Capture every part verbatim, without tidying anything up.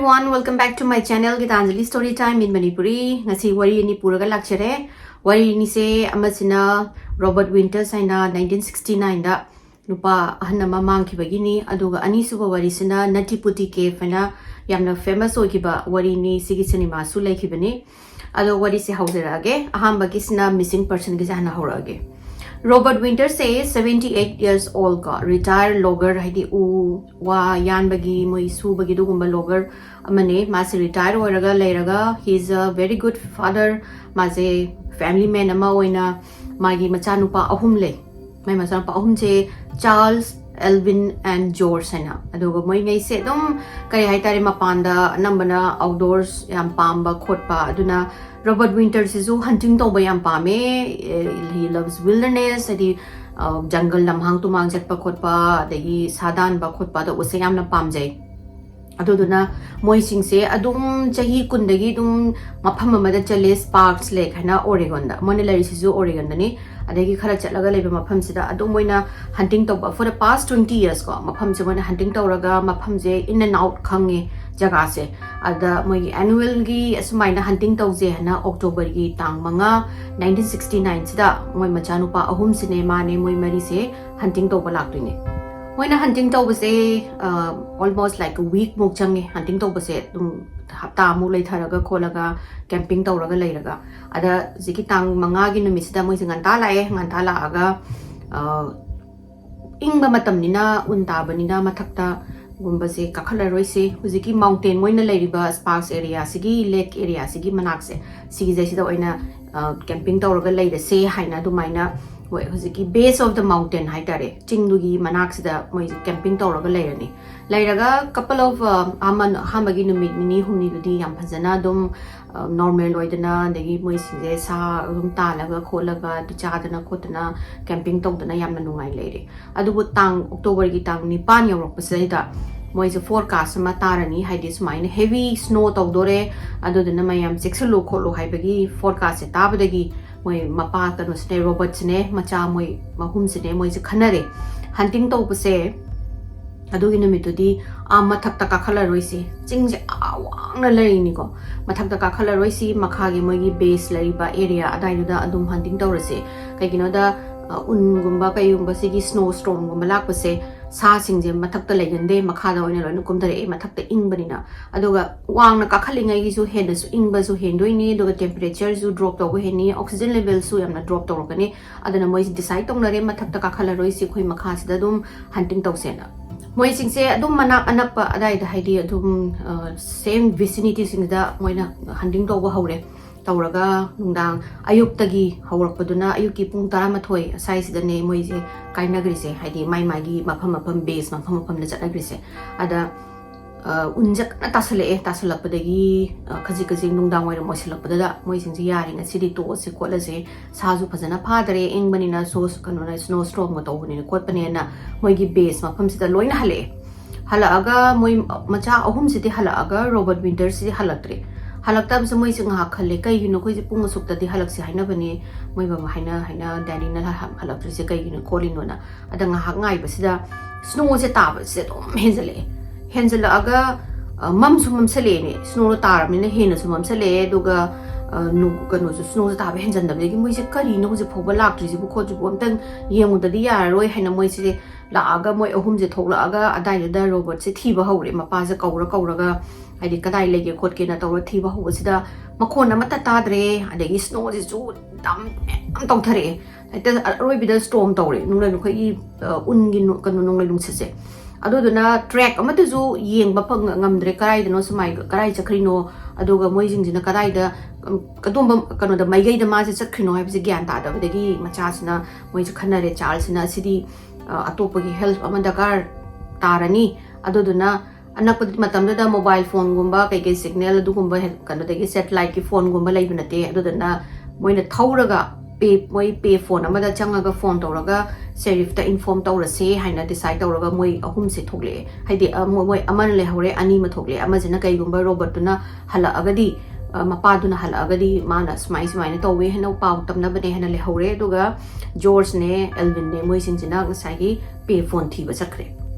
One, welcome back to my channel, Gitanjali Story Time in Manipuri. ꯉꯁꯤ ꯋꯥꯔꯤ ꯑꯅꯤ ꯄꯨꯔꯒ ꯂꯥꯛꯆꯔꯦ꯫ ꯋꯥꯔꯤ ꯑꯅꯤꯁꯦ, ꯑꯃꯁꯤꯅ Robert Winters ꯍꯥꯏꯅ nineteen sixty nine ꯗ ꯅꯨꯄꯥ ꯑꯍꯟ ꯑꯃ ꯃꯥꯡꯈꯤꯕꯒꯤꯅꯤ꯫ ꯑꯗꯨꯒ ꯑꯅꯤꯁꯨꯕ ꯋꯥꯔꯤꯁꯤꯅ Nutty Putty Cave ꯍꯥꯏꯅ ꯌꯥꯝꯅ famous ꯑꯣꯏꯈꯤꯕ ꯋꯥꯔꯤꯅꯤ꯫ ꯁꯤꯒꯤ ꯁꯤꯅꯦꯃꯥꯁꯨ ꯂꯩꯈꯤꯕꯅꯤ꯫ ꯑꯗꯣ ꯋꯥꯔꯤꯁꯦ ꯍꯧꯖꯔꯛꯑꯒꯦ꯫ ꯑꯍꯥꯟꯕꯒꯤꯁꯤꯅ missing personꯒꯤꯁꯦ ꯍꯥꯟꯅ ꯍꯧꯔꯛꯑꯒꯦ꯫ ꯔꯣꯕꯔꯠ ꯋꯤꯟꯇꯔꯁꯦ seventy eight years old ꯀꯣ, retired logger, ꯍꯥꯏꯗꯤ ꯎ ꯋꯥ ꯌꯥꯟꯕꯒꯤ, ꯃꯣꯏ ꯁꯨꯕꯒꯤ ꯑꯗꯨꯒꯨꯝꯕ logger ꯑꯃꯅꯦ꯫ ꯃꯥꯁꯦ retire ꯑꯣꯏꯔꯒ ꯂꯩꯔꯒ, he is a very good father. ꯃꯥꯁꯦ family man ꯑꯃ ꯑꯣꯏꯅ, ꯃꯥꯒꯤ ꯃꯆꯥꯅꯨꯄꯥ ꯑꯍꯨꯝ ꯂꯩ꯫ ꯃꯥꯏ ꯃꯆꯥꯅꯨꯄꯥ ꯑꯍꯨꯝꯁꯦ Charles, Elwin and George ꯍꯥꯏꯅ꯫ ꯑꯗꯨꯒ ꯃꯣꯏꯉꯩꯁꯦ ꯑꯗꯨꯝ, ꯀꯔꯤ ꯍꯥꯏꯇꯥꯔꯦ, ꯃꯄꯥꯟꯗ ꯑꯅꯝꯕꯅ outdoors ꯌꯥꯝ ꯄꯥꯝꯕ ꯈꯣꯠꯄ꯫ ꯑꯗꯨꯅ ꯔꯣꯕꯔꯠ ꯋꯤꯟꯇꯔꯁꯤꯁꯨ hunting ꯇꯧꯕ ꯌꯥꯝ ꯄꯥꯝꯃꯦ꯫ He loves wilderness, ꯍꯥꯏꯗꯤ, ꯑ, ꯖꯪꯒꯜ ꯂꯝꯍꯥꯡ ꯇꯨꯃꯥꯡ ꯆꯠꯄ ꯈꯣꯠꯄ, ꯑꯗꯒꯤ ꯁꯥ ꯗꯥꯟꯕ ꯈꯣꯠꯄ ꯇꯧꯕꯁꯦ ꯌꯥꯝꯅ ꯄꯥꯝꯖꯩ꯫ ꯑꯗꯨꯗꯨꯅ ꯃꯣꯏꯁꯤꯡꯁꯦ ꯑꯗꯨꯝ ꯆꯍꯤ ꯀꯨꯟꯗꯒꯤ ꯑꯗꯨꯝ ꯃꯐꯝ ꯑꯃꯗ ꯆꯠꯂꯦ, Sparks Lake ꯍꯥꯏꯅ Oregonꯗ꯫ ꯃꯣꯏꯅ ꯂꯩꯔꯤꯁꯤꯁꯨ Oregonꯗꯅꯤ꯫ ꯑꯗꯒꯤ ꯈꯔ ꯆꯠꯂꯒ ꯂꯩꯕ ꯃꯐꯝꯁꯤꯗ ꯑꯗꯨꯝ ꯃꯣꯏꯅ hunting ꯇꯧꯕ, for the past twenty years ꯀꯣ, ꯃꯐꯝꯁꯦ ꯃꯣꯏꯅ hunting ꯇꯧꯔꯒ ꯃꯐꯝꯁꯦ in and out ꯈꯪꯉꯦ ꯖꯒꯥꯁꯦ꯫ ꯑꯗ ꯃꯣꯏꯒꯤ annualꯒꯤ ꯑꯁꯨꯃꯥꯏꯅ hunting ꯇꯧꯁꯦ ꯍꯥꯏꯅ Octoberꯒꯤ ꯇꯥꯡ ꯃꯉꯥ, nineteen sixty nineꯁꯤꯗ ꯃꯣꯏ ꯃꯆꯥꯅꯨꯄꯥ ꯑꯍꯨꯝꯁꯤꯅꯦ, ꯃꯥꯅꯦ, ꯃꯣꯏ ꯃꯔꯤꯁꯦ hunting ꯇꯧꯕ ꯂꯥꯛꯇꯣꯏꯅꯦ꯫ ꯃꯣꯏꯅ hunting ꯇꯧꯕꯁꯦ, ꯑ, almost like a week ꯃꯨꯛ ꯆꯪꯉꯦ hunting ꯇꯧꯕꯁꯦ꯫ ꯑꯗꯨꯝ ꯍꯞꯇꯥꯃꯨꯛ ꯂꯩꯊꯔꯒ ꯈꯣꯠꯂꯒ, camping ꯇꯧꯔꯒ ꯂꯩꯔꯒ꯫ ꯑꯗ ꯍꯧꯖꯤꯛꯀꯤ ꯇꯥꯡ ꯃꯉꯥꯒꯤ ꯅꯨꯃꯤꯠꯁꯤꯗ ꯃꯣꯏꯁꯦ ꯉꯟꯇꯥ ꯂꯥꯛꯑꯦ꯫ ꯉꯟꯇꯥ ꯂꯥꯛꯑꯒ, ꯑ, ꯏꯪꯕ ꯃꯇꯝꯅꯤꯅ, ꯎꯟ ꯇꯥꯕꯅꯤꯅ ꯃꯊꯛꯇ ꯒꯨꯝꯕꯁꯦ ꯀꯥꯈꯠꯂꯔꯣꯏꯁꯦ꯫ ꯍꯧꯖꯤꯛꯀꯤ mountain, ꯃꯣꯏꯅ ꯂꯩꯔꯤꯕ Sparks areaꯁꯤꯒꯤ, lake areaꯁꯤꯒꯤ ꯃꯅꯥꯛꯁꯦ, ꯁꯤꯒꯤꯁꯤꯗꯩꯁꯤꯗ ꯑꯣꯏꯅ, ꯑ, camping ꯇꯧꯔꯒ ꯂꯩꯔꯁꯦ ꯍꯥꯏꯅ ꯑꯗꯨꯃꯥꯏꯅ, ꯍꯣꯏ, ꯍꯧꯖꯤꯛꯀꯤ base of the mountain ꯍꯥꯏꯇꯥꯔꯦ, ꯆꯤꯡꯗꯨꯒꯤ ꯃꯅꯥꯛꯁꯤꯗ ꯃꯣꯏꯁꯦ camping ꯇꯧꯔꯒ ꯂꯩꯔꯅꯤ꯫ ꯂꯩꯔꯒ couple of, ꯑ, ꯑꯃ-, ꯑꯍꯥꯟꯕꯒꯤ ꯅꯨꯃꯤꯠ ꯅꯤꯅꯤ ꯍꯨꯝꯅꯤꯗꯨꯗꯤ ꯌꯥꯝ ꯐꯖꯅ ꯑꯗꯨꯝ, ꯑ, normal ꯑꯣꯏꯗꯅ, ꯑꯗꯒꯤ ꯃꯣꯏꯁꯤꯡꯁꯦ ꯁꯥ ꯑꯗꯨꯝ ꯇꯥꯜꯂꯒ ꯈꯣꯠꯂꯒ, ꯑꯗꯨ ꯆꯥꯗꯅ ꯈꯣꯠꯇꯅ, camping ꯇꯧꯗꯅ ꯌꯥꯝꯅ ꯅꯨꯡꯉꯥꯏ ꯂꯩꯔꯦ꯫ ꯑꯗꯨꯕꯨ ꯇꯥꯡ, Octoberꯒꯤ ꯇꯥꯡ ꯅꯤꯄꯥꯟ ꯌꯧꯔꯛꯄꯁꯤꯗꯩꯗ ꯃꯣꯏꯁꯦ forecast ꯑꯃ ꯇꯥꯔꯅꯤ, ꯍꯥꯏꯗꯤ ꯁꯨꯃꯥꯏꯅ heavy snow ꯇꯧꯗꯣꯔꯦ, ꯑꯗꯨꯗꯨꯅ ꯃꯌꯥꯝ ꯆꯦꯛꯁꯤꯜꯂꯨ ꯈꯣꯠꯂꯨ ꯍꯥꯏꯕꯒꯤ forecastꯁꯦ ꯇꯥꯕꯗꯒꯤ ꯃꯣꯏ ꯃꯄꯥ ꯀꯩꯅꯣꯁꯤꯅꯦ, ꯔꯣꯕꯔꯠꯁꯤꯅꯦ, ꯃꯆꯥ ꯃꯣꯏ ꯑꯍꯨꯝꯁꯤꯅꯦ, ꯃꯣꯏꯁꯦ ꯈꯟꯅꯔꯦ꯫ Hunting ꯇꯧꯕꯁꯦ ꯑꯗꯨꯒꯤ ꯅꯨꯃꯤꯠꯇꯨꯗꯤ ꯑꯥ ꯃꯊꯛꯇ ꯀꯥꯈꯠꯂꯔꯣꯏꯁꯤ, ꯆꯤꯡꯁꯦ ꯑꯥ ꯋꯥꯡꯅ ꯂꯩꯔꯤꯅꯤꯀꯣ, ꯃꯊꯛꯇ ꯀꯥꯈꯠꯂꯔꯣꯏꯁꯤ, ꯃꯈꯥꯒꯤ ꯃꯣꯏꯒꯤ base ꯂꯩꯔꯤꯕ area ꯑꯗꯥꯏꯗꯨꯗ ꯑꯗꯨꯝ hunting ꯇꯧꯔꯁꯦ꯫ ꯀꯩꯒꯤꯅꯣꯗ, ꯑ, ꯎꯟꯒꯨꯝꯕ ꯀꯩꯒꯨꯝꯕ ꯁꯤꯒꯤ snow stormꯒꯨꯝꯕ ꯂꯥꯛꯄꯁꯦ ꯁꯥꯁꯤꯡꯁꯦ ꯃꯊꯛꯇ ꯂꯩꯒꯟꯗꯦ, ꯃꯈꯥꯗ ꯑꯣꯏꯅ ꯂꯣꯏꯅ ꯀꯨꯝꯊꯔꯛꯑꯦ, ꯃꯊꯛꯇ ꯏꯪꯕꯅꯤꯅ꯫ ꯑꯗꯨꯒ ꯋꯥꯡꯅ ꯀꯥꯈꯠꯂꯤꯉꯩꯒꯤꯁꯨ ꯍꯦꯟꯅꯁꯨ ꯏꯪꯕꯁꯨ ꯍꯦꯟꯗꯣꯏꯅꯤ, ꯑꯗꯨꯒ temperatureꯁꯨ drop ꯇꯧꯕ ꯍꯦꯟꯅꯤ, oxygen levelꯁꯨ ꯌꯥꯝꯅ drop ꯇꯧꯔꯛꯀꯅꯤ꯫ ꯑꯗꯨꯅ ꯃꯣꯏꯁꯦ decide ꯇꯧꯅꯔꯦ, ꯃꯊꯛꯇ ꯀꯥꯈꯠꯂꯔꯣꯏꯁꯤ, ꯑꯩꯈꯣꯏ ꯃꯈꯥꯁꯤꯗ ꯑꯗꯨꯝ hunting ꯇꯧꯁꯦꯅ꯫ ꯃꯣꯏꯁꯤꯡꯁꯦ ꯑꯗꯨꯝ ꯃꯅꯥꯛ ꯑꯅꯛꯄ ꯑꯗꯥꯏꯗ, ꯍꯥꯏꯗꯤ ꯑꯗꯨꯝ, ꯑ, same vicinityꯁꯤꯡꯗ ꯃꯣꯏꯅ hunting ꯇꯧꯕ ꯍꯧꯔꯦ꯫ ꯇꯧꯔꯒ ꯅꯨꯡꯗꯥꯡ ꯑꯌꯨꯛꯇꯒꯤ ꯍꯧꯔꯛꯄꯗꯨꯅ ꯑꯌꯨꯛꯀꯤ ꯄꯨꯡ ꯇꯔꯥꯃꯥꯊꯣꯏ ꯑꯁ꯭ꯋꯥꯏꯁꯤꯗꯅꯦ ꯃꯣꯏꯁꯦ ꯀꯥꯏꯅꯈ꯭ꯔꯤꯁꯦ, ꯍꯥꯏꯗꯤ ꯃꯥꯏ ꯃꯥꯏꯒꯤ ꯃꯐꯝ ꯃꯐꯝ, base ꯃꯐꯝ ꯃꯐꯝꯗ ꯆꯠꯅꯈ꯭ꯔꯤꯁꯦ꯫ ꯑꯗ, ꯑ, ꯎꯟꯁꯦ ꯀꯟꯅ ꯇꯥꯁꯜꯂꯛꯑꯦ, ꯇꯥꯁꯜꯂꯛꯄꯗꯒꯤ, ꯑ, ꯈꯖꯤꯛ ꯈꯖꯤꯛ ꯅꯨꯡꯗꯥꯡ ꯋꯥꯏꯔꯝ ꯑꯣꯏꯁꯜꯂꯛꯄꯗꯨꯗ ꯃꯣꯏꯁꯤꯡꯁꯦ, "ꯌꯥꯔꯦ, ꯉꯁꯤꯗꯤ ꯇꯣꯛꯑꯁꯤ ꯈꯣꯠꯂꯁꯤ, ꯁꯥꯁꯨ ꯐꯖꯅ ꯐꯥꯗꯔꯦ, ꯏꯪꯕꯅꯤꯅ, ꯁꯣ-, ꯀꯩꯅꯣꯅ, snow stormꯒ ꯇꯧꯕꯅꯤꯅ ꯈꯣꯠꯄꯅꯦꯅ" ꯃꯣꯏꯒꯤ base ꯃꯐꯝꯁꯤꯗ ꯂꯣꯏꯅ ꯍꯜꯂꯛꯑꯦ꯫ ꯍꯜꯂꯛꯑꯒ ꯃꯣꯏ ꯃꯆꯥ ꯑꯍꯨꯝꯁꯤꯗꯤ ꯍꯜꯂꯛꯑꯒ Robert Winterꯁꯤꯗꯤ ꯍꯜꯂꯛꯇ꯭ꯔꯦ꯫ ꯍꯜꯂꯛꯇꯕꯁꯦ ꯃꯣꯏꯁꯦ ꯉꯥꯏꯍꯥꯛ ꯈꯜꯂꯦ, "ꯀꯩꯒꯤꯅꯣ ꯑꯩꯈꯣꯏꯁꯦ ꯄꯨꯡ ꯑꯁꯨꯛꯇꯗꯤ ꯍꯜꯂꯛꯁꯦ ꯍꯥꯏꯅꯕꯅꯦ?" ꯃꯣꯏ ꯕꯕꯥ ꯍꯥꯏꯅ, ꯍꯥꯏꯅ, "Daddyꯅ ꯍ-, ꯍ-, ꯍꯜꯂꯛꯇ꯭ꯔꯤꯁꯦ ꯀꯩꯒꯤꯅꯣ ꯈꯣꯠꯂꯤꯅꯣꯅ?" ꯑꯗ ꯉꯥꯏꯍꯥꯛ ꯉꯥꯏꯕꯁꯤꯗ snowꯁꯦ ꯇꯥꯕꯁꯦ ꯑꯗꯨꯝ ꯍꯦꯟꯖꯜꯂꯛꯑꯦ꯫ ꯍꯦꯟꯖꯜꯂꯛꯑꯒ, ꯑ, ꯃꯝꯁꯨ ꯃꯝꯁꯜꯂꯛꯑꯦꯅꯦ, snowꯗꯣ ꯇꯥꯔꯕꯅꯤꯅ ꯍꯦꯟꯅꯁꯨ ꯃꯝꯁꯜꯂꯛꯑꯦ꯫ ꯑꯗꯨꯒ, ꯑ, ꯅꯨ-, ꯀꯩꯅꯣꯁꯨ, snowꯁꯦ ꯇꯥꯕ ꯍꯦꯟꯖꯟꯗꯕꯗꯒꯤ ꯃꯣꯏꯁꯦ, "ꯀꯔꯤꯅꯣ ꯍꯧꯖꯤꯛ ꯐꯥꯎꯕ ꯂꯥꯛꯇ꯭ꯔꯤꯁꯤꯕꯨ ꯈꯣꯠꯇ꯭ꯔꯤꯕꯨ, ꯑꯝꯇꯪ ꯌꯦꯡꯉꯨꯗꯗꯤ ꯌꯥꯔꯔꯣꯏ" ꯍꯥꯏꯅ ꯃꯣꯏꯁꯦ ꯂꯥꯛꯑꯒ, ꯃꯣꯏ ꯑꯍꯨꯝꯁꯦ ꯊꯣꯛꯂꯛꯑꯒ ꯑꯗꯥꯏꯗꯨꯗ Robertꯁꯦ ꯊꯤꯕ ꯍꯧꯔꯦ꯫ ꯃꯄꯥꯁꯦ ꯀꯧꯔ ꯀꯧꯔꯒ, ꯍꯥꯏꯗꯤ, "ꯀꯗꯥꯏ ꯂꯩꯒꯦ ꯈꯣꯠꯀꯦꯅ" ꯇꯧꯔ ꯊꯤꯕ ꯍꯧꯕꯁꯤꯗ ꯃꯈꯣꯟ ꯑꯃꯠꯇ ꯇꯥꯗ꯭ꯔꯦ꯫ ꯑꯗꯒꯤ snowꯁꯤꯁꯨ ꯗꯝ ꯌꯥꯝ ꯇꯧꯊꯔꯛꯑꯦ꯫ ꯍꯦꯛꯇ ꯑꯔꯣꯏꯕꯤꯗ storm ꯇꯧꯔꯦ, ꯅꯣꯡꯂꯩ, ꯑꯩꯈꯣꯏꯒꯤ, ꯑ, ꯎꯟꯒꯤ ꯅꯣ-, ꯀꯩꯅꯣ, ꯅꯣꯡꯂꯩ ꯅꯨꯡꯁꯤꯠꯁꯦ꯫ ꯑꯗꯨꯗꯨꯅ track ꯑꯃꯠꯇꯁꯨ ꯌꯦꯡꯕ ꯐꯪ-, ꯉꯝꯗ꯭ꯔꯦ, ꯀꯗꯥꯏꯗꯅꯣ ꯁꯨꯃꯥꯏ-, ꯀꯗꯥꯏ ꯆꯠꯈ꯭ꯔꯤꯅꯣ꯫ ꯑꯗꯨꯒ ꯃꯣꯏꯁꯤꯡꯁꯤꯅ ꯀꯗꯥꯏꯗ, ꯎꯝ, ꯑꯗꯣꯝꯕ ꯀꯩꯅꯣꯗ, ꯃꯥꯏꯀꯩꯗ ꯃꯥꯁꯦ ꯆꯠꯈ꯭ꯔꯤꯅꯣ ꯍꯥꯏꯕꯁꯦ ꯒ꯭ꯌꯥꯟ ꯇꯥꯗꯕꯗꯒꯤ ꯃꯆꯥꯁꯤꯅ, ꯃꯣꯏꯁꯦ ꯈꯟꯅꯔꯦ, ꯆꯥꯔꯜꯁꯁꯤꯅ, "ꯑꯁꯤꯗꯤ, ꯑ, ꯑꯇꯣꯞꯄꯒꯤ help ꯑꯃ ꯗꯔꯀꯥꯔ ꯇꯥꯔꯅꯤ"꯫ ꯑꯗꯨꯗꯨꯅ ꯑꯅꯛꯄ ꯃꯇꯝꯗꯨꯗ mobile phoneꯒꯨꯝꯕ, ꯀꯩꯀꯩ signal ꯑꯗꯨꯒꯨꯝꯕ ꯍꯦ-, ꯀꯩꯅꯣꯗꯒꯤ satelliteꯀꯤ phoneꯒꯨꯝꯕ ꯂꯩꯕ ꯅꯠꯇꯦ꯫ ꯑꯗꯨꯗꯨꯅ ꯃꯣꯏꯅ ꯊꯧꯔꯒ pay, ꯃꯣꯏ pay phone ꯑꯃꯗ ꯆꯪꯉꯒ phone ꯇꯧꯔꯒ sheriffꯇ inform ꯇꯧꯔꯁꯦ ꯍꯥꯏꯅ decide ꯇꯧꯔꯒ ꯃꯣꯏ ꯑꯍꯨꯝꯁꯦ ꯊꯣꯛꯂꯛꯑꯦ꯫ ꯍꯥꯏꯗꯤ, ꯑ, ꯃꯣꯏ, ꯃꯣꯏ ꯑꯃꯅ ꯂꯩꯍꯧꯔꯦ, ꯑꯅꯤ ꯑꯃ ꯊꯣꯛꯂꯛꯑꯦ꯫ ꯑꯃꯁꯤꯅ ꯀꯩꯒꯨꯝꯕ Robertꯇꯨꯅ ꯍꯜꯂꯛꯑꯒꯗꯤ, ꯑ, ꯃꯄꯥꯗꯨꯅ ꯍꯜꯂꯛꯑꯒꯗꯤ ꯃꯥꯅ ꯁꯨꯃꯥꯏ ꯁꯨꯃꯥꯏꯅ ꯇꯧꯋꯦ ꯍꯥꯏꯅ ꯄꯥꯎ ꯇꯝꯅꯕꯅꯦ ꯍꯥꯏꯅ ꯂꯩꯍꯧꯔꯦ꯫ ꯑꯗꯨꯒ Georgeꯅꯦ, Alvinꯅꯦ, ꯃꯣꯏꯁꯤꯡꯁꯤꯅ ꯉꯁꯥꯏꯒꯤ pay phone ꯊꯤꯕ ꯆꯠꯈ꯭ꯔꯦ꯫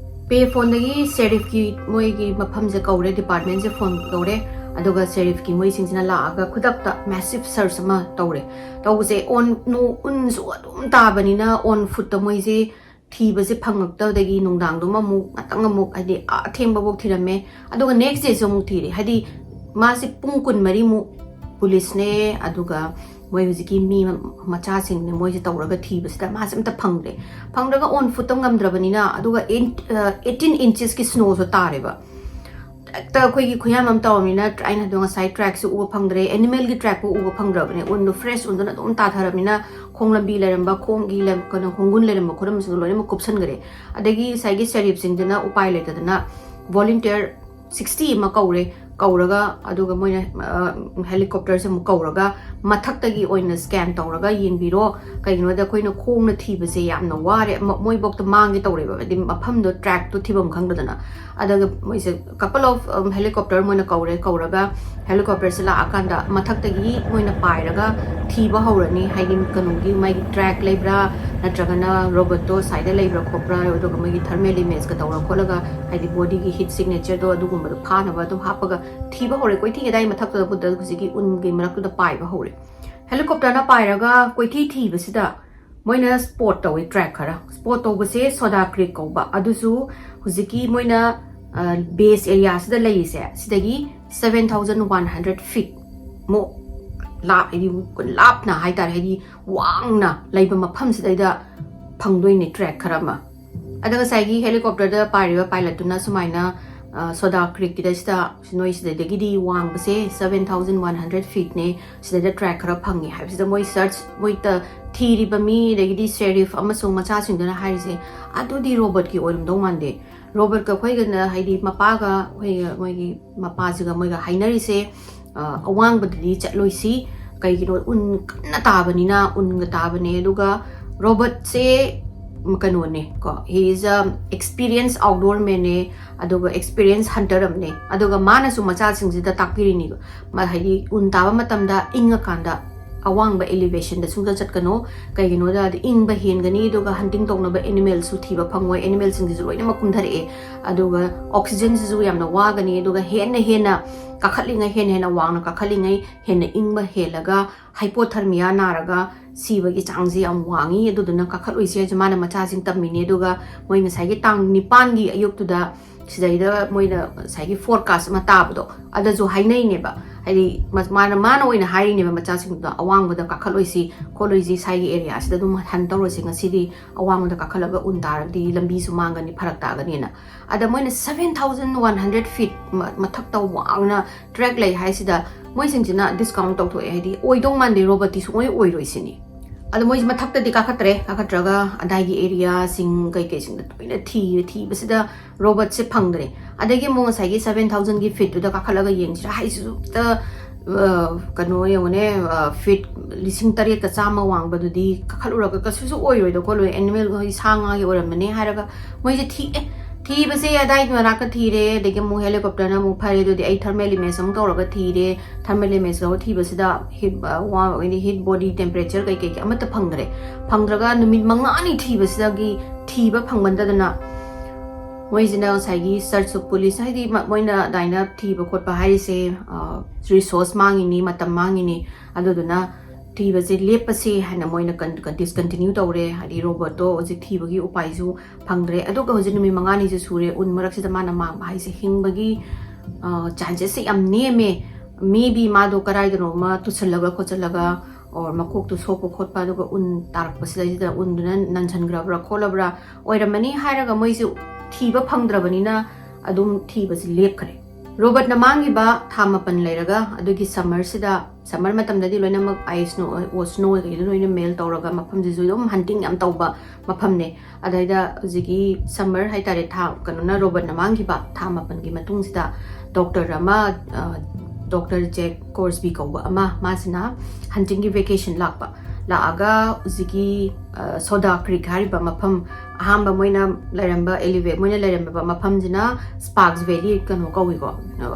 ꯄꯦ ꯐꯣꯟꯗꯒꯤ ꯁꯦꯔꯤꯐꯀꯤ ꯃꯣꯏꯒꯤ ꯃꯐꯝꯁꯦ ꯀꯧꯔꯦ, ꯗꯤꯄꯥꯔꯠꯃꯦꯟꯁꯦ ꯐꯣꯟ ꯇꯧꯔꯦ꯫ ꯑꯗꯨꯒ ꯁꯦꯔꯤꯐꯀꯤ ꯃꯣꯏꯁꯤꯡꯁꯤꯅ ꯂꯥꯛꯑꯒ ꯈꯨꯗꯛꯇ ꯃꯦꯁꯤꯞ ꯁꯔꯆ ꯑꯃ ꯇꯧꯔꯦ꯫ ꯇꯧꯕꯁꯦ ꯑꯣꯟ ꯎꯟꯁꯨ ꯑꯗꯨꯝ ꯇꯥꯕꯅꯤꯅ ꯑꯣꯟ ꯐꯨꯠꯇ ꯃꯣꯏꯁꯦ ꯊꯤꯕꯁꯦ ꯐꯪꯉꯛꯇꯕꯗꯒꯤ ꯅꯨꯡꯗꯥꯡꯗꯨꯃ ꯑꯃꯨꯛ ꯉꯥꯛꯇꯪ ꯑꯃꯨꯛ, ꯍꯥꯏꯗꯤ, ꯑꯥ ꯑꯊꯦꯡꯕꯐꯥꯎ ꯊꯤꯔꯝꯃꯦ꯫ ꯑꯗꯨꯒ ꯅꯦꯛꯁ ꯗꯦꯁꯨ ꯑꯃꯨꯛ ꯊꯤꯔꯦ꯫ ꯍꯥꯏꯗꯤ, ꯃꯥꯁꯦ ꯄꯨꯡ ꯀꯨꯟꯃꯔꯤꯃꯨꯛ ꯄꯨꯂꯤꯁꯅꯦ, ꯑꯗꯨꯒ ꯃꯣꯏ ꯍꯧꯖꯤꯛꯀꯤ ꯃꯤ ꯃꯆꯥꯁꯤꯡꯅꯦ, ꯃꯣꯏꯁꯦ ꯇꯧꯔꯒ ꯊꯤꯕꯁꯤꯗ ꯃꯥꯁꯦ ꯑꯝꯇ ꯐꯪꯗ꯭ꯔꯦ꯫ ꯐꯪꯗ꯭ꯔꯒ ꯑꯣꯟ ꯐꯨꯠꯇ ꯉꯝꯗ꯭ꯔꯕꯅꯤꯅ, ꯑꯗꯨꯒ eighteen inchesꯀꯤ snowꯁꯨ ꯇꯥꯔꯦꯕ꯫ ꯍꯦꯛꯇ ꯑꯩꯈꯣꯏꯒꯤ ꯈꯨꯌꯥꯝ ꯑꯃ ꯇꯧꯔꯕꯅꯤꯅ, ꯑꯩꯅ ꯑꯗꯣ ꯉꯁꯥꯏ trackꯁꯨ ꯎꯕ ꯐꯪꯗ꯭ꯔꯦ, animalꯒꯤ trackꯄꯨ ꯎꯕ ꯐꯪꯗ꯭ꯔꯕꯅꯦ꯫ ꯎꯟꯗꯣ fresh ꯎꯟꯗꯨꯅ ꯑꯗꯨꯝ ꯇꯥꯊꯔꯕꯅꯤꯅ, ꯈꯣꯡ ꯂꯝꯕꯤ ꯂꯩꯔꯝꯕ, ꯈꯣꯡꯒꯤ ꯂꯝ-, ꯀꯩꯅꯣ, ꯈꯣꯡꯒꯨꯟ ꯂꯩꯔꯝꯕ ꯈꯣꯠꯂꯝꯕꯁꯤꯡꯗꯣ ꯂꯣꯏꯅꯃꯛ ꯀꯨꯞꯁꯟꯈ꯭ꯔꯦ꯫ ꯑꯗꯒꯤ ꯉꯁꯥꯏꯒꯤ ꯁꯦꯔꯤꯐꯁꯤꯡꯗꯨꯅ ꯎꯄꯥꯏ ꯂꯩꯇꯗꯅ volunteer sixty ꯑꯃ ꯀꯧꯔꯦ꯫ ꯀꯧꯔꯒ, ꯑꯗꯨꯒ ꯃꯣꯏꯅ, ꯑ, helicopterꯁꯦ ꯑꯃꯨꯛ ꯀꯧꯔꯒ, ꯃꯊꯛꯇꯒꯤ ꯑꯣꯏꯅ scan ꯇꯧꯔꯒ ꯌꯦꯡꯕꯤꯔꯣ, ꯀꯩꯒꯤꯅꯣꯗ ꯑꯩꯈꯣꯏꯅ ꯈꯣꯡꯅ ꯊꯤꯕꯁꯦ ꯌꯥꯝꯅ ꯋꯥꯔꯦ, ꯃ-, ꯃꯣꯏꯐꯧꯇ ꯃꯥꯡꯒꯦ ꯇꯧꯔꯦꯕ, ꯍꯥꯏꯗꯤ ꯃꯐꯝꯗꯣ, trackꯇꯣ ꯊꯤꯐꯝ ꯈꯪꯗꯗꯅ꯫ ꯑꯗꯨꯒ ꯃꯣꯏꯁꯦ couple of, um, helicopter ꯃꯣꯏꯅ ꯀꯧꯔꯦ꯫ ꯀꯧꯔꯒ helicopterꯁꯦ ꯂꯥꯛꯑꯀꯥꯟꯗ ꯃꯊꯛꯇꯒꯤ ꯃꯣꯏꯅ ꯄꯥꯏꯔꯒ ꯊꯤꯕ ꯍꯧꯔꯅꯤ, ꯍꯥꯏꯗꯤ ꯀꯩꯅꯣꯒꯤ ꯃꯥꯒꯤ track ꯂꯩꯕ꯭ꯔꯥ, ꯅꯠꯇ꯭ꯔꯒꯅ robotꯇꯣ siteꯇ ꯂꯩꯕ꯭ꯔꯥ ꯈꯣꯠꯄ꯭ꯔꯥ, ꯑꯗꯨꯒ ꯃꯣꯏꯒꯤ thermal imageꯀ ꯇꯧꯔ ꯈꯣꯠꯂꯒ, ꯍꯥꯏꯗꯤ bodyꯒꯤ heat signatureꯗꯣ ꯑꯗꯨꯒꯨꯝꯕꯗꯣ ꯐꯥꯅꯕ ꯑꯗꯨꯝ ꯍꯥꯞꯄꯒ ꯊꯤꯕ ꯍꯧꯔꯦ꯫ ꯀꯣꯏꯊꯤ ꯀꯗꯥꯏ ꯃꯊꯛꯇꯨꯗ ꯍꯧꯖꯤꯛꯀꯤ ꯎꯟꯒꯤ ꯃꯔꯛꯇꯨꯗ ꯄꯥꯏꯕ ꯍꯧꯔꯦ꯫ Helicopterꯅ ꯄꯥꯏꯔꯒ ꯀꯣꯏꯊꯤ ꯊꯤꯕꯁꯤꯗ ꯃꯣꯏꯅ spot ꯇꯧꯋꯦ track ꯈꯔ꯫ Spot ꯇꯧꯕꯁꯦ Soda Creek ꯀꯧꯕ, ꯑꯗꯨꯁꯨ ꯍꯧꯖꯤꯛꯀꯤ ꯃꯣꯏꯅ, ꯑ, base areaꯁꯤꯗ ꯂꯩꯔꯤꯁꯦ, ꯁꯤꯗꯒꯤ seven thousand one hundred feet ꯃꯨꯛ ꯂꯥꯞ-, ꯍꯥꯏꯗꯤ ꯂꯥꯞꯅ ꯍꯥꯏꯇꯥꯔꯦ, ꯍꯥꯏꯗꯤ ꯋꯥꯡꯅ ꯂꯩꯕ ꯃꯐꯝꯁꯤꯗꯩꯗ ꯐꯪꯗꯣꯏꯅꯦ track ꯈꯔ ꯑꯃ꯫ ꯑꯗ ꯉꯁꯥꯏꯒꯤ helicopterꯗ ꯄꯥꯏꯔꯤꯕ pilotꯇꯨꯅ ꯁꯨꯃꯥꯏꯅ, ꯑ, Soda Creekꯀꯤꯗ ꯁꯤꯗ ꯅꯣꯏ ꯁꯤꯗꯩꯗꯒꯤꯗꯤ ꯋꯥꯡꯕꯁꯦ seven thousand one hundred feetꯅꯦ, ꯁꯤꯗꯩꯗ track ꯈꯔ ꯐꯪꯉꯦ ꯍꯥꯏꯕꯁꯤꯗ ꯃꯣꯏ search, ꯃꯣꯏ ꯇ-, ꯊꯤꯔꯤꯕ ꯃꯤ, ꯑꯗꯒꯤꯗꯤ sheriff ꯑꯃꯁꯨꯡ ꯃꯆꯥꯁꯤꯡꯗꯨꯅ ꯍꯥꯏꯔꯤꯁꯦ, "ꯑꯗꯨꯗꯤ robotꯀꯤ ꯑꯣꯏꯔꯝꯗꯧ ꯃꯥꯟꯗꯦ"꯫ Robotꯀ ꯑꯩꯈꯣꯏꯒꯅ, ꯍꯥꯏꯗꯤ ꯃꯄꯥꯒ ꯑꯩꯈꯣꯏꯒ, ꯃꯣꯏꯒꯤ ꯃꯄꯥꯁꯤꯒ ꯃꯣꯏꯒ ꯍꯥꯏꯅꯔꯤꯁꯦ, ꯑ, ꯑꯋꯥꯡꯕꯗꯗꯤ ꯆꯠꯂꯣꯏꯁꯤ, ꯀꯩꯒꯤꯅꯣ ꯎꯟ ꯀꯟꯅ ꯇꯥꯕꯅꯤꯅ, ꯎꯟꯒ ꯇꯥꯕꯅꯦ꯫ ꯑꯗꯨꯒ robotꯁꯦ, ꯎꯝ, ꯀꯩꯅꯣꯅꯦ ꯀꯣ, he is a experienced outdoor manꯅꯦ, ꯑꯗꯨꯒ experience hunter ꯑꯃꯅꯦ꯫ ꯑꯗꯨꯒ ꯃꯥꯅꯁꯨ ꯃꯆꯥꯁꯤꯡꯁꯤꯗ ꯇꯥꯛꯄꯤꯔꯤꯅꯤꯕ, ꯃꯥ, ꯍꯥꯏꯗꯤ ꯎꯟ ꯇꯥꯕ ꯃꯇꯝꯗ ꯏꯪꯉꯀꯥꯟꯗ ꯑꯋꯥꯡꯕ elevationꯗ ꯁꯨꯡꯆꯠ ꯆꯠꯀꯅꯣ꯫ ꯀꯩꯒꯤꯅꯣꯗ ꯏꯪꯕ ꯍꯦꯟꯒꯅꯤ, ꯑꯗꯨꯒ hunting ꯇꯧꯅꯕ animalꯁꯨ ꯊꯤꯕ ꯐꯪꯉꯣꯏ, animalꯁꯤꯡꯁꯤꯁꯨ ꯂꯣꯏꯅꯃꯛ ꯀꯨꯝꯊꯔꯛꯑꯦ, ꯑꯗꯨꯒ oxygenꯁꯤꯁꯨ ꯌꯥꯝꯅ ꯋꯥꯒꯅꯤ, ꯑꯗꯨꯒ ꯍꯦꯟꯅ ꯍꯦꯟꯅ ꯀꯥꯈꯠꯂꯤꯉꯩ, ꯍꯦꯟꯅ ꯍꯦꯟꯅ ꯋꯥꯡꯅ ꯀꯥꯈꯠꯂꯤꯉꯩ ꯍꯦꯟꯅ ꯏꯪꯕ ꯍꯦꯜꯂꯒ hypothermia ꯅꯥꯔꯒ ꯁꯤꯕꯒꯤ ꯆꯥꯡꯁꯦ ꯌꯥꯝ ꯋꯥꯡꯉꯤ꯫ ꯑꯗꯨꯗꯨꯅ ꯀꯥꯈꯠꯂꯣꯏꯁꯦ ꯍꯥꯏꯁꯦ ꯃꯥꯅ ꯃꯆꯥꯁꯤꯡ ꯇꯝꯃꯤꯅꯦ꯫ ꯑꯗꯨꯒ ꯃꯣꯏ ꯉꯁꯥꯏꯒꯤ ꯇꯥꯡ ꯅꯤꯄꯥꯟꯒꯤ ꯑꯌꯨꯛꯇꯨꯗ ꯁꯤꯗꯩꯗ ꯃꯣꯏꯅ ꯉꯁꯥꯏꯒꯤ forecast ꯑꯃ ꯇꯥꯕꯗꯣ, ꯑꯗꯁꯨ ꯍꯥꯏꯅꯩꯅꯦꯕ꯫ ꯍꯥꯏꯗꯤ ꯃ-, ꯃꯥꯅ, ꯃꯥꯅ ꯑꯣꯏꯅ ꯍꯥꯏꯔꯤꯅꯦꯕ ꯃꯆꯥꯁꯤꯡꯗꯨꯗ, "ꯑꯋꯥꯡꯕꯗ ꯀꯥꯈꯠꯂꯣꯏꯁꯤ, ꯈꯣꯠꯂꯣꯏꯁꯤ, ꯁ꯭ꯋꯥꯏꯒꯤ areaꯁꯤꯗ ꯑꯗꯨꯝ hunt ꯇꯧꯔꯁꯤ, ꯉꯁꯤꯗꯤ ꯑꯋꯥꯡꯕꯗ ꯀꯥꯈꯠꯂꯒ ꯎꯟ ꯇꯥꯔꯗꯤ ꯂꯝꯕꯤꯁꯨ ꯃꯥꯡꯒꯅꯤ, ꯐꯔꯛ ꯇꯥꯒꯅꯤꯅ"꯫ ꯑꯗ ꯃꯣꯏꯅ seven thousand one hundred feet ꯃ-, ꯃꯊꯛꯇ ꯋꯥꯡꯅ track ꯂꯩ ꯍꯥꯏꯁꯤꯗ ꯃꯣꯏꯁꯤꯡꯁꯤꯅ discount ꯇꯧꯊꯣꯛꯑꯦ, ꯍꯥꯏꯗꯤ ꯑꯣꯏꯗꯧ ꯃꯥꯟꯗꯦ, roboꯠꯇꯤ ꯁꯨꯡꯑꯣꯏ ꯑꯣꯏꯔꯣꯏ ꯁꯤꯅꯤ꯫ ꯑꯗꯣ ꯃꯣꯏꯁꯦ ꯃꯊꯛꯇꯗꯤ ꯀꯥꯈꯠꯇ꯭ꯔꯦ, ꯀꯥꯈꯠꯇ꯭ꯔꯒ ꯑꯗꯥꯏꯒꯤ areaꯁꯤꯡ ꯀꯩꯀꯩꯁꯤꯡꯗ ꯂꯣꯏꯅ ꯊꯤꯔꯦ, ꯊꯤꯕꯁꯤꯗ roboꯠꯁꯦ ꯐꯪꯗ꯭ꯔꯦ꯫ ꯑꯗꯒꯤ ꯑꯃꯨꯛ ꯉꯁꯥꯏꯒꯤ seven thousandꯒꯤ feetꯇꯨꯗ ꯀꯥꯈꯠꯂꯒ ꯌꯦꯡꯁꯤꯔꯥ ꯍꯥꯏꯁꯤꯁꯨ ꯍꯦꯛꯇ, ꯑ, ꯀꯩꯅꯣ ꯌꯦꯡꯉꯨꯅꯦ, ꯑ, feet ꯂꯤꯁꯤꯡ ꯇꯔꯦꯠꯀ ꯆꯥꯝꯃ ꯋꯥꯡꯕꯗꯨꯗꯤ ꯀꯥꯈꯠꯂꯨꯔꯒ ꯀꯩꯁꯨꯁꯨ ꯑꯣꯏꯔꯣꯏꯗ ꯈꯣꯠꯂꯣꯏ, animal ꯍꯣꯏ ꯁꯥ ꯉꯥꯒꯤ ꯑꯣꯏꯔꯝꯃꯅꯤ ꯍꯥꯏꯔꯒ ꯃꯣꯏꯁꯦ ꯊꯤꯑꯦ꯫ ꯊꯤꯕꯁꯦ ꯑꯗꯥꯏꯒꯤ ꯃꯅꯥꯛꯇ ꯊꯤꯔꯦ, ꯑꯗꯒꯤ ꯑꯃꯨꯛ helicopterꯅ ꯑꯃꯨꯛ ꯐꯔꯦ, ꯑꯗꯨꯗꯤ ꯑꯩ thermal image ꯑꯃꯨꯛ ꯇꯧꯔꯒ ꯊꯤꯔꯦ꯫ Thermal image ꯇꯧꯔ ꯊꯤꯕꯁꯤꯗ heat, ꯑ, ꯋꯥ-, ꯍꯥꯏꯗꯤ heat body temperature ꯀꯩꯀꯩ ꯑꯃꯠꯇ ꯐꯪꯗ꯭ꯔꯦ꯫ ꯐꯪꯗ꯭ꯔꯒ ꯅꯨꯃꯤꯠ ꯃꯉꯥꯅꯤ ꯊꯤꯕꯁꯤꯗꯒꯤ ꯊꯤꯕ ꯐꯪꯃꯟꯗꯗꯅ ꯃꯣꯏꯁꯤꯅ ꯉꯁꯥꯏꯒꯤ search of police, ꯍꯥꯏꯗꯤ ꯃ-, ꯃꯣꯏꯅ ꯑꯗꯨꯃꯥꯏꯅ ꯊꯤꯕ ꯈꯣꯠꯄ ꯍꯥꯏꯔꯤꯁꯦ, ꯑ, resource ꯃꯥꯡꯉꯤꯅꯤ, ꯃꯇꯝ ꯃꯥꯡꯉꯤꯅꯤ, ꯑꯗꯨꯗꯨꯅ ꯊꯤꯕꯁꯦ ꯂꯦꯞꯄꯁꯦ ꯍꯥꯏꯅ ꯃꯣꯏꯅ ꯀꯟ-, ꯀꯟ-, discontinue ꯇꯧꯔꯦ꯫ ꯍꯥꯏꯗꯤ ꯔꯣꯕꯣꯠꯇꯣ ꯍꯧꯖꯤꯛ ꯊꯤꯕꯒꯤ ꯎꯄꯥꯏꯁꯨ ꯐꯪꯗ꯭ꯔꯦ꯫ ꯑꯗꯨꯒ ꯍꯧꯖꯤꯛ ꯅꯨꯃꯤꯠ ꯃꯉꯥꯅꯤꯁꯦ ꯁꯨꯔꯦ ꯎꯟ ꯃꯔꯛꯁꯤꯗ ꯃꯥꯅ ꯃꯥꯡꯕ ꯍꯥꯏꯁꯦ꯫ ꯍꯤꯡꯕꯒꯤ, ꯑ, chances ꯁꯦ ꯌꯥꯝ ꯅꯦꯝꯃꯦ꯫ Maybe ꯃꯥꯗꯣ ꯀꯗꯥꯏꯗꯅꯣ ꯑꯃ ꯇꯨꯁꯜꯂꯒ ꯈꯣꯠꯆꯜꯂꯒ, or ꯃꯀꯣꯛꯇꯨ ꯁꯣꯛꯄ ꯈꯣꯠꯄ, ꯑꯗꯨꯒ ꯎꯟ ꯇꯥꯔꯛꯄꯁꯤꯗꯩꯁꯤꯗ ꯎꯟꯗꯨꯅ ꯅꯟꯁꯟꯈ꯭ꯔꯕ꯭ꯔꯥ ꯈꯣꯠꯂꯕ꯭ꯔꯥ ꯑꯣꯏꯔꯝꯃꯅꯤ ꯍꯥꯏꯔꯒ ꯃꯣꯏꯁꯨ ꯊꯤꯕ ꯐꯪꯗ꯭ꯔꯕꯅꯤꯅ ꯑꯗꯨꯝ ꯊꯤꯕꯁꯤ ꯂꯦꯞꯈ꯭ꯔꯦ꯫ ꯔꯣꯕꯣꯠꯅ ꯃꯥꯡꯈꯤꯕ ꯊꯥ ꯃꯥꯄꯟ ꯂꯩꯔꯒ, ꯑꯗꯨꯒꯤ summerꯁꯤꯗ, summer ꯃꯇꯝꯗꯗꯤ ꯂꯣꯏꯅꯃꯛ ice, snow, snow ꯀꯩꯗꯣ ꯂꯣꯏꯅ melt ꯇꯧꯔꯒ ꯃꯐꯝꯁꯤꯁꯨ ꯑꯗꯨꯝ hunting ꯌꯥꯝ ꯇꯧꯕ ꯃꯐꯝꯅꯦ꯫ ꯑꯗꯩꯗ ꯍꯧꯖꯤꯛꯀꯤ summer ꯍꯥꯏꯇꯥꯔꯦ, ꯊꯥ, ꯀꯩꯅꯣꯅ, ꯔꯣꯕꯣꯠꯅ ꯃꯥꯡꯈꯤꯕ ꯊꯥ ꯃꯥꯄꯟꯒꯤ ꯃꯇꯨꯡꯁꯤꯗ doctor ꯑꯃ, ꯑ, Doctor Jack Corsby ꯀꯧꯕ ꯑꯃ, ꯃꯥꯁꯤꯅ huntingꯒꯤ vacation ꯂꯥꯛꯄ꯫ ꯂꯥꯛꯑꯒ ꯍꯧꯖꯤꯛꯀꯤ ꯁꯣꯗꯥ ꯀ꯭ꯔꯤꯛ ꯍꯥꯏꯔꯤꯕ ꯃꯐꯝ, ꯑꯍꯥꯟꯕ ꯃꯣꯏꯅ ꯂꯩꯔꯝꯕ ꯑꯦꯂꯤꯚꯦ ꯃꯣꯏꯅ ꯂꯩꯔꯝꯕ ꯃꯐꯝꯁꯤꯅ ꯁ꯭ꯄꯥꯔꯛꯁ ꯚꯦꯂꯤ ꯀꯩꯅꯣ ꯀꯧꯏꯀꯣ꯫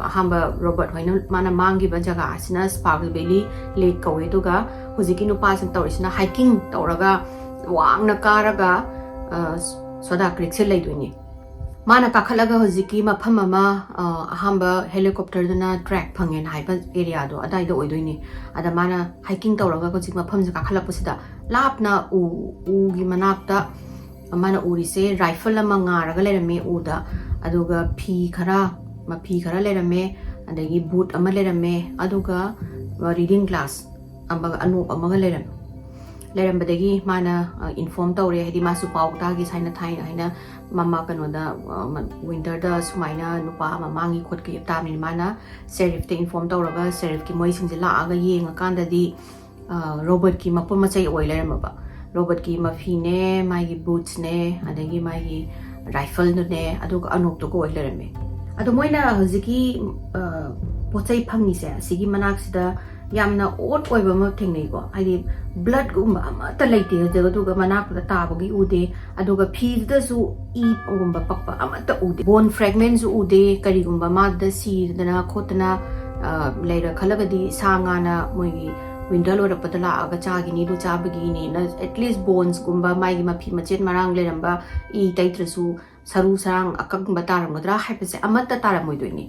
ꯑꯍꯥꯟꯕ ꯔꯣꯕꯔꯠ ꯍꯣꯏꯅ ꯃꯥꯅ ꯃꯥꯡꯈꯤꯕ ꯖꯒꯥ ꯑꯁꯤꯅ ꯁ꯭ꯄꯥꯔꯛꯁ ꯚꯦꯂꯤ ꯂꯦꯛ ꯀꯧꯏ꯫ ꯑꯗꯨꯒ ꯍꯧꯖꯤꯛꯀꯤ ꯅꯨꯄꯥꯁꯤꯅ ꯇꯧꯔꯤꯁꯤꯅ ꯍꯥꯏꯀꯤꯡ ꯇꯧꯔꯒ ꯋꯥꯡꯅ ꯀꯥꯔꯒ ꯁꯣꯗꯥ ꯀ꯭ꯔꯤꯛꯁꯦ ꯂꯩꯗꯣꯏꯅꯤ꯫ ꯃꯥꯅ ꯀꯥꯈꯠꯂꯒ ꯍꯧꯖꯤꯛꯀꯤ ꯃꯐꯝ ꯑꯃ, ꯑ, ꯑꯍꯥꯟꯕ ꯍꯦꯂꯤꯀꯣꯞꯇꯔꯗꯨꯅ ꯇ꯭ꯔꯦꯛ ꯐꯪꯉꯦꯅ ꯍꯥꯏꯕ ꯑꯦꯔꯤꯌꯥꯗꯣ ꯑꯗꯥꯏꯗ ꯑꯣꯏꯗꯣꯏꯅꯤ꯫ ꯑꯗ ꯃꯥꯅ ꯍꯥꯏꯀꯤꯡ ꯇꯧꯔꯒ ꯍꯧꯖꯤꯛ ꯃꯐꯝꯁꯦ ꯀꯥꯈꯠꯂꯛꯄꯁꯤꯗ ꯂꯥꯞꯅ ꯎ, ꯎꯒꯤ ꯃꯅꯥꯛꯇ ꯃꯥꯅ ꯎꯔꯤꯁꯦ ꯔꯥꯏꯐꯜ ꯑꯃ ꯉꯥꯔꯒ ꯂꯩꯔꯝꯃꯦ ꯎꯗ, ꯑꯗꯨꯒ ꯐꯤ ꯈꯔ, ꯃꯐꯤ ꯈꯔ ꯂꯩꯔꯝꯃꯦ, ꯑꯗꯒꯤ ꯕꯨꯠ ꯑꯃ ꯂꯩꯔꯝꯃꯦ, ꯑꯗꯨꯒ ꯔꯤꯗꯤꯡ ꯒ꯭ꯂꯥꯁ ꯑꯃꯒ, ꯑꯅꯣꯞ ꯑꯃꯒ ꯂꯩꯔꯝꯃꯦ꯫ ꯂꯩꯔꯝꯕꯗꯒꯤ ꯃꯥꯅ, ꯑ, ꯏꯟꯐꯣꯔꯝ ꯇꯧꯔꯦ, ꯍꯥꯏꯗꯤ ꯃꯥꯁꯨ ꯄꯥꯎ ꯇꯥꯈꯤ ꯁꯥꯏꯅ ꯊꯥꯏꯅ ꯍꯥꯏꯅ ꯃꯃꯥ ꯀꯩꯅꯣꯗ, ꯑ, ꯃ-, ꯋꯤꯟꯇꯔꯗ ꯁꯨꯃꯥꯏꯅ ꯅꯨꯄꯥ ꯑꯃ ꯃꯥꯡꯉꯤ ꯈꯣꯠꯈꯤ ꯇꯥꯕꯅꯤꯅ ꯃꯥꯅ ꯁꯦꯔꯤꯐꯇ ꯏꯟꯐꯣꯔꯝ ꯇꯧꯔꯒ ꯁꯦꯔꯤꯐꯀꯤ ꯃꯣꯏꯁꯤꯡꯁꯦ ꯂꯥꯛꯑꯒ ꯌꯦꯡꯉꯀꯥꯟꯗꯗꯤ, ꯑ, ꯔꯣꯕꯔꯠꯀꯤ ꯃꯄꯣꯠ ꯃꯆꯩ ꯑꯣꯏ ꯂꯩꯔꯝꯃꯕ꯫ ꯔꯣꯕꯔꯠꯀꯤ ꯃꯐꯤꯅꯦ, ꯃꯥꯒꯤ ꯕꯨꯠꯁꯅꯦ, ꯑꯗꯒꯤ ꯃꯥꯒꯤ ꯔꯥꯏꯐꯜꯗꯨꯅꯦ, ꯑꯗꯨꯒ ꯑꯅꯣꯞꯇꯨꯒ ꯑꯣꯏ ꯂꯩꯔꯝꯃꯦ꯫ ꯑꯗꯣ ꯃꯣꯏꯅ ꯍꯧꯖꯤꯛꯀꯤ, ꯑ, ꯄꯣꯠ ꯆꯩ ꯐꯪꯉꯤꯁꯦ ꯑꯁꯤꯒꯤ ꯃꯅꯥꯛꯁꯤꯗ ꯌꯥꯝꯅ ꯑꯣꯗ ꯑꯣꯏꯕ ꯑꯃ ꯊꯦꯡꯅꯩꯀꯣ꯫ ꯍꯥꯏꯗꯤ ꯕ꯭ꯂꯠꯀꯨꯝꯕ ꯑꯃꯠꯇ ꯂꯩꯇꯦ ꯍꯧꯖꯤꯛ, ꯑꯗꯨꯒ ꯃꯅꯥꯛꯇꯨꯗ ꯇꯥꯕꯒꯤ ꯎꯗꯦ, ꯑꯗꯨꯒ ꯐꯤꯗꯨꯗꯁꯨ ꯏꯒꯨꯝꯕ ꯄꯛꯄ ꯑꯃꯠꯇ ꯎꯗꯦ, ꯕꯣꯟ ꯐ꯭ꯔꯦꯒꯃꯦꯟꯁꯨ ꯎꯗꯦ꯫ ꯀꯔꯤꯒꯨꯝꯕ ꯃꯥꯗ ꯁꯤꯗꯅ ꯈꯣꯠꯇꯅ, ꯑ, ꯂꯩꯔ ꯈꯜꯂꯒꯗꯤ ꯁꯥ ꯉꯥꯅ ꯃꯣꯏꯒꯤ ꯋꯤꯟꯇꯔ ꯂꯣꯏꯔꯛꯄꯗ ꯂꯥꯛꯑꯒ ꯆꯥꯈꯤꯅꯤ, ꯑꯗꯨ ꯆꯥꯕꯒꯤꯅꯦꯅ at least ꯕꯣꯟꯁꯀꯨꯝꯕ ꯃꯥꯒꯤ ꯃꯐꯤ ꯃꯆꯦꯠ ꯃꯔꯥꯡ ꯂꯩꯔꯝꯕ, ꯏ ꯇꯩꯇ꯭ꯔꯁꯨ ꯁꯔꯨ ꯁꯔꯥꯡ ꯑꯀꯪꯕ ꯇꯥꯔꯝꯒꯗ꯭ꯔꯥ ꯍꯥꯏꯕꯁꯦ ꯑꯃꯠꯇ ꯇꯥꯔꯝꯃꯣꯏꯗꯣꯏꯅꯤ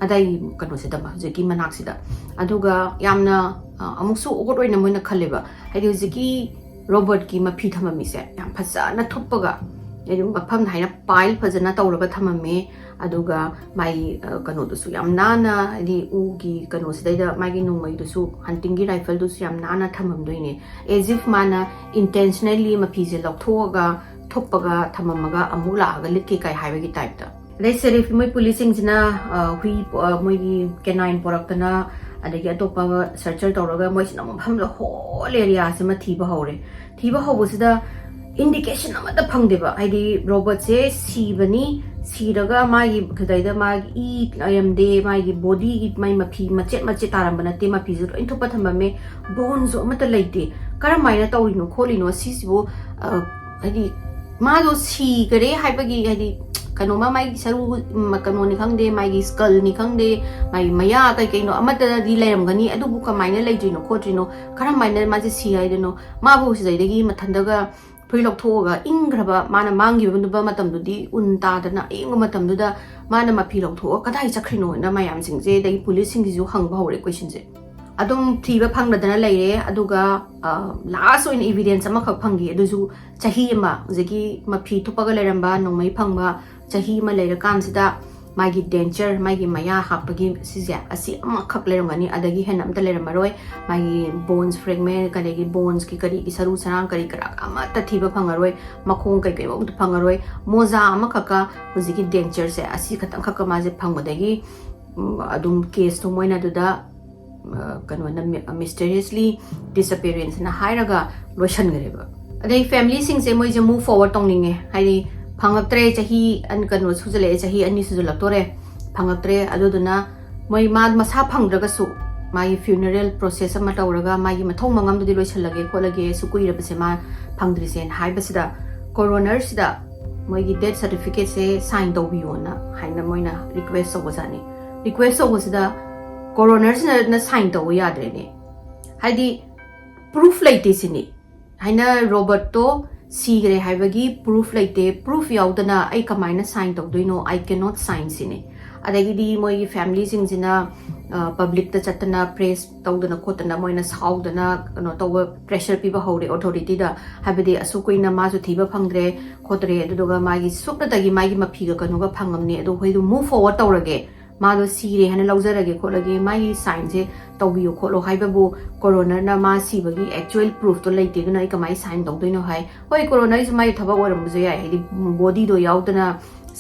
ꯑꯗꯥꯏ ꯀꯩꯅꯣꯁꯤꯗ, ꯍꯧꯖꯤꯛꯀꯤ ꯃꯅꯥꯛꯁꯤꯗ꯫ ꯑꯗꯨꯒ ꯌꯥꯝꯅ, ꯑ, ꯑꯃꯨꯛꯁꯨ ꯑꯣꯗ ꯑꯣꯏꯅ ꯃꯣꯏꯅ ꯈꯜꯂꯦꯕ, ꯍꯥꯏꯗꯤ ꯍꯧꯖꯤꯛꯀꯤ ꯔꯣꯕꯔꯠꯀꯤ ꯃꯐꯤ ꯊꯝꯐꯝ ꯃꯤꯁꯦ ꯌꯥꯝ ꯐꯖꯅ ꯊꯨꯞꯄꯒ, ꯍꯥꯏꯗꯤ ꯃꯐꯝꯗ ꯍꯥꯏꯅ ꯄꯥꯏꯜ ꯐꯖꯅ ꯇꯧꯔꯒ ꯊꯝꯃꯝꯃꯦ꯫ ꯑꯗꯨꯒ ꯃꯥꯒꯤ, ꯑ, ꯀꯩꯅꯣꯗꯨꯁꯨ ꯌꯥꯝ ꯅꯥꯟꯅ, ꯍꯥꯏꯗꯤ ꯎꯒꯤ ꯀꯩꯅꯣꯁꯤꯗꯩꯗ ꯃꯥꯒꯤ ꯅꯣꯡꯃꯩꯗꯨꯁꯨ, ꯍꯟꯇꯤꯡꯒꯤ ꯔꯥꯏꯐꯜꯗꯨꯁꯨ ꯌꯥꯝ ꯅꯥꯟꯅ ꯊꯝꯃꯝꯗꯣꯏꯅꯦ, as if ꯃꯥꯅ intentionally ꯃꯐꯤꯁꯦ ꯂꯧꯊꯣꯛꯑꯒ ꯊꯨꯞꯄꯒ ꯊꯝꯃꯝꯃꯒ ꯑꯃꯨꯛ ꯂꯥꯛꯑꯒ ꯂꯤꯠꯀꯦ ꯀꯥꯏ ꯍꯥꯏꯕꯒꯤ ꯇꯥꯏꯞꯇ꯫ ꯑꯗꯩ ꯁꯦꯔꯤꯐꯀꯤ ꯃꯣꯏ ꯄꯨꯂꯤꯁꯁꯤꯡꯁꯤꯅ, ꯑ, ꯍꯨꯏ, ꯑ, ꯃꯣꯏꯒꯤ ꯀꯦꯅꯥꯏꯟ ꯄꯣꯔꯛꯇꯅ, ꯑꯗꯒꯤ ꯑꯇꯣꯞꯄ ꯁꯔꯆꯔ ꯇꯧꯔꯒ ꯃꯣꯏꯁꯤꯅ ꯃꯐꯝꯗ ꯍꯣꯜ ꯑꯦꯔꯤꯌꯥꯁꯤꯃ ꯊꯤꯕ ꯍꯧꯔꯦ꯫ ꯊꯤꯕ ꯍꯧꯕꯁꯤꯗ ꯏꯟꯗꯤꯀꯦꯁꯟ ꯑꯃꯠꯇ ꯐꯪꯗꯦꯕ꯫ ꯍꯥꯏꯗꯤ ꯔꯣꯕꯔꯠꯁꯦ ꯁꯤꯕꯅꯤ, ꯁꯤꯔꯒ ꯃꯥꯒꯤ ꯀꯗꯩꯗ ꯃꯥꯒꯤ ꯏ ꯂꯩꯔꯝꯗꯦ, ꯃꯥꯒꯤ ꯕꯣꯗꯤꯒꯤ ꯃꯥꯒꯤ ꯃꯐꯤ ꯃꯆꯦꯠ ꯃꯆꯦꯠ ꯇꯥꯔꯝꯕ ꯅꯠꯇꯦ, ꯃꯐꯤꯁꯨ ꯂꯣꯏ ꯊꯨꯞꯄ ꯊꯝꯃꯝꯃꯦ, ꯕꯣꯟꯁꯨ ꯑꯃꯠꯇ ꯂꯩꯇꯦ꯫ ꯀꯔꯝ ꯍꯥꯏꯅ ꯇꯧꯔꯤꯅꯣ ꯈꯣꯠꯂꯤꯅꯣ ꯁꯤꯁꯤꯕꯨ, ꯍꯥꯏꯗꯤ ꯃꯥꯗꯣ ꯁꯤꯈꯔꯦ ꯍꯥꯏꯕꯒꯤ, ꯍꯥꯏꯗꯤ ꯀꯩꯅꯣꯃ ꯃꯥꯒꯤ ꯁꯔꯨ, ꯀꯩꯅꯣꯅꯤ ꯈꯪꯗꯦ, ꯃꯥꯒꯤ ꯁ꯭ꯀꯜꯅꯤ ꯈꯪꯗꯦ, ꯃꯥꯒꯤ ꯃꯌꯥ ꯀꯩ ꯀꯩꯅꯣ ꯑꯃꯠꯇꯗꯤ ꯂꯩꯔꯝꯒꯅꯤ꯫ ꯑꯗꯨꯕꯨ ꯀꯃꯥꯏꯅ ꯂꯩꯇ꯭ꯔꯤꯅꯣ ꯈꯣꯠꯇ꯭ꯔꯤꯅꯣ, ꯀꯔꯝ ꯍꯥꯏꯅ ꯃꯥꯁꯦ ꯁꯤ ꯍꯥꯏꯗꯣꯏꯅꯣ? ꯃꯥꯕꯨ ꯁꯤꯗꯩꯗꯒꯤ ꯃꯊꯟꯇꯒ ꯐꯨꯔꯤꯠ ꯂꯧꯊꯣꯛꯑꯒ ꯏꯪꯈ꯭ꯔꯕ, ꯃꯥꯅ ꯃꯥꯡꯈꯤꯕ ꯃꯇꯝꯗꯨꯗꯤ ꯎꯟ ꯇꯥꯗꯅ ꯑꯌꯤꯡꯕ ꯃꯇꯝꯗꯨꯗ ꯃꯥꯅ ꯃꯐꯤ ꯂꯧꯊꯣꯛꯑꯒ ꯀꯗꯥꯏ ꯆꯠꯈ꯭ꯔꯤꯅꯣꯅ ꯃꯌꯥꯝꯁꯤꯡꯁꯦ, ꯑꯗꯒꯤ ꯄꯨꯂꯤꯁꯁꯤꯡꯁꯤꯁꯨ ꯍꯪꯕ ꯍꯧꯔꯦ ꯀꯣꯏꯁꯟꯁꯦ꯫ ꯑꯗꯨꯝ ꯊꯤꯕ ꯐꯪꯗꯗꯅ ꯂꯩꯔꯦ꯫ ꯑꯗꯨꯒ ꯂꯥꯁ ꯑꯣꯏꯅ ꯏꯕꯤꯗꯦꯟꯁ ꯑꯃꯈꯛ ꯐꯪꯈꯤ꯫ ꯑꯗꯨꯁꯨ ꯆꯍꯤ ꯑꯃ, ꯍꯧꯖꯤꯛꯀꯤ ꯃꯐꯤ ꯊꯨꯞꯄꯒ ꯂꯩꯔꯝꯕ ꯅꯣꯡꯃꯩ ꯐꯪꯕ ꯆꯍꯤ ꯑꯃ ꯂꯩꯔꯀꯥꯟꯁꯤꯗ ꯃꯥꯒꯤ ꯗꯦꯟꯆꯔ, ꯃꯥꯒꯤ ꯃꯌꯥ ꯍꯥꯞꯄꯒꯤ ꯁꯤꯁꯦ, ꯑꯁꯤ ꯑꯃꯈꯛ ꯂꯩꯔꯝꯒꯅꯤ꯫ ꯑꯗꯒꯤ ꯍꯦꯟꯅ ꯑꯝꯇ ꯂꯩꯔꯝꯃꯔꯣꯏ꯫ ꯃꯥꯒꯤ ꯕꯣꯟꯁ ꯐ꯭ꯔꯦꯒꯃꯦꯟ, ꯑꯗꯒꯤ ꯕꯣꯟꯁꯀꯤ ꯀꯔꯤꯒꯤ ꯁꯔꯨ ꯁꯔꯥꯡ ꯀꯔꯤ ꯀꯔꯥ ꯑꯃꯠꯇ ꯊꯤꯕ ꯐꯪꯉꯔꯣꯏ꯫ ꯃꯈꯣꯡ ꯀꯩꯀꯩ ꯑꯃꯠꯇ ꯐꯪꯉꯔꯣꯏ꯫ ꯃꯣꯖꯥ ꯑꯃꯈꯛꯀ ꯍꯧꯖꯤꯛꯀꯤ ꯗꯦꯟꯆꯔꯁꯦ, ꯑꯁꯤ ꯈꯛꯇꯪꯈꯛꯀ ꯃꯥꯁꯦ ꯐꯪꯕꯗꯒꯤ, ꯎꯝ, ꯑꯗꯨꯝ ꯀꯦꯁꯇꯣ ꯃꯣꯏꯅ ꯑꯗꯨꯗ, ꯑ, ꯀꯩꯅꯣꯅ ꯃꯤ-, mysteriously disappearance ꯍꯥꯏꯅ ꯍꯥꯏꯔꯒ ꯂꯣꯏꯁꯟꯈ꯭ꯔꯦꯕ꯫ ꯑꯗꯩ ꯐꯦꯃꯤꯂꯤꯁꯤꯡꯁꯦ ꯃꯣꯏꯁꯦ move forward ꯇꯧꯅꯤꯡꯉꯦ, ꯍꯥꯏꯗꯤ ꯐꯪꯉꯛꯇ꯭ꯔꯦ, ꯆꯍꯤ ꯑꯟ-, ꯀꯩꯅꯣ ꯁꯨꯖꯜꯂꯛꯑꯦ, ꯆꯍꯤ ꯑꯅꯤ ꯁꯨꯖꯜꯂꯛꯇꯣꯔꯦ, ꯐꯪꯉꯛꯇ꯭ꯔꯦ꯫ ꯑꯗꯨꯗꯨꯅ ꯃꯣꯏ ꯃꯥ ꯃꯁꯥ ꯐꯪꯗ꯭ꯔꯒꯁꯨ ꯃꯥꯒꯤ funeral process ꯑꯃ ꯇꯧꯔꯒ ꯃꯥꯒꯤ ꯃꯊꯧ ꯃꯉꯝꯗꯨꯗꯤ ꯂꯣꯏꯁꯜꯂꯒꯦ ꯈꯣꯠꯂꯒꯦ, ꯑꯁꯨꯛ ꯀꯨꯏꯔꯕꯁꯦ ꯃꯥ ꯐꯪꯗ꯭ꯔꯤꯁꯦꯅ ꯍꯥꯏꯕꯁꯤꯗ, ꯀꯣꯔꯣꯅꯔꯁꯤꯗ ꯃꯣꯏꯒꯤ death certificate ꯁꯦ sign ꯇꯧꯕꯤꯌꯣꯅ ꯍꯥꯏꯅ ꯃꯣꯏꯅ request ꯇꯧꯕꯖꯥꯠꯅꯤ꯫ Request ꯇꯧꯕꯁꯤꯗ ꯀꯣꯔꯣꯅꯔꯁꯤꯅ sign ꯇꯧꯕ ꯌꯥꯗ꯭ꯔꯦꯅꯦ, ꯍꯥꯏꯗꯤ proof ꯂꯩꯇꯦ ꯁꯤꯅꯤ꯫ ꯍꯥꯏꯅ ꯔꯣꯕꯔꯠꯇꯣ ꯁꯤꯈ꯭ꯔꯦ ꯍꯥꯏꯕꯒꯤ proof ꯂꯩꯇꯦ, proof ꯌꯥꯎꯗꯅ ꯑꯩ ꯀꯃꯥꯏꯅ sign ꯇꯧꯗꯣꯏꯅꯣ? I cannot sign ꯁꯤꯅꯤ꯫ ꯑꯗꯒꯤꯗꯤ ꯃꯣꯏꯒꯤ ꯐꯦꯃꯤꯂꯤꯁꯤꯡꯁꯤꯅ, ꯑ, ꯄꯕ꯭ꯂꯤꯛꯇ ꯆꯠꯇꯅ, ꯄ꯭ꯔꯦꯁ ꯇꯧꯗꯅ ꯈꯣꯠꯇꯅ ꯃꯣꯏꯅ ꯁꯥꯎꯗꯅ ꯀꯩꯅꯣ ꯇꯧꯕ, pressure ꯄꯤꯕ ꯍꯧꯔꯦ ꯑꯣꯊꯣꯔꯤꯇꯤꯗ꯫ ꯍꯥꯏꯕꯗꯤ ꯑꯁꯨꯛ ꯀꯨꯏꯅ ꯃꯥꯁꯨ ꯊꯤꯕ ꯐꯪꯗ꯭ꯔꯦ ꯈꯣꯠꯇ꯭ꯔꯦ, ꯑꯗꯨꯗꯨꯒ ꯃꯥꯒꯤ ꯁꯨꯞꯅꯇꯒꯤ ꯃꯥꯒꯤ ꯃꯐꯤꯒ ꯀꯩꯅꯣꯒ ꯐꯪꯉꯝꯅꯦ, ꯑꯗꯣ ꯑꯩꯈꯣꯏꯗꯣ move forward ꯇꯧꯔꯒꯦ, ꯃꯥꯗꯣ ꯁꯤꯔꯦ ꯍꯥꯏꯅ ꯂꯧꯖꯔꯒꯦ ꯈꯣꯠꯂꯒꯦ, ꯃꯥꯒꯤ sign ꯁꯦ ꯇꯧꯕꯤꯌꯣ ꯈꯣꯠꯂꯣ ꯍꯥꯏꯕꯕꯨ ꯀꯣꯔꯣꯅꯔꯅ ꯃꯥ ꯁꯤꯕꯒꯤ actual proof ꯇꯣ ꯂꯩꯇꯦ, ꯑꯗꯨꯅ ꯑꯩ ꯀꯃꯥꯏꯅ sign ꯇꯧꯗꯣꯏꯅꯣ ꯍꯥꯏ꯫ ꯍꯣꯏ, ꯀꯣꯔꯣꯅꯔꯒꯤꯁꯨ ꯃꯥꯒꯤ ꯊꯕꯛ ꯑꯣꯏꯔꯝꯕꯁꯨ ꯌꯥꯏ, ꯍꯥꯏꯗꯤ body ꯗꯣ ꯌꯥꯎꯗꯅ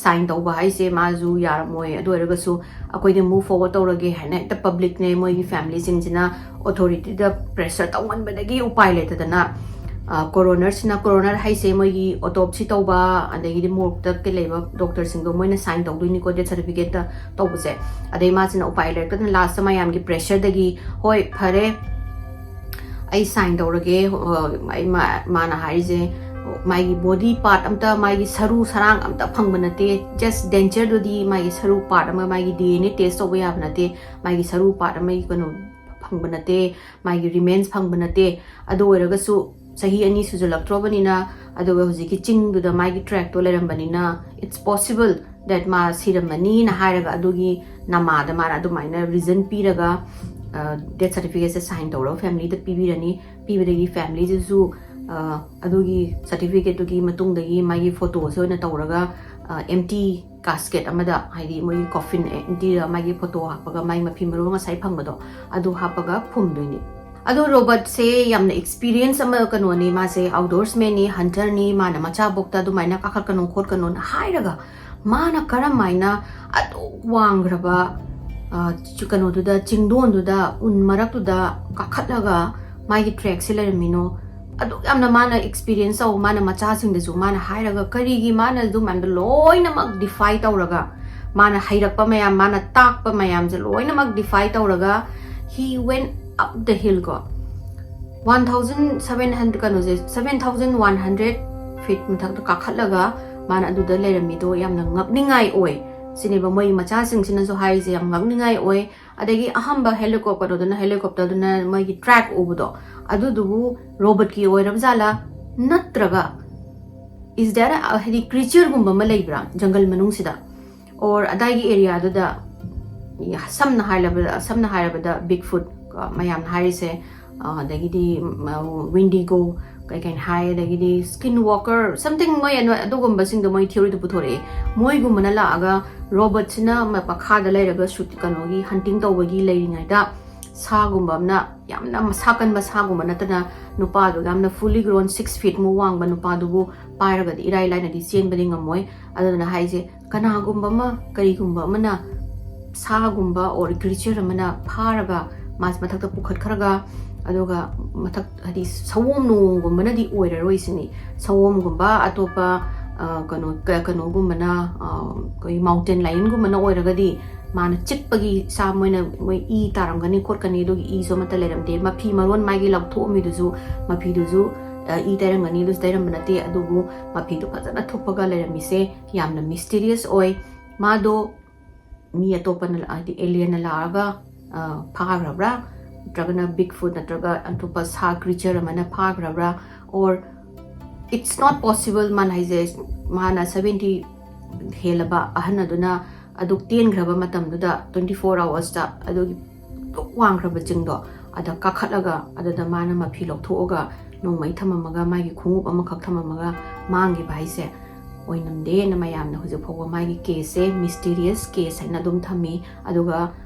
sign ꯇꯧꯕ ꯍꯥꯏꯁꯦ ꯃꯥꯁꯨ ꯌꯥꯔꯝꯃꯣꯏ꯫ ꯑꯗꯨ ꯑꯣꯏꯔꯒꯁꯨ ꯑꯩꯈꯣꯏꯗꯤ move forward ꯇꯧꯔꯒꯦ ꯍꯥꯏꯅ ꯍꯦꯛꯇ ꯄꯕ꯭ꯂꯤꯛꯅꯦ ꯃꯣꯏꯒꯤ ꯐꯦꯃꯤꯂꯤꯁꯤꯡꯁꯤꯅ ꯑꯣꯊꯣꯔꯤꯇꯤꯗ pressure ꯇꯧꯃꯟꯕꯗꯒꯤ ꯎꯄꯥꯏ ꯂꯩꯇꯗꯅ, ꯑ, ꯀꯣꯔꯣꯅꯔꯁꯤꯅ, ꯀꯣꯔꯣꯅꯔ ꯍꯥꯏꯁꯦ ꯃꯣꯏꯒꯤ autopsy ꯇꯧꯕ, ꯑꯗꯒꯤꯗꯤ ꯃꯣꯔꯛꯇ ꯀꯩ ꯂꯩꯕ ꯗꯣꯛꯇꯔꯁꯤꯡꯗꯣ ꯃꯣꯏꯅ sign ꯇꯧꯗꯣꯏꯅꯤꯀꯣ death certificate ꯇ ꯇꯧꯕꯁꯦ꯫ ꯑꯗꯩ ꯃꯥꯁꯤꯅ ꯎꯄꯥꯏ ꯂꯩꯔꯛꯇꯗꯅ last ꯇ ꯃꯌꯥꯝꯒꯤ pressure ꯗꯒꯤ, "ꯍꯣꯏ, ꯐꯔꯦ, ꯑꯩ ꯁꯥꯏꯟ ꯇꯧꯔꯒꯦ꯫ ꯑ, ꯑꯩ ꯃꯥ-, ꯃꯥꯅ ꯍꯥꯏꯔꯤꯁꯦ, ꯃꯥꯒꯤ ꯕꯣꯗꯤ ꯄꯥꯔꯠ ꯑꯝꯇ, ꯃꯥꯒꯤ ꯁꯔꯨ ꯁꯔꯥꯡ ꯑꯝꯇ ꯐꯪꯕ ꯅꯠꯇꯦ, ꯖꯁ ꯗꯦꯟꯆꯔꯗꯨꯗꯤ ꯃꯥꯒꯤ ꯁꯔꯨ ꯄꯥꯔꯠ ꯑꯃ, ꯃꯥꯒꯤ ꯗꯤ ꯑꯦꯟ ꯑꯦ ꯇꯦꯁ ꯇꯧꯕ ꯌꯥꯕ ꯅꯠꯇꯦ, ꯃꯥꯒꯤ ꯁꯔꯨ ꯄꯥꯔꯠ ꯑꯃꯒꯤ ꯀꯩꯅꯣ ꯐꯪꯕ ꯅꯠꯇꯦ, ꯃꯥꯒꯤ ꯔꯤꯃꯦꯟꯁ ꯐꯪꯕ ꯅꯠꯇꯦ꯫ ꯑꯗꯨ ꯑꯣꯏꯔꯒꯁꯨ ꯆꯍꯤ ꯑꯅꯤ ꯁꯨꯖꯜꯂꯛꯇ꯭ꯔꯕꯅꯤꯅ, ꯑꯗꯨꯒ ꯍꯧꯖꯤꯛꯀꯤ ꯆꯤꯡꯗꯨꯗ ꯃꯥꯒꯤ ꯇ꯭ꯔꯦꯛꯇꯣ ꯂꯩꯔꯝꯕꯅꯤꯅ, it's possible that ꯃꯥ ꯁꯤꯔꯝꯃꯅꯤꯅ ꯍꯥꯏꯔꯒ, ꯑꯗꯨꯒꯤ ꯅꯃꯥꯗ ꯃꯥꯅ ꯑꯗꯨꯃꯥꯏꯅ ꯔꯤꯖꯟ ꯄꯤꯔꯒ, ꯗꯦꯠ ꯁꯥꯔꯇꯤꯐꯤꯀꯦꯠꯁꯦ ꯁꯥꯏꯟ ꯇꯧꯔꯒ ꯐꯦꯃꯤꯂꯤꯗ ꯄꯤꯕꯤꯔꯅꯤ꯫ ꯄꯤꯕꯗꯒꯤ ꯐꯦꯃꯤꯂꯤꯗꯨꯁꯨ, ꯑ, ꯑꯗꯨꯒꯤ ꯁꯥꯔꯇꯤꯐꯤꯀꯦꯠꯇꯨꯒꯤ ꯃꯇꯨꯡꯗꯒꯤ ꯃꯥꯒꯤ ꯐꯣꯇꯣꯁꯦ ꯑꯣꯏꯅ ꯇꯧꯔꯒ, ꯑꯦꯝꯇꯤ ꯀꯥꯁꯀꯦꯠ ꯑꯃꯗ, ꯍꯥꯏꯗꯤ ꯃꯣꯏꯒꯤ ꯀꯣꯐꯤꯟ ꯑꯦꯝꯇꯤꯗ ꯃꯥꯒꯤ ꯐꯣꯇꯣ ꯍꯥꯞꯄꯒ, ꯃꯥꯒꯤ ꯃꯐꯤ ꯃꯔꯣꯜ ꯉꯁꯥꯏ ꯐꯪꯕꯗꯣ, ꯑꯗꯨ ꯍꯥꯞꯄꯒ ꯐꯨꯝꯗꯣꯏꯅꯤ꯫ ꯑꯗꯣ ꯔꯣꯕꯔꯠꯁꯦ ꯌꯥꯝꯅ ꯑꯦꯛꯁꯄꯤꯔꯤꯌꯦꯟꯁ ꯑꯃ, ꯀꯩꯅꯣꯅꯤ, ꯃꯥꯁꯦ ꯑꯥꯎꯠꯗꯣꯔꯁꯃꯦꯟꯅꯤ, ꯍꯟꯇꯔꯅꯤ꯫ ꯃꯥꯅ ꯃꯆꯥꯕꯣꯛꯇ ꯑꯗꯨꯃꯥꯏꯅ ꯀꯥꯈꯠꯀꯅꯨ ꯈꯣꯠꯀꯅꯣꯅ ꯍꯥꯏꯔꯒ, ꯃꯥꯅ ꯀꯔꯝ ꯍꯥꯏꯅ ꯑꯗꯨꯛ ꯋꯥꯡꯈ꯭ꯔꯕ, ꯑ, ꯆ-, ꯀꯩꯅꯣꯗꯨꯗ, ꯆꯤꯡꯗꯣꯟꯗꯨꯗ, ꯎꯟ ꯃꯔꯛꯇꯨꯗ ꯀꯥꯈꯠꯂꯒ ꯃꯥꯒꯤ ꯇ꯭ꯔꯦꯛꯁꯦ ꯂꯩꯔꯝꯃꯤꯅꯣ? ꯑꯗꯨꯛ ꯌꯥꯝꯅ ꯃꯥꯅ ꯑꯦꯛꯁꯄꯤꯔꯤꯌꯦꯟꯁ ꯇꯧꯕ, ꯃꯥꯅ ꯃꯆꯥꯁꯤꯡꯗꯁꯨ ꯃꯥꯅ ꯍꯥꯏꯔꯒ, ꯀꯔꯤꯒꯤ ꯃꯥꯅ ꯑꯗꯨ ꯃꯌꯥꯝꯗꯣ ꯂꯣꯏꯅꯃꯛ ꯗꯤꯐꯥꯏ ꯇꯧꯔꯒ, ꯃꯥꯅ ꯍꯩꯔꯛꯄ ꯃꯌꯥꯝ, ꯃꯥꯅ ꯇꯥꯛꯄ ꯃꯌꯥꯝꯁꯦ ꯂꯣꯏꯅꯃꯛ ꯗꯤꯐꯥꯏ ꯇꯧꯔꯒ, he went up the hill ꯀꯣ, ꯋꯥꯟ ꯊꯥꯎꯖꯟ ꯁꯚꯦꯟ ꯍꯟꯗ꯭ꯔꯦꯗ, ꯀꯩꯅꯣꯁꯦ, seven thousand one hundred feet ꯃꯊꯛꯇ ꯀꯥꯈꯠꯂꯒ ꯃꯥꯅ ꯑꯗꯨꯗ ꯂꯩꯔꯝꯃꯤꯗꯣ ꯌꯥꯝꯅ ꯉꯛꯅꯤꯡꯉꯥꯏ ꯑꯣꯏ꯫ ꯁꯤꯅꯦꯕ ꯃꯣꯏ ꯃꯆꯥꯁꯤꯡꯁꯤꯅꯁꯨ ꯍꯥꯏꯔꯤꯁꯦ, ꯌꯥꯝ ꯉꯛꯅꯤꯡꯉꯥꯏ ꯑꯣꯏ꯫ ꯑꯗꯒꯤ ꯑꯍꯥꯟꯕ ꯍꯦꯂꯤꯀꯣꯞꯇꯔꯗꯨꯅ, ꯍꯦꯂꯤꯀꯣꯞꯇꯔꯗꯨꯅ ꯃꯣꯏꯒꯤ ꯇ꯭ꯔꯦꯛ ꯎꯕꯗꯣ, ꯑꯗꯨꯗꯨꯕꯨ ꯔꯣꯕꯣꯠꯀꯤ ꯑꯣꯏꯔꯕ ꯖꯥꯠꯂꯥ? ꯅꯠꯇ꯭ꯔꯒ is there a, ꯍꯥꯏꯗꯤ, ꯀ꯭ꯔꯤꯆꯔꯒꯨꯝꯕ ꯑꯃ ꯂꯩꯕ꯭ꯔꯥ ꯖꯪꯒꯜ ꯃꯅꯨꯡꯁꯤꯗ? ꯑꯣꯔ ꯑꯗꯥꯏꯒꯤ ꯑꯦꯔꯤꯌꯥꯗꯨꯗ ꯁꯝꯅ ꯍꯥꯏꯔꯕꯗ, ꯁꯝꯅ ꯍꯥꯏꯔꯕꯗ ꯕꯤꯛ ꯐꯨꯠ, ꯀꯣ, ꯃꯌꯥꯝꯅ ꯍꯥꯏꯔꯤꯁꯦ, ꯑ, ꯑꯗꯒꯤꯗꯤ, ꯎꯝ, ꯋꯤꯟꯗꯤꯒꯣ, ꯀꯩ ꯀꯩꯅ ꯍꯥꯏ, ꯑꯗꯒꯤꯗꯤ ꯁ꯭ꯀꯤꯟ ꯋꯥꯀꯔ, ꯁꯝꯊꯤꯡ ꯃꯣꯏ ꯑꯅ-, ꯑꯗꯨꯒꯨꯝꯕꯁꯤꯡꯗꯣ ꯃꯣꯏ ꯊꯤꯑꯣꯔꯤꯗꯣ ꯄꯨꯊꯣꯔꯛꯑꯦ꯫ ꯃꯣꯏꯒꯨꯝꯕꯅ ꯂꯥꯛꯑꯒ ꯔꯣꯕꯣꯠꯁꯤꯅ ꯃ-, ꯃꯈꯥꯗ ꯂꯩꯔꯒ ꯁꯨꯠ, ꯀꯩꯅꯣꯒꯤ ꯍꯟꯇꯤꯡ ꯇꯧꯕꯒꯤ ꯂꯩꯔꯤꯉꯩꯗ ꯁꯥꯒꯨꯝꯕ ꯑꯃꯅ, ꯌꯥꯝꯅ ꯃꯁꯥ ꯀꯟꯕ ꯁꯥꯒꯨꯝꯕ ꯅꯠꯇꯅ, ꯅꯨꯄꯥꯗꯨ ꯌꯥꯝꯅ fully grown six feet ꯃꯨꯛ ꯋꯥꯡꯕ ꯅꯨꯄꯥꯗꯨꯕꯨ ꯄꯥꯏꯔꯒꯗꯤ ꯏꯔꯥꯏ ꯂꯥꯏꯅꯗꯤ ꯆꯦꯟꯕꯗꯤ ꯉꯝꯃꯣꯏ꯫ ꯑꯗꯨꯅ ꯍꯥꯏꯁꯦ, ꯀꯅꯥꯒꯨꯝꯕ ꯑꯃ, ꯀꯔꯤꯒꯨꯝꯕ ꯑꯃꯅ, ꯁꯥꯒꯨꯝꯕ or creature ꯑꯃꯅ ꯐꯥꯔꯒ ꯃꯥꯁꯦ ꯃꯊꯛꯇ ꯄꯨꯈꯠꯈ꯭ꯔꯒ, ꯑꯗꯨꯒ ꯃꯊꯛ, ꯍꯥꯏꯗꯤ ꯁꯑꯣꯝ ꯅꯣꯡꯒꯨꯝꯕꯅꯗꯤ ꯑꯣꯏꯔꯔꯣꯏ ꯁꯤꯅꯤ꯫ ꯁꯑꯣꯝꯒꯨꯝꯕ, ꯑꯇꯣꯞꯄ, ꯑ, ꯀꯩꯅꯣ, ꯀ-, ꯀꯩꯅꯣꯒꯨꯝꯕꯅ, ꯑ, ꯑꯩꯈꯣꯏ mountain lionꯒꯨꯝꯕꯅ ꯑꯣꯏꯔꯒꯗꯤ ꯃꯥꯅ ꯆꯤꯛꯄꯒꯤ ꯁꯥ ꯃꯣꯏꯅ ꯃꯣꯏ ꯏ ꯇꯥꯔꯝꯒꯅꯤ ꯈꯣꯠꯀꯅꯤ, ꯑꯗꯨꯒꯤ ꯏꯁꯨ ꯑꯃꯠꯇ ꯂꯩꯔꯝꯗꯦ꯫ ꯃꯐꯤ ꯃꯔꯣꯟ ꯃꯥꯒꯤ ꯂꯧꯊꯣꯛꯑꯝꯃꯤꯗꯨꯁꯨ, ꯃꯐꯤꯗꯨꯁꯨ, ꯑ, ꯏ ꯇꯩꯔꯝꯒꯅꯤ, ꯑꯗꯨꯁꯨ ꯇꯩꯔꯝꯕ ꯅꯠꯇꯦ꯫ ꯑꯗꯨꯕꯨ ꯃꯐꯤꯗꯣ ꯐꯖꯅ ꯊꯨꯞꯄꯒ ꯂꯩꯔꯝꯃꯤꯁꯦ ꯌꯥꯝꯅ ꯃꯤꯁꯇꯤꯔꯤꯌꯁ ꯑꯣꯏ꯫ ꯃꯥꯗꯣ ꯃꯤ ꯑꯇꯣꯞꯄꯅ ꯂꯥ-, ꯍꯥꯏꯗꯤ ꯑꯦꯂꯤꯌꯟꯅ ꯂꯥꯛꯑꯒ, ꯑ, ꯐꯥꯈ꯭ꯔꯕ꯭ꯔꯥ? ꯅꯠꯇ꯭ꯔꯒꯅ ꯕꯤꯒ ꯐꯨꯠ ꯅꯠꯇ꯭ꯔꯒ ꯑꯇꯣꯞꯄ ꯁꯥ ꯀ꯭ꯔꯤꯆꯔ ꯑꯃꯅ ꯐꯥꯈ꯭ꯔꯕ꯭ꯔꯥ? Or it's not possible, ꯃꯥꯅ ꯍꯥꯏꯁꯦ, ꯃꯥꯅ ꯁꯚꯦꯟꯇꯤ ꯍꯦꯜꯂꯕ ꯑꯍꯟ ꯑꯗꯨꯅ ꯑꯗꯨꯛ ꯇꯦꯟꯈ꯭ꯔꯕ ꯃꯇꯝꯗꯨꯗ, ꯇ꯭ꯋꯦꯟꯇꯤ ꯐꯣꯔ ꯑꯋꯥꯔꯁꯇ ꯑꯗꯨꯒꯤ ꯑꯗꯨꯛ ꯋꯥꯡꯈ꯭ꯔꯕ ꯆꯤꯡꯗꯣ ꯑꯗ ꯀꯥꯈꯠꯂꯒ, ꯑꯗꯨꯗ ꯃꯥꯅ ꯃꯐꯤ ꯂꯧꯊꯣꯛꯑꯒ ꯅꯣꯡꯃꯩ ꯊꯝꯃꯝꯃꯒ, ꯃꯥꯒꯤ ꯈꯣꯡꯎꯞ ꯑꯃꯈꯛ ꯊꯝꯃꯝꯃꯒ ꯃꯥꯡꯈꯤꯕ ꯍꯥꯏꯁꯦ ꯑꯣꯏꯅꯝꯗꯦꯅ ꯃꯌꯥꯝꯅ ꯍꯧꯖꯤꯛ ꯐꯥꯎꯕ ꯃꯥꯒꯤ ꯀꯦꯁꯁꯦ ꯃꯤꯁꯇꯤꯔꯤꯌꯁ ꯀꯦꯁ ꯍꯥꯏꯅ ꯑꯗꯨꯝ ꯊꯝꯃꯤ꯫ ꯑꯗꯨꯒ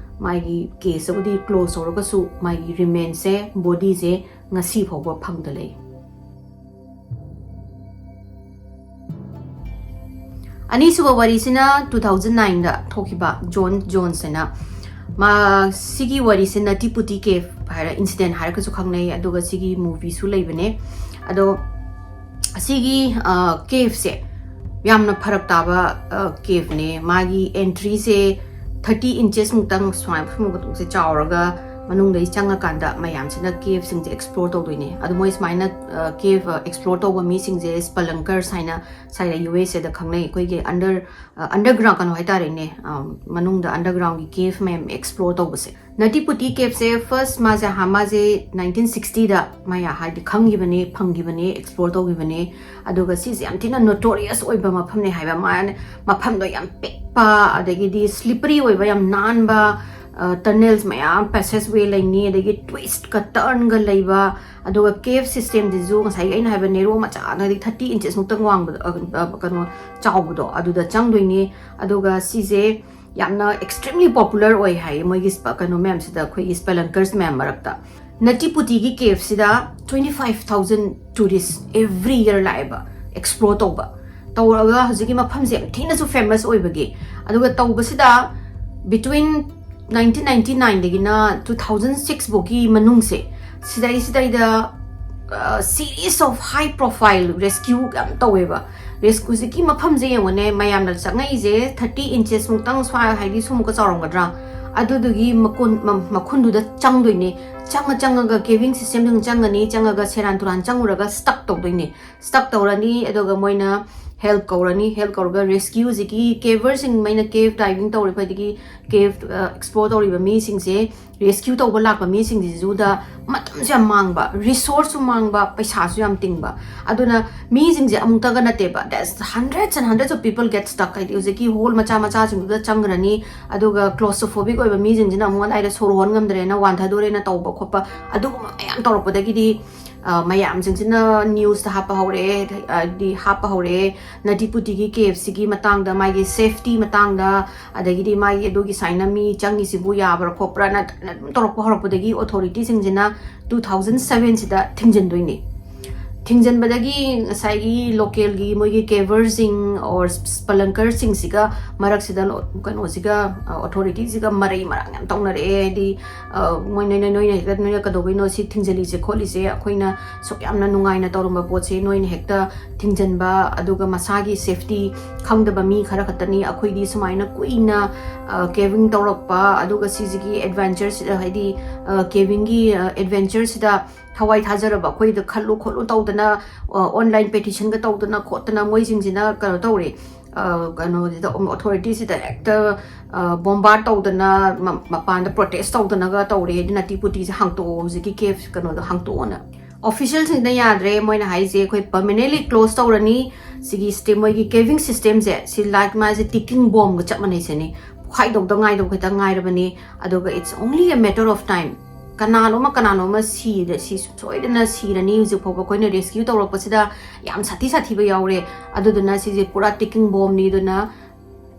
ꯃꯥꯒꯤ ꯀꯦꯁꯇꯕꯨꯗꯤ ꯀ꯭ꯂꯣꯖ ꯇꯧꯔꯒꯁꯨ ꯃꯥꯒꯤ ꯔꯤꯃꯦꯟꯁꯁꯦ, ꯕꯣꯗꯤꯁꯦ ꯉꯁꯤ ꯐꯥꯎꯕ ꯐꯪꯗ ꯂꯩ꯫ ꯑꯅꯤꯁꯨꯕ ꯋꯥꯔꯤꯁꯤꯅ ꯇꯨ ꯊꯥꯎꯖꯟ ꯅꯥꯏꯟꯗ ꯊꯣꯛꯈꯤꯕ ꯖꯣꯟ ꯖꯣꯟꯁ ꯍꯥꯏꯅ꯫ ꯃꯥ, ꯁꯤꯒꯤ ꯋꯥꯔꯤꯁꯦ ꯅꯇꯤ ꯄꯨꯇꯤ ꯀꯦꯐ ꯍꯥꯏꯔ, ꯏꯟꯁꯤꯗꯦꯟ ꯍꯥꯏꯔꯒꯁꯨ ꯈꯪꯅꯩ, ꯑꯗꯨꯒ ꯁꯤꯒꯤ ꯃꯨꯚꯤꯁꯨ ꯂꯩꯕꯅꯦ꯫ ꯑꯗꯣ ꯑꯁꯤꯒꯤ, ꯑ, ꯀꯦꯐꯁꯦ ꯌꯥꯝꯅ ꯐꯔꯛ ꯇꯥꯕ, ꯑ, ꯀꯦꯐꯅꯦ꯫ ꯃꯥꯒꯤ ꯑꯦꯟꯇ꯭ꯔꯤꯁꯦ ꯊꯥꯔꯇꯤ ꯏꯟꯆꯦꯁ ꯃꯨꯛꯇꯪ ꯁꯨꯃꯥꯏꯅ ꯐꯨꯝꯕ ꯈꯨꯇꯣꯛꯁꯦ ꯆꯥꯎꯔꯒ ꯃꯅꯨꯡꯗ ꯆꯪꯉꯀꯥꯟꯗ ꯃꯌꯥꯝꯁꯤꯅ ꯀꯦꯐꯁꯤꯡꯁꯦ ꯑꯦꯛꯁꯄ꯭ꯂꯣꯔ ꯇꯧꯗꯣꯏꯅꯦ꯫ ꯑꯗꯣ ꯃꯣꯏ ꯁꯨꯃꯥꯏꯅ, ꯑ, ꯀꯦꯐ, ꯑ, ꯑꯦꯛꯁꯄ꯭ꯂꯣꯔ ꯇꯧꯕ ꯃꯤꯁꯤꯡꯁꯦ ꯁ꯭ꯄꯦꯂꯪꯀꯔꯁ ꯍꯥꯏꯅ ꯁ꯭ꯋꯥꯏꯗ ꯌꯨ ꯑꯦꯁ ꯑꯦꯗ ꯈꯪꯅꯩ꯫ ꯑꯩꯈꯣꯏꯒꯤ ꯑꯟꯗꯔ, ꯑ, ꯑꯟꯗꯔꯒ꯭ꯔꯥꯎꯟ ꯀꯩꯅꯣ ꯍꯥꯏꯇꯥꯔꯦꯅꯦ, ꯑ, ꯃꯅꯨꯡꯗ ꯑꯟꯗꯔꯒ꯭ꯔꯥꯎꯟꯒꯤ ꯀꯦꯐ ꯃꯌꯥꯝ ꯑꯦꯛꯁꯄ꯭ꯂꯣꯔ ꯇꯧꯕꯁꯦ꯫ ꯅꯇꯤ ꯄꯨꯇꯤ ꯀꯦꯐꯁꯦ ꯐꯥꯔꯁ ꯃꯥꯁꯦ ꯍꯥ-, ꯃꯥꯁꯦ ꯅꯥꯏꯟꯇꯤꯟ ꯁꯤꯛꯁꯇꯤꯗ ꯃꯥ ꯌꯥ-, ꯍꯥꯏꯗꯤ ꯈꯪꯈꯤꯕꯅꯦ, ꯐꯪꯈꯤꯕꯅꯦ, ꯑꯦꯛꯁꯄ꯭ꯂꯣꯔ ꯇꯧꯈꯤꯕꯅꯦ꯫ ꯑꯗꯨꯒ ꯁꯤꯁꯦ ꯌꯥꯝ ꯊꯤꯅ ꯅꯣꯇꯣꯔꯤꯌꯁ ꯑꯣꯏꯕ ꯃꯐꯝꯅꯦ ꯍꯥꯏꯕ꯫ ꯃꯥ-, ꯃꯐꯝꯗꯣ ꯌꯥꯝ ꯄꯤꯛꯄ, ꯑꯗꯒꯤꯗꯤ ꯁ꯭ꯂꯤꯄꯔꯤ ꯑꯣꯏꯕ, ꯌꯥꯝ ꯅꯥꯟꯕ, ꯑ, ꯇꯅꯦꯜꯁ ꯃꯌꯥꯝ, ꯄꯦꯁꯦꯖ ꯋꯦ ꯂꯩꯅꯤ, ꯑꯗꯒꯤ ꯇ꯭ꯋꯤꯁꯠꯀ ꯇꯔꯟꯒ ꯂꯩꯕ, ꯑꯗꯨꯒ ꯀꯦꯐ ꯁꯤꯁꯇꯦꯝꯁꯤꯁꯨ ꯉꯁꯥꯏꯒꯤ ꯑꯩꯅ ꯍꯥꯏꯕ ꯅꯦꯔꯣ ꯃꯆꯥ, ꯍꯥꯏꯗꯤ ꯊꯥꯔꯇꯤ ꯏꯟꯆꯦꯁ ꯃꯨꯛꯇꯪ ꯋꯥꯡꯕꯗꯣ, ꯑ, ꯑ, ꯀꯩꯅꯣ ꯆꯥꯎꯕꯗꯣ, ꯑꯗꯨꯗ ꯆꯪꯗꯣꯏꯅꯦ꯫ ꯑꯗꯨꯒ ꯁꯤꯁꯦ ꯌꯥꯝꯅ ꯑꯦꯛꯁꯇ꯭ꯔꯤꯝꯂꯤ ꯄꯣꯄꯨꯂꯔ ꯑꯣꯏ ꯍꯥꯏꯌꯦ ꯃꯣꯏꯒꯤ ꯁ꯭ꯄ-, ꯀꯩꯅꯣ ꯃꯌꯥꯝꯁꯤꯗ, ꯑꯩꯈꯣꯏꯒꯤ ꯁ꯭ꯄꯦꯂꯪꯀꯔꯁ ꯃꯌꯥꯝ ꯃꯔꯛꯇ꯫ Nutty ꯄꯨꯇꯤꯒꯤ ꯀꯦꯐꯁꯤꯗ twenty five thousand tourist every year ꯂꯥꯛꯑꯦꯕ ꯑꯦꯛꯁꯄ꯭ꯂꯣꯔ ꯇꯧꯕ꯫ ꯇꯧꯔꯒ ꯍꯧꯖꯤꯛꯀꯤ ꯃꯐꯝꯁꯦ ꯌꯥꯝ ꯊꯤꯅꯁꯨ ꯐꯦꯃꯁ ꯑꯣꯏꯕꯒꯤ, ꯑꯗꯨꯒ ꯇꯧꯕꯁꯤꯗ between nineteen ninety nineꯗꯒꯤꯅ two thousand six ꯐꯥꯎꯒꯤ ꯃꯅꯨꯡꯁꯦ, ꯁꯤꯗꯩꯁꯤꯗꯩꯗ, ꯑ, series of high profile rescue ꯌꯥꯝ ꯇꯧꯋꯦꯕ꯫ ꯔꯦꯁꯀ꯭ꯌꯨ ꯍꯧꯖꯤꯛꯀꯤ ꯃꯐꯝꯁꯦ ꯌꯦꯡꯉꯨꯅꯦ, ꯃꯌꯥꯝꯅ ꯆꯪꯉꯛꯏꯁꯦ ꯊꯥꯔꯇꯤ ꯏꯟꯆꯦꯁ ꯃꯨꯛꯇꯪ ꯁ꯭ꯋꯥꯏ, ꯍꯥꯏꯗꯤ ꯁꯨꯃꯨꯛꯀ ꯆꯥꯎꯔꯝꯒꯗ꯭ꯔꯥ, ꯑꯗꯨꯗꯨꯒꯤ ꯃꯀꯨꯟ ꯃ- ꯃꯈꯨꯟꯗꯨꯗ ꯆꯪꯗꯣꯏꯅꯦ꯫ ꯆꯪꯉ ꯆꯪꯉꯒ ꯀꯦꯕꯤꯡ ꯁꯤꯁꯇꯦꯝꯗ ꯆꯪꯉꯅꯤ꯫ ꯆꯪꯉꯒ ꯁꯦꯔꯥꯟ ꯇꯨꯔꯥꯟ ꯆꯪꯉꯨꯔꯒ ꯁ꯭ꯇꯛ ꯇꯧꯗꯣꯏꯅꯦ꯫ ꯁ꯭ꯇꯛ ꯇꯧꯔꯅꯤ, ꯑꯗꯨꯒ ꯃꯣꯏꯅ ꯍꯦꯜꯞ ꯀꯧꯔꯅꯤ꯫ ꯍꯦꯜꯞ ꯀꯧꯔꯒ ꯔꯦꯁꯀ꯭ꯌꯨ, ꯍꯧꯖꯤꯛꯀꯤ ꯀꯦꯚꯔꯁꯤꯡ, ꯃꯩꯅ ꯀꯦꯚ ꯗꯥꯏꯚꯤꯡ ꯇꯧꯔꯤꯕ, ꯑꯗꯒꯤ ꯀꯦꯚ ꯑꯦꯛꯁꯄ꯭ꯂꯣꯔ ꯇꯧꯔꯤꯕ ꯃꯤꯁꯤꯡꯁꯦ, ꯔꯦꯁꯀ꯭ꯌꯨ ꯇꯧꯕ ꯂꯥꯛꯄ ꯃꯤꯁꯤꯡꯁꯤꯁꯨꯗ ꯃꯇꯝꯁꯨ ꯌꯥꯝ ꯃꯥꯡꯕ, ꯔꯤꯁꯣꯔꯁꯁꯨ ꯃꯥꯡꯕ, ꯄꯩꯁꯥꯁꯨ ꯌꯥꯝ ꯇꯤꯡꯕ꯫ ꯑꯗꯨꯅ ꯃꯤꯁꯤꯡꯁꯦ ꯑꯃꯨꯛꯇꯒ ꯅꯠꯇꯦꯕ, that's hundreds and hundreds of people get stuck. ꯍꯥꯏꯗꯤ ꯍꯧꯖꯤꯛꯀꯤ ꯍꯣꯜ ꯃꯆꯥ ꯃꯆꯥꯁꯤꯡꯗꯨꯗ ꯆꯪꯈ꯭ꯔꯅꯤ, ꯑꯗꯨꯒ ꯀ꯭ꯂꯣꯁꯇ꯭ꯔꯣꯐꯣꯕꯤꯛ ꯑꯣꯏꯕ ꯃꯤꯁꯤꯡꯁꯤꯅ ꯑꯃꯨꯛ ꯑꯗꯥꯏꯗ ꯁꯣꯔ ꯍꯣꯟ ꯉꯝꯗ꯭ꯔꯦꯅ, ꯋꯥꯟꯊꯗꯣꯔꯦꯅ ꯇꯧꯕ ꯈꯣꯠꯄ, ꯑꯗꯨꯒꯨꯝꯕ ꯃꯌꯥꯝ ꯇꯧꯔꯛꯄꯗꯒꯤꯗꯤ ꯑ, ꯃꯌꯥꯝꯁꯤꯡꯁꯤꯅ ꯅ꯭ꯌꯨꯁꯇ ꯍꯥꯞꯄ ꯍꯧꯔꯛꯑꯦ, ꯍꯥꯏꯗꯤ ꯍꯥꯞꯄ ꯍꯧꯔꯛꯑꯦ, ꯅꯇꯤ ꯄꯨꯇꯤꯒꯤ ꯀꯦꯚꯁꯤꯒꯤ ꯃꯇꯥꯡꯗ, ꯃꯥꯒꯤ ꯁꯦꯐꯇꯤ ꯃꯇꯥꯡꯗ, ꯑꯗꯒꯤꯗꯤ ꯃꯥꯒꯤ ꯑꯗꯨꯒꯤ ꯁꯨꯃꯥꯏꯅ ꯃꯤ ꯆꯪꯉꯤꯁꯤꯕꯨ ꯌꯥꯕ꯭ꯔꯥ ꯈꯣꯠꯄ꯭ꯔꯥꯅ ꯑꯗꯨꯝ ꯇꯧꯔꯛꯄ ꯍꯧꯔꯛꯄꯗꯒꯤ ꯑꯣꯊꯣꯔꯤꯇꯤꯁꯤꯡꯁꯤꯅ ꯇꯨ ꯊꯥꯎꯖꯟ ꯁꯕꯦꯟꯁꯤꯗ ꯊꯤꯡꯖꯤꯟꯗꯣꯏꯅꯤ꯫ ꯊꯤꯡꯖꯤꯟꯕꯗꯒꯤ ꯉꯁꯥꯏꯒꯤ ꯂꯣꯀꯦꯜꯒꯤ ꯃꯣꯏꯒꯤ ꯀꯦꯚꯔꯁꯤꯡ ꯑꯣꯔ ꯁ꯭ꯄꯂꯪꯀꯔꯁꯤꯡꯁꯤꯒ ꯃꯔꯛꯁꯤꯗ ꯂꯣ- ꯀꯩꯅꯣꯁꯤꯒ, ꯑ, ꯑꯣꯊꯣꯔꯤꯇꯤꯁꯤꯒ ꯃꯔꯩ ꯃꯔꯥꯡ ꯌꯥꯝ ꯇꯧꯅꯔꯛꯑꯦ꯫ ꯍꯥꯏꯗꯤ, ꯑ, ꯃꯣꯏ ꯅꯣꯏꯅ, ꯅꯣꯏꯅ ꯍꯦꯛꯇ, ꯅꯣꯏꯅ ꯀꯩꯗꯧꯕꯩꯅꯣ ꯁꯤ ꯊꯤꯡꯖꯤꯜꯂꯤꯁꯦ ꯈꯣꯠꯂꯤꯁꯦ, ꯑꯩꯈꯣꯏꯅ ꯁꯨꯛ ꯌꯥꯝꯅ ꯅꯨꯡꯉꯥꯏꯅ ꯇꯧꯔꯝꯕ ꯄꯣꯠꯁꯦ ꯅꯣꯏꯅ ꯍꯦꯛꯇ ꯊꯤꯡꯖꯤꯟꯕ, ꯑꯗꯨꯒ ꯃꯁꯥꯒꯤ ꯁꯦꯐꯇꯤ ꯈꯪꯗꯕ ꯃꯤ ꯈꯔ ꯈꯛꯇꯅꯤ꯫ ꯑꯩꯈꯣꯏꯗꯤ ꯁꯨꯃꯥꯏꯅ ꯀꯨꯏꯅ, ꯑ, ꯀꯦꯚꯤꯡ ꯇꯧꯔꯛꯄ, ꯑꯗꯨꯒ ꯁꯤꯁꯤꯒꯤ ꯑꯦꯗꯚꯦꯟꯆꯔꯁꯤꯗ, ꯍꯥꯏꯗꯤ, ꯑ, ꯀꯦꯚꯤꯡꯒꯤ, ꯑ, ꯑꯦꯗꯚꯦꯟꯆꯔꯁꯤꯗ ꯊꯋꯥꯏ ꯊꯥꯖꯔꯕ ꯑꯩꯈꯣꯏꯗ ꯈꯜꯂꯨ ꯈꯣꯠꯂꯨ ꯇꯧꯗꯅ, ꯑ, ꯑꯣꯟꯂꯥꯏꯟ ꯄꯦꯇꯤꯁꯟꯒ ꯇꯧꯗꯅ ꯈꯣꯠꯇꯅ ꯃꯣꯏꯁꯤꯡꯁꯤꯅ ꯀꯩꯅꯣ ꯇꯧꯔꯦ, ꯑ, ꯀꯩꯅꯣꯁꯤꯗ, ꯑꯣꯊꯣꯔꯤꯇꯤꯁꯤꯗ ꯍꯦꯛꯇ, ꯑ, ꯕꯣꯝꯕꯥꯔꯗ ꯇꯧꯗꯅ, ꯃ-, ꯃꯄꯥꯟꯗ ꯄ꯭ꯔꯣꯇꯦꯁ ꯇꯧꯗꯅꯒ ꯇꯧꯔꯦ꯫ ꯍꯥꯏꯗꯤ ꯅꯇꯤ ꯄꯨꯇꯤꯁꯦ ꯍꯥꯡꯇꯣꯛꯑꯣ, ꯍꯧꯖꯤꯛꯀꯤ ꯀꯦꯚ ꯀꯩꯅꯣꯗꯣ ꯍꯥꯡꯇꯣꯛꯑꯣꯅ꯫ ꯑꯣꯐꯤꯁꯤꯌꯦꯜꯁꯤꯡꯅ ꯌꯥꯗ꯭ꯔꯦ, ꯃꯣꯏꯅ ꯍꯥꯏꯁꯦ ꯑꯩꯈꯣꯏ ꯄꯔꯃꯤꯅꯦꯟꯂꯤ ꯀ꯭ꯂꯣꯁ ꯇꯧꯔꯅꯤ꯫ ꯁꯤꯒꯤ ꯁꯤꯁꯇꯦꯝ, ꯃꯣꯏꯒꯤ ꯀꯦꯚꯤꯡ ꯁꯤꯁꯇꯦꯝꯁꯦ, ꯁꯤ ꯂꯥꯏꯛ ꯃꯥꯁꯦ ꯇꯤꯀꯤꯡ ꯕꯣꯝꯒ ꯆꯞ ꯃꯥꯟꯅꯩ ꯁꯤꯅꯤ꯫ ꯄꯣꯛꯈꯥꯏꯗꯧꯗ ꯉꯥꯏꯗꯧ ꯈꯤꯇꯪ ꯉꯥꯏꯔꯕꯅꯤ꯫ ꯑꯗꯨꯒ it's only a matter of time, ꯀꯅꯥꯅꯣꯃ ꯀꯅꯥꯅꯣꯃ ꯁꯤꯔ-, ꯁꯤ ꯁꯣꯏꯗꯅ ꯁꯤꯔꯅꯤ꯫ ꯍꯧꯖꯤꯛ ꯐꯥꯎꯕ ꯑꯩꯈꯣꯏꯅ ꯔꯦꯁꯀ꯭ꯌꯨ ꯇꯧꯔꯛꯄꯁꯤꯗ ꯌꯥꯝ ꯁꯥꯊꯤ ꯁꯥꯊꯤꯕ ꯌꯥꯎꯔꯦ꯫ ꯑꯗꯨꯗꯨꯅ ꯁꯤꯁꯦ ꯄꯨꯔꯥ ꯇꯤꯀꯤꯡ ꯕꯣꯝꯅꯤ, ꯑꯗꯨꯅ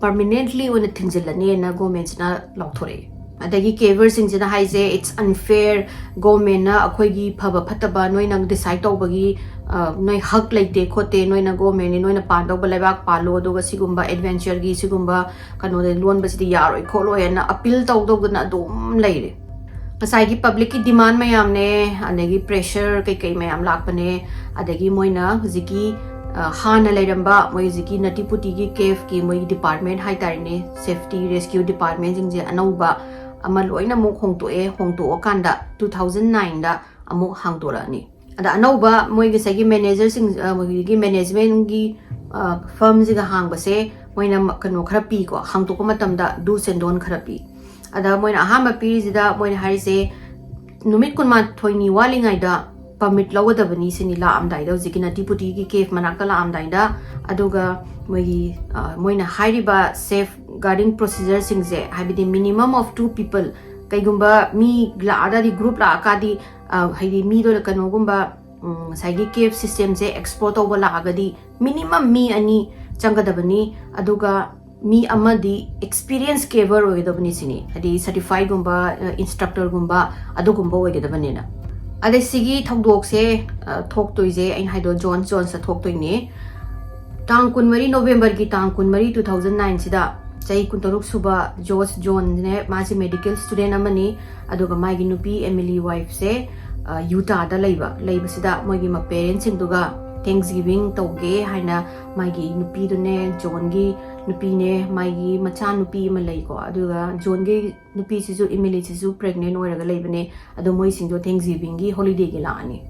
ꯄꯔꯃꯤꯅꯦꯟꯠꯂꯤ ꯑꯣꯏꯅ ꯊꯤꯡꯖꯤꯜꯂꯅꯤꯅ ꯒꯣꯔꯃꯦꯟꯁꯤꯅ ꯂꯥꯎꯊꯣꯔꯛꯑꯦ꯫ ꯑꯗꯒꯤ ꯀꯦꯚꯔꯁꯤꯡꯁꯤꯅ ꯍꯥꯏꯁꯦ, "It's unfair, ꯒꯣꯔꯃꯦꯟꯅ ꯑꯩꯈꯣꯏꯒꯤ ꯐꯕ ꯐꯠꯇꯕ ꯅꯣꯏꯅ ꯗꯤꯁꯥꯏꯗ ꯇꯧꯕꯒꯤ, ꯑ, ꯅꯣꯏ ꯍꯛ ꯂꯩꯇꯦ ꯈꯣꯠꯇꯦ, ꯅꯣꯏꯅ ꯒꯣꯔꯃꯦꯟꯅꯤ, ꯅꯣꯏꯅ ꯄꯥꯟꯗꯧꯕ ꯂꯩꯕꯥꯛ ꯄꯥꯜꯂꯣ, ꯑꯗꯨꯒ ꯁꯤꯒꯨꯝꯕ ꯑꯦꯗꯚꯦꯟꯆꯔꯒꯤ ꯁꯤꯒꯨꯝꯕ ꯀꯩꯅꯣꯗ ꯂꯣꯟꯕꯁꯤꯗꯤ ꯌꯥꯔꯣꯏ ꯈꯣꯠꯂꯣꯏ" ꯍꯥꯏꯅ ꯑꯄꯤꯜ ꯇꯧꯗꯧꯗꯅ ꯑꯗꯨꯝ ꯂꯩꯔꯦ꯫ ꯉꯁꯥꯏꯒꯤ ꯄꯕ꯭ꯂꯤꯛꯀꯤ ꯗꯤꯃꯥꯟ ꯃꯌꯥꯝꯅꯦ, ꯑꯗꯒꯤ ꯄ꯭ꯔꯦꯁꯔ ꯀꯩꯀꯩ ꯃꯌꯥꯝ ꯂꯥꯛꯄꯅꯦ, ꯑꯗꯒꯤ ꯃꯣꯏꯅ ꯍꯧꯖꯤꯛꯀꯤ, ꯑ, ꯍꯥꯟꯅ ꯂꯩꯔꯝꯕ ꯃꯣꯏ ꯍꯧꯖꯤꯛꯀꯤ ꯅꯇꯤꯄꯨꯇꯤꯒꯤ ꯀꯦꯐꯀꯤ ꯃꯣꯏꯒꯤ ꯗꯤꯄꯥꯔꯠꯃꯦꯟ ꯍꯥꯏꯇꯥꯔꯦꯅꯦ, ꯁꯦꯐꯇꯤ ꯔꯦꯁꯀ꯭ꯌꯨ ꯗꯤꯄꯥꯔꯠꯃꯦꯟꯁꯤꯡꯁꯦ ꯑꯅꯧꯕ ꯑꯃ ꯂꯣꯏꯅ ꯑꯃꯨꯛ ꯍꯣꯡꯇꯣꯛꯑꯦ꯫ ꯍꯣꯡꯇꯣꯛꯑꯀꯥꯟꯗ ꯇꯨ ꯊꯥꯎꯖꯟ ꯅꯥꯏꯟꯗ ꯑꯃꯨꯛ ꯍꯥꯡꯗꯣꯔꯛꯑꯅꯤ꯫ ꯑꯗ ꯑꯅꯧꯕ ꯃꯣꯏ ꯉꯁꯥꯏꯒꯤ ꯃꯦꯅꯦꯖꯔꯁꯤꯡ, ꯑ, ꯃꯣꯏꯒꯤ ꯃꯦꯅꯦꯖꯃꯦꯟꯒꯤ, ꯑ, ꯐꯔꯝꯁꯤꯒ ꯍꯥꯡꯕꯁꯦ ꯃꯣꯏꯅ ꯃ-, ꯀꯩꯅꯣ ꯈꯔ ꯄꯤꯀꯣ, ꯍꯥꯡꯗꯣꯛꯄ ꯃꯇꯝꯗ ꯗꯨꯁ ꯑꯦꯟ ꯗꯣꯟ ꯈꯔ ꯄꯤ꯫ ꯑꯗ ꯃꯣꯏꯅ ꯑꯍꯥꯟꯕ ꯄꯤꯔꯤꯁꯤꯗ ꯃꯣꯏꯅ ꯍꯥꯏꯔꯤꯁꯦ, ꯅꯨꯃꯤꯠ ꯀꯨꯟꯃꯥꯊꯣꯏꯅꯤ ꯋꯥꯠꯂꯤꯉꯩꯗ ꯄꯔꯃꯤꯠ ꯂꯧꯒꯗꯕꯅꯤ ꯁꯤꯅꯤ, ꯂꯥꯛꯑꯝꯗꯥꯏꯗ, ꯍꯧꯖꯤꯛꯀꯤ ꯅꯇꯤꯄꯨꯇꯤꯒꯤ ꯀꯦꯐ ꯃꯅꯥꯛꯇ ꯂꯥꯛꯑꯝꯗꯥꯏꯗ꯫ ꯑꯗꯨꯒ ꯃꯣꯏꯒꯤ, ꯑ, ꯃꯣꯏꯅ ꯍꯥꯏꯔꯤꯕ ꯁꯦꯐ ꯒꯥꯔꯗꯤꯡ ꯄ꯭ꯔꯣꯁꯤꯖꯔꯁꯤꯡꯁꯦ, ꯍꯥꯏꯕꯗꯤ minimum of two people, ꯀꯩꯒꯨꯝꯕ ꯃꯤ ꯂꯥꯛꯑꯗꯤ, ꯒ꯭ꯔꯨꯞ ꯂꯥꯛꯑꯀꯥꯟꯗꯤ, ꯑ, ꯍꯥꯏꯗꯤ ꯃꯤꯗꯣ ꯀꯩꯅꯣꯒꯨꯝꯕ, ꯎꯝ, ꯉꯁꯥꯏꯒꯤ ꯀꯦꯐ ꯁꯤꯁꯇꯦꯝꯁꯦ ꯑꯦꯛꯁꯄ꯭ꯂꯣꯔ ꯇꯧꯕ ꯂꯥꯛꯑꯒꯗꯤ minimum ꯃꯤ ꯑꯅꯤ ꯆꯪꯒꯗꯕꯅꯤ꯫ ꯑꯗꯨꯒ ꯃꯤ ꯑꯃꯗꯤ ꯑꯦꯛꯁꯄꯤꯔꯤꯌꯦꯟꯁ ꯀꯦꯚꯔ ꯑꯣꯏꯒꯗꯕꯅꯤ ꯁꯤꯅꯤ, ꯍꯥꯏꯗꯤ ꯁꯔꯇꯤꯐꯥꯏꯒꯨꯝꯕ, ꯏꯟꯁꯇ꯭ꯔꯛꯇꯔꯒꯨꯝꯕ ꯑꯗꯨꯒꯨꯝꯕ ꯑꯣꯏꯒꯗꯕꯅꯤꯅ꯫ ꯑꯗꯩ ꯁꯤꯒꯤ ꯊꯧꯗꯣꯛꯁꯦ, ꯑ, ꯊꯣꯛꯇꯣꯏꯁꯦ, ꯑꯩꯅ ꯍꯥꯏꯗꯣ, ꯖꯣꯟꯁ ꯖꯣꯟꯁꯇ ꯊꯣꯛꯇꯣꯏꯅꯦ꯫ ꯇꯥꯡ ꯀꯨꯟꯃꯔꯤ, ꯅꯣꯕꯦꯝꯕꯔꯒꯤ ꯇꯥꯡ ꯀꯨꯟꯃꯔꯤ, ꯇꯨ ꯊꯥꯎꯖꯟ ꯅꯥꯏꯟꯁꯤꯗ ꯆꯍꯤ ꯀꯨꯟꯇꯔꯨꯛ ꯁꯨꯕ ꯖꯣꯁ ꯖꯣꯟꯅꯦ, ꯃꯥꯁꯦ ꯃꯦꯗꯤꯀꯦꯜ ꯁ꯭ꯇꯨꯗꯦꯟ ꯑꯃꯅꯤ꯫ ꯑꯗꯨꯒ ꯃꯥꯒꯤ ꯅꯨꯄꯤ ꯑꯦꯃꯤꯂꯤ ꯋꯥꯏꯐꯁꯦ, ꯑ, ꯌꯨꯇꯥꯗ ꯂꯩꯕ, ꯂꯩꯕꯁꯤꯗ ꯃꯣꯏꯒꯤ ꯃꯄꯦꯔꯦꯟꯁꯁꯤꯡꯗꯨꯒ ꯊꯦꯡꯛꯁ ꯒꯤꯚꯤꯡ ꯇꯧꯒꯦ ꯍꯥꯏꯅ ꯃꯥꯒꯤ ꯅꯨꯄꯤꯗꯨꯅꯦ, ꯖꯣꯟꯒꯤ ꯅꯨꯄꯤꯅꯦ, ꯃꯥꯒꯤ ꯃꯆꯥ ꯅꯨꯄꯤ ꯑꯃ ꯂꯩꯀꯣ, ꯑꯗꯨꯒ ꯖꯣꯟꯒꯤ ꯅꯨꯄꯤꯁꯤꯁꯨ, ꯏꯃꯤꯂꯤꯁꯤꯁꯨ ꯄ꯭ꯔꯦꯒꯅꯦꯟ ꯑꯣꯏꯔꯒ ꯂꯩꯕꯅꯦ꯫ ꯑꯗꯣ ꯃꯣꯏꯁꯤꯡꯗꯣ ꯊꯦꯡꯛꯁ ꯒꯤꯚꯤꯡꯒꯤ ꯍꯣꯂꯤꯗꯦꯒꯤ ꯂꯥꯛꯑꯅꯤ꯫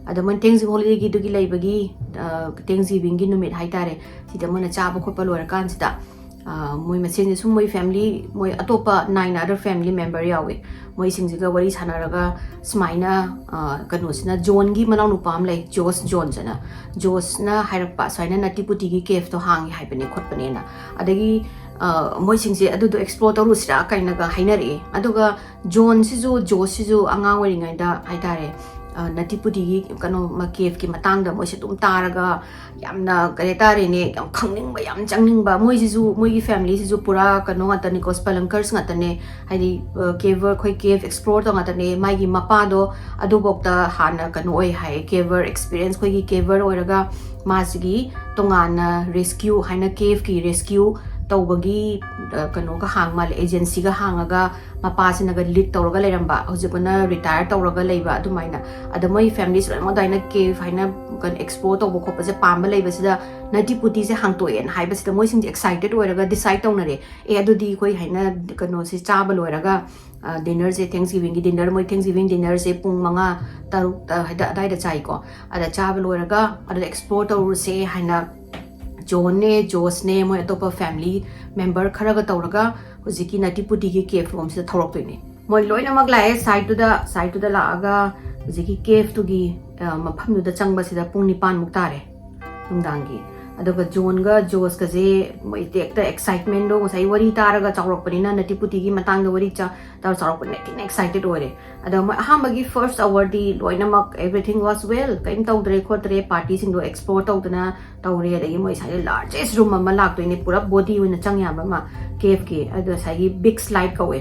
ꯑꯗꯣ ꯃꯣꯏ ꯊꯦꯡꯛꯁ ꯒꯤꯚꯤꯡ ꯍꯣꯂꯤꯗꯦꯒꯤꯗꯨꯒꯤ ꯂꯩꯕꯒꯤ, ꯑ, ꯊꯦꯡꯛꯁ ꯒꯤꯚꯤꯡꯒꯤ ꯅꯨꯃꯤꯠ ꯍꯥꯏꯇꯥꯔꯦ, ꯁꯤꯗ ꯃꯣꯏꯅ ꯆꯥꯕ ꯈꯣꯠꯄ ꯂꯣꯏꯔꯀꯥꯟꯁꯤꯗ, ꯑ, ꯃꯣꯏ ꯃꯁꯦꯟꯁꯦ ꯁꯨꯝ ꯃꯣꯏ ꯐꯦꯃꯤꯂꯤ, ꯃꯣꯏ ꯑꯇꯣꯞꯄ nine other family member ꯌꯥꯎꯋꯦ, ꯃꯣꯏꯁꯤꯡꯁꯤꯒ ꯋꯥꯔꯤ ꯁꯥꯟꯅꯔꯒ ꯁꯨꯃꯥꯏꯅ, ꯑ, ꯀꯩꯅꯣꯁꯤꯅ, ꯖꯣꯟꯒꯤ ꯃꯅꯥꯎꯅꯨꯄꯥ ꯑꯃ ꯂꯩ, ꯖꯣꯁ ꯖꯣꯟꯁ ꯑꯅ, ꯖꯣꯁꯅ ꯍꯥꯏꯔꯛꯄ ꯁꯨꯃꯥꯏꯅ ꯅꯇꯤꯄꯨꯇꯤꯒꯤ ꯀꯦꯐꯇꯣ ꯍꯥꯡꯉꯦ ꯍꯥꯏꯕꯅꯦ ꯈꯣꯠꯄꯅꯦꯅ꯫ ꯑꯗꯒꯤ, ꯑ, ꯃꯣꯏꯁꯤꯡꯁꯦ ꯑꯗꯨꯗꯣ ꯑꯦꯛꯁꯄ꯭ꯂꯣꯔ ꯇꯧꯔꯨꯁꯤꯔꯥ ꯀꯥꯏꯅꯒ ꯍꯥꯏꯅꯔꯛꯑꯦ꯫ ꯑꯗꯨꯒ ꯖꯣꯟꯁꯤꯁꯨ, ꯖꯣꯁꯁꯤꯁꯨ ꯑꯉꯥꯡ ꯑꯣꯏꯔꯤꯉꯩꯗ ꯍꯥꯏꯇꯥꯔꯦ, ꯑ, ꯅꯇꯤꯄꯨꯇꯤꯒꯤ ꯀꯩꯅꯣ, ꯃ-, ꯀꯦꯐꯀꯤ ꯃꯇꯥꯡꯗ ꯃꯣꯏꯁꯦ ꯑꯗꯨꯝ ꯇꯥꯔꯒ ꯌꯥꯝꯅ, ꯀꯔꯤ ꯍꯥꯏꯇꯥꯔꯦꯅꯦ, ꯌꯥꯝ ꯈꯪꯅꯤꯡꯕ, ꯌꯥꯝ ꯆꯪꯅꯤꯡꯕ꯫ ꯃꯣꯏꯁꯤꯁꯨ, ꯃꯣꯏꯒꯤ ꯐꯦꯃꯤꯂꯤꯁꯤꯁꯨ ꯄꯨꯔꯥ ꯀꯩꯅꯣ ꯉꯥꯛꯇꯅꯤꯀꯣ, ꯁ꯭ꯄꯦꯂꯨꯡꯀꯔꯁ ꯉꯥꯛꯇꯅꯦ꯫ ꯍꯥꯏꯗꯤ, ꯑ, ꯀꯦꯚꯔ, ꯑꯩꯈꯣꯏ ꯀꯦꯐ ꯑꯦꯛꯁꯄ꯭ꯂꯣꯔ ꯇꯧ ꯉꯥꯛꯇꯅꯦ꯫ ꯃꯥꯒꯤ ꯃꯄꯥꯗꯣ ꯑꯗꯨꯐꯥꯎꯗ ꯍꯥꯟꯅ ꯀꯩꯅꯣ ꯑꯣꯏ ꯍꯥꯏꯌꯦ, ꯀꯦꯚꯔ ꯑꯦꯛꯁꯄꯤꯔꯤꯌꯦꯟꯁ, ꯑꯩꯈꯣꯏꯒꯤ ꯀꯦꯚꯔ ꯑꯣꯏꯔꯒ ꯃꯥꯁꯤꯒꯤ ꯇꯣꯉꯥꯟꯅ ꯔꯦꯁꯀ꯭ꯌꯨ ꯍꯥꯏꯅ, ꯀꯦꯐꯀꯤ ꯔꯦꯁꯀ꯭ꯌꯨ ꯇꯧꯕꯒꯤ ꯑ, ꯀꯩꯅꯣꯒ ꯍꯥꯡ ꯃꯥꯜꯂꯦ, ꯑꯦꯖꯦꯟꯁꯤꯒ ꯍꯥꯡꯉꯒ ꯃꯄꯥꯁꯤꯅꯒ ꯂꯤꯗ ꯇꯧꯔꯒ ꯂꯩꯔꯝꯕ, ꯍꯧꯖꯤꯛ ꯑꯣꯏꯅ ꯔꯤꯇꯥꯌꯔ ꯇꯧꯔꯒ ꯂꯩꯕ ꯑꯗꯨꯃꯥꯏꯅ꯫ ꯑꯗ ꯃꯣꯏ ꯐꯦꯃꯤꯂꯤꯁꯤ ꯂꯣꯏꯅꯃꯛ ꯑꯗꯨꯃꯥꯏꯅ ꯀꯦꯐ ꯍꯥꯏꯅ ꯀꯩꯅꯣ ꯑꯦꯛꯁꯄ꯭ꯂꯣꯔ ꯇꯧꯕ ꯈꯣꯠꯄꯁꯦ ꯄꯥꯝꯕ ꯂꯩꯕꯁꯤꯗ ꯅꯇꯤ ꯄꯨꯇꯤꯁꯦ ꯍꯥꯡꯇꯣꯛꯑꯦꯅ ꯍꯥꯏꯕꯁꯤꯗ ꯃꯣꯏꯁꯤꯡꯁꯦ ꯑꯦꯛꯁꯥꯏꯇꯦꯠ ꯑꯣꯏꯔꯒ ꯗꯤꯁꯥꯏꯠ ꯇꯧꯅꯔꯦ, ꯑꯦ ꯑꯗꯨꯗꯤ ꯑꯩꯈꯣꯏ ꯍꯥꯏꯅ ꯀꯩꯅꯣꯁꯦ ꯆꯥꯕ ꯂꯣꯏꯔꯒ ꯗꯤꯅꯔꯁꯦ, ꯊꯦꯡꯁ ꯒꯤꯚꯤꯡꯒꯤ ꯗꯤꯅꯔ, ꯃꯣꯏ ꯊꯦꯡꯁ ꯒꯤꯚꯤꯡ ꯗꯤꯅꯔꯁꯦ ꯄꯨꯡ ꯃꯉꯥ ꯇꯔꯨꯛ ꯑꯗꯥꯏꯗ ꯆꯥꯏꯀꯣ꯫ ꯑꯗ ꯆꯥꯕ ꯂꯣꯏꯔꯒ ꯑꯗꯨꯗ ꯑꯦꯛꯁꯄ꯭ꯂꯣꯔ ꯇꯧꯔꯨꯁꯦ ꯍꯥꯏꯅ ꯖꯣꯟꯅꯦ, ꯖꯣꯁꯅꯦ, ꯃꯣꯏ ꯑꯇꯣꯞꯄ ꯐꯦꯃꯤꯂꯤ ꯃꯦꯝꯕꯔ ꯈꯔꯒ ꯇꯧꯔꯒ ꯍꯧꯖꯤꯛꯀꯤ ꯅꯇꯤ ꯄꯨꯇꯤꯒꯤ ꯀꯦꯐ ꯔꯣꯝꯁꯤꯗ ꯊꯧꯔꯛꯇꯣꯏꯅꯦ꯫ ꯃꯣꯏ ꯂꯣꯏꯅꯃꯛ ꯂꯥꯛꯑꯦ ꯁꯥꯏꯠꯇꯨꯗ, ꯁꯥꯏꯠꯇꯨꯗ ꯂꯥꯛꯑꯒ ꯍꯧꯖꯤꯛꯀꯤ ꯀꯦꯐꯇꯨꯒꯤ ꯑ, ꯃꯐꯝꯗꯨꯗ ꯆꯪꯕꯁꯤꯗ ꯄꯨꯡ ꯅꯤꯄꯥꯟꯃꯨꯛ ꯇꯥꯔꯦ ꯅꯨꯡꯗꯥꯡꯒꯤ꯫ ꯑꯗꯨꯒ ꯖꯣꯟꯒ ꯖꯣꯁꯀꯁꯦ ꯃꯣꯏ ꯍꯦꯛꯇ ꯑꯦꯛꯁꯥꯏꯠꯃꯦꯟꯗꯣ, ꯉꯁꯥꯏ ꯋꯥꯔꯤ ꯇꯥꯔꯒ ꯆꯥꯎꯔꯛꯄꯅꯤꯅ, ꯅꯇꯤ ꯄꯨꯇꯤꯒꯤ ꯃꯇꯥꯡꯗ ꯋꯥꯔꯤ ꯆꯥ-, ꯇꯥꯔ ꯆꯥꯎꯔꯛꯄꯅꯤꯅ ꯊꯤꯅ ꯑꯦꯛꯁꯥꯏꯇꯦꯠ ꯑꯣꯏꯔꯦ꯫ ꯑꯗꯣ ꯃꯣꯏ ꯑꯍꯥꯟꯕꯒꯤ ꯐꯥꯔꯁ ꯑꯋꯥꯔꯗꯤ ꯂꯣꯏꯅꯃꯛ everything was well, ꯀꯔꯤꯝ ꯇꯧꯗ꯭ꯔꯦ ꯈꯣꯠꯇ꯭ꯔꯦ, ꯄꯥꯔꯇꯤꯁꯤꯡꯗꯣ ꯑꯦꯛꯁꯄ꯭ꯂꯣꯔ ꯇꯧꯗꯅ ꯇꯧꯔꯦ꯫ ꯑꯗꯒꯤ ꯃꯣꯏ ꯁ꯭ꯋꯥꯏꯗ ꯂꯥꯔꯖꯦꯁ ꯔꯨꯝ ꯑꯃ ꯂꯥꯛꯇꯣꯏꯅꯦ, ꯄꯨꯔꯥ ꯕꯣꯗꯤ ꯑꯣꯏꯅ ꯆꯪ ꯌꯥꯕ ꯑꯃ, ꯀꯦꯐꯀꯤ꯫ ꯑꯗꯣ ꯉꯁꯥꯏꯒꯤ ꯕꯤꯛ ꯁ꯭ꯂꯥꯏꯠ ꯀꯧꯋꯦ,